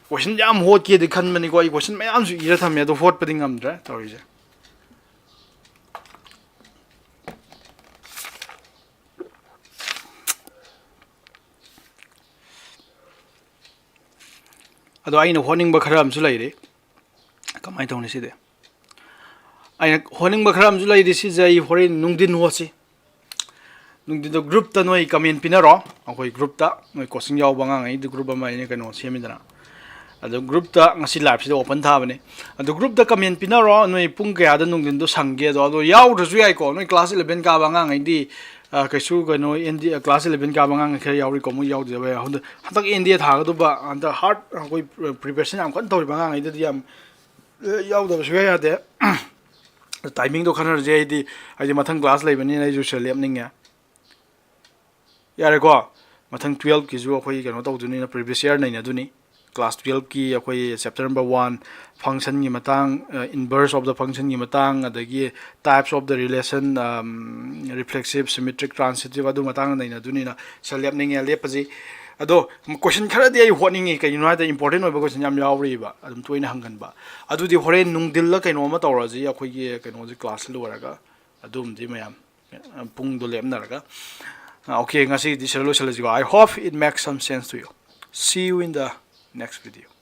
Question ꯌꯥꯝ ꯍꯣꯠꯀꯦꯗꯤ ꯈꯟꯕꯅꯤꯀꯣ, ꯑꯩ question ꯃꯌꯥꯝꯁꯨ ꯏꯔ ꯊꯝꯃꯦ, ꯑꯗꯣ ꯍꯣꯠꯄꯗꯤ ꯉꯝꯗ꯭ꯔꯦ ꯇꯧꯔꯤꯁꯦ꯫ ꯑꯗꯣ ꯑꯩꯅ ꯍꯣꯠꯅꯤꯡꯕ ꯈꯔ ꯑꯃꯁꯨ ꯂꯩꯔꯤ꯫ ꯀꯃꯥꯏꯅ ꯇꯧꯅꯤ ꯁꯤꯗꯤ? ꯑꯩꯅ ꯍꯣꯠꯅꯤꯡꯕ ꯈꯔ ꯑꯃꯁꯨ ꯂꯩꯔꯤ, ꯁꯤꯁꯦ ꯑꯩ ꯍꯣꯔꯦꯟ ꯅꯨꯡꯊꯤꯟ ꯍꯣꯠꯁꯤ꯫ ꯅꯨꯡꯊꯤꯟꯗꯣ group ꯇ ꯅꯣꯏ comment ꯄꯤꯅꯔꯣ, ꯑꯩꯈꯣꯏ group ꯇ, ꯅꯣꯏ coaching ꯌꯥꯎꯕ ꯑꯉꯥꯡꯉꯩꯗꯨ group ꯑꯃ ꯑꯩꯅ ꯀꯩꯅꯣ ꯁꯦꯝꯃꯤꯗꯅ, ꯑꯗꯣ group ꯇ ꯉꯁꯤ live ꯁꯤꯗ open ꯊꯥꯕꯅꯦ꯫ ꯑꯗꯣ group ꯇ comment ꯄꯤꯅꯔꯣ, ꯅꯣꯏ ꯄꯨꯡ ꯀꯌꯥꯗ ꯅꯨꯡꯊꯤꯟꯗꯣ ꯁꯪꯒꯦꯗꯣ꯫ ꯑꯗꯣ ꯌꯥꯎꯗ꯭ꯔꯁꯨ ꯌꯥꯏꯀꯣ, ꯅꯣꯏ class eleven ꯀꯥꯕ ꯑꯉꯥꯡꯉꯩꯗꯤ ꯑ, ꯀꯩꯁꯨ ꯀꯩꯅꯣ ꯑꯦꯟ ꯗꯤ class eleven ꯀꯥꯕ ꯑꯉꯥꯡ ꯈꯔ ꯌꯥꯎꯔꯤꯀꯣ, ꯃꯣꯏ ꯌꯥꯎꯗꯕ ꯌꯥꯏ꯫ ꯍꯟꯗꯛ ꯍꯟꯗꯛ ꯑꯦꯟ ꯗꯤ ꯑꯦ ꯊꯥꯒꯗꯧꯕ, ꯍꯟꯗꯛ ꯍꯥꯔꯠ ꯑꯩꯈꯣꯏ preparation ꯌꯥꯝ ꯀꯟꯅ ꯇꯧꯔꯤꯕ ꯑꯉꯥꯡꯉꯩꯗꯗꯤ ꯌꯥꯝ, ꯑ, ꯌꯥꯎꯗꯕ ꯁꯨꯡꯌꯥ ꯌꯥꯗꯦ꯫ ꯇꯥꯏꯃꯤꯡꯗꯣ ꯈꯟꯅꯔꯁꯦ꯫ ꯑꯩꯗꯤ ꯍꯥꯏꯗꯤ ꯃꯊꯪ class ꯂꯩꯕꯅꯤꯅ ꯑꯩꯁꯨ ꯁꯤꯗ ꯂꯦꯞꯅꯤꯡꯉꯦ꯫ ꯌꯥꯔꯦꯀꯣ, ꯃꯊꯪ twelveꯀꯤꯁꯨ ꯑꯩꯈꯣꯏ ꯀꯩꯅꯣ ꯇꯧꯗꯣꯏꯅꯤꯅ, previous year ꯅꯩꯅꯗꯣꯏꯅꯤ꯫ Class twelveꯀꯤ ꯑꯩꯈꯣꯏ chapter number one, functionꯒꯤ ꯃꯇꯥꯡ, inverse of the functionꯒꯤ ꯃꯇꯥꯡ, ꯑꯗꯒꯤ types of the relation, reflexive, symmetric, transitive, ꯑꯗꯨ ꯃꯇꯥꯡꯗ ꯅꯩꯅꯗꯣꯏꯅꯤꯅ ꯁꯤꯗ ꯂꯦꯞꯅꯤꯡꯉꯦ꯫ ꯂꯦꯞꯄꯁꯤ꯫ ꯑꯗꯣ question ꯈꯔꯗꯤ ꯑꯩ ꯍꯣꯠꯅꯤꯡꯉꯤ, ꯀꯩꯒꯤꯅꯣ ꯍꯥꯏꯗ important ꯑꯣꯏꯕ question ꯌꯥꯝ ꯌꯥꯎꯔꯤꯕ, ꯑꯗꯨꯝ ꯇꯣꯏꯅ ꯍꯪꯒꯟꯕ꯫ ꯑꯗꯨꯗꯤ ꯍꯣꯔꯦꯟ ꯅꯨꯡꯊꯤꯜꯂ ꯀꯩꯅꯣ ꯑꯃ ꯇꯧꯔꯁꯤ, ꯑꯩꯈꯣꯏꯒꯤ ꯀꯩꯅꯣꯁꯤ class ꯂꯣꯏꯔꯒ꯫ ꯑꯗꯨꯝꯗꯤ ꯃꯌꯥꯝ ꯄꯨꯡꯗꯣ ꯂꯦꯞꯅꯔꯒ꯫ Okay, ꯉꯁꯤꯒꯤꯗꯤ ꯁꯤꯗ ꯂꯣꯏꯁꯤꯜꯂꯁꯤꯀꯣ꯫ I hope it makes some sense to you. See you in the next video.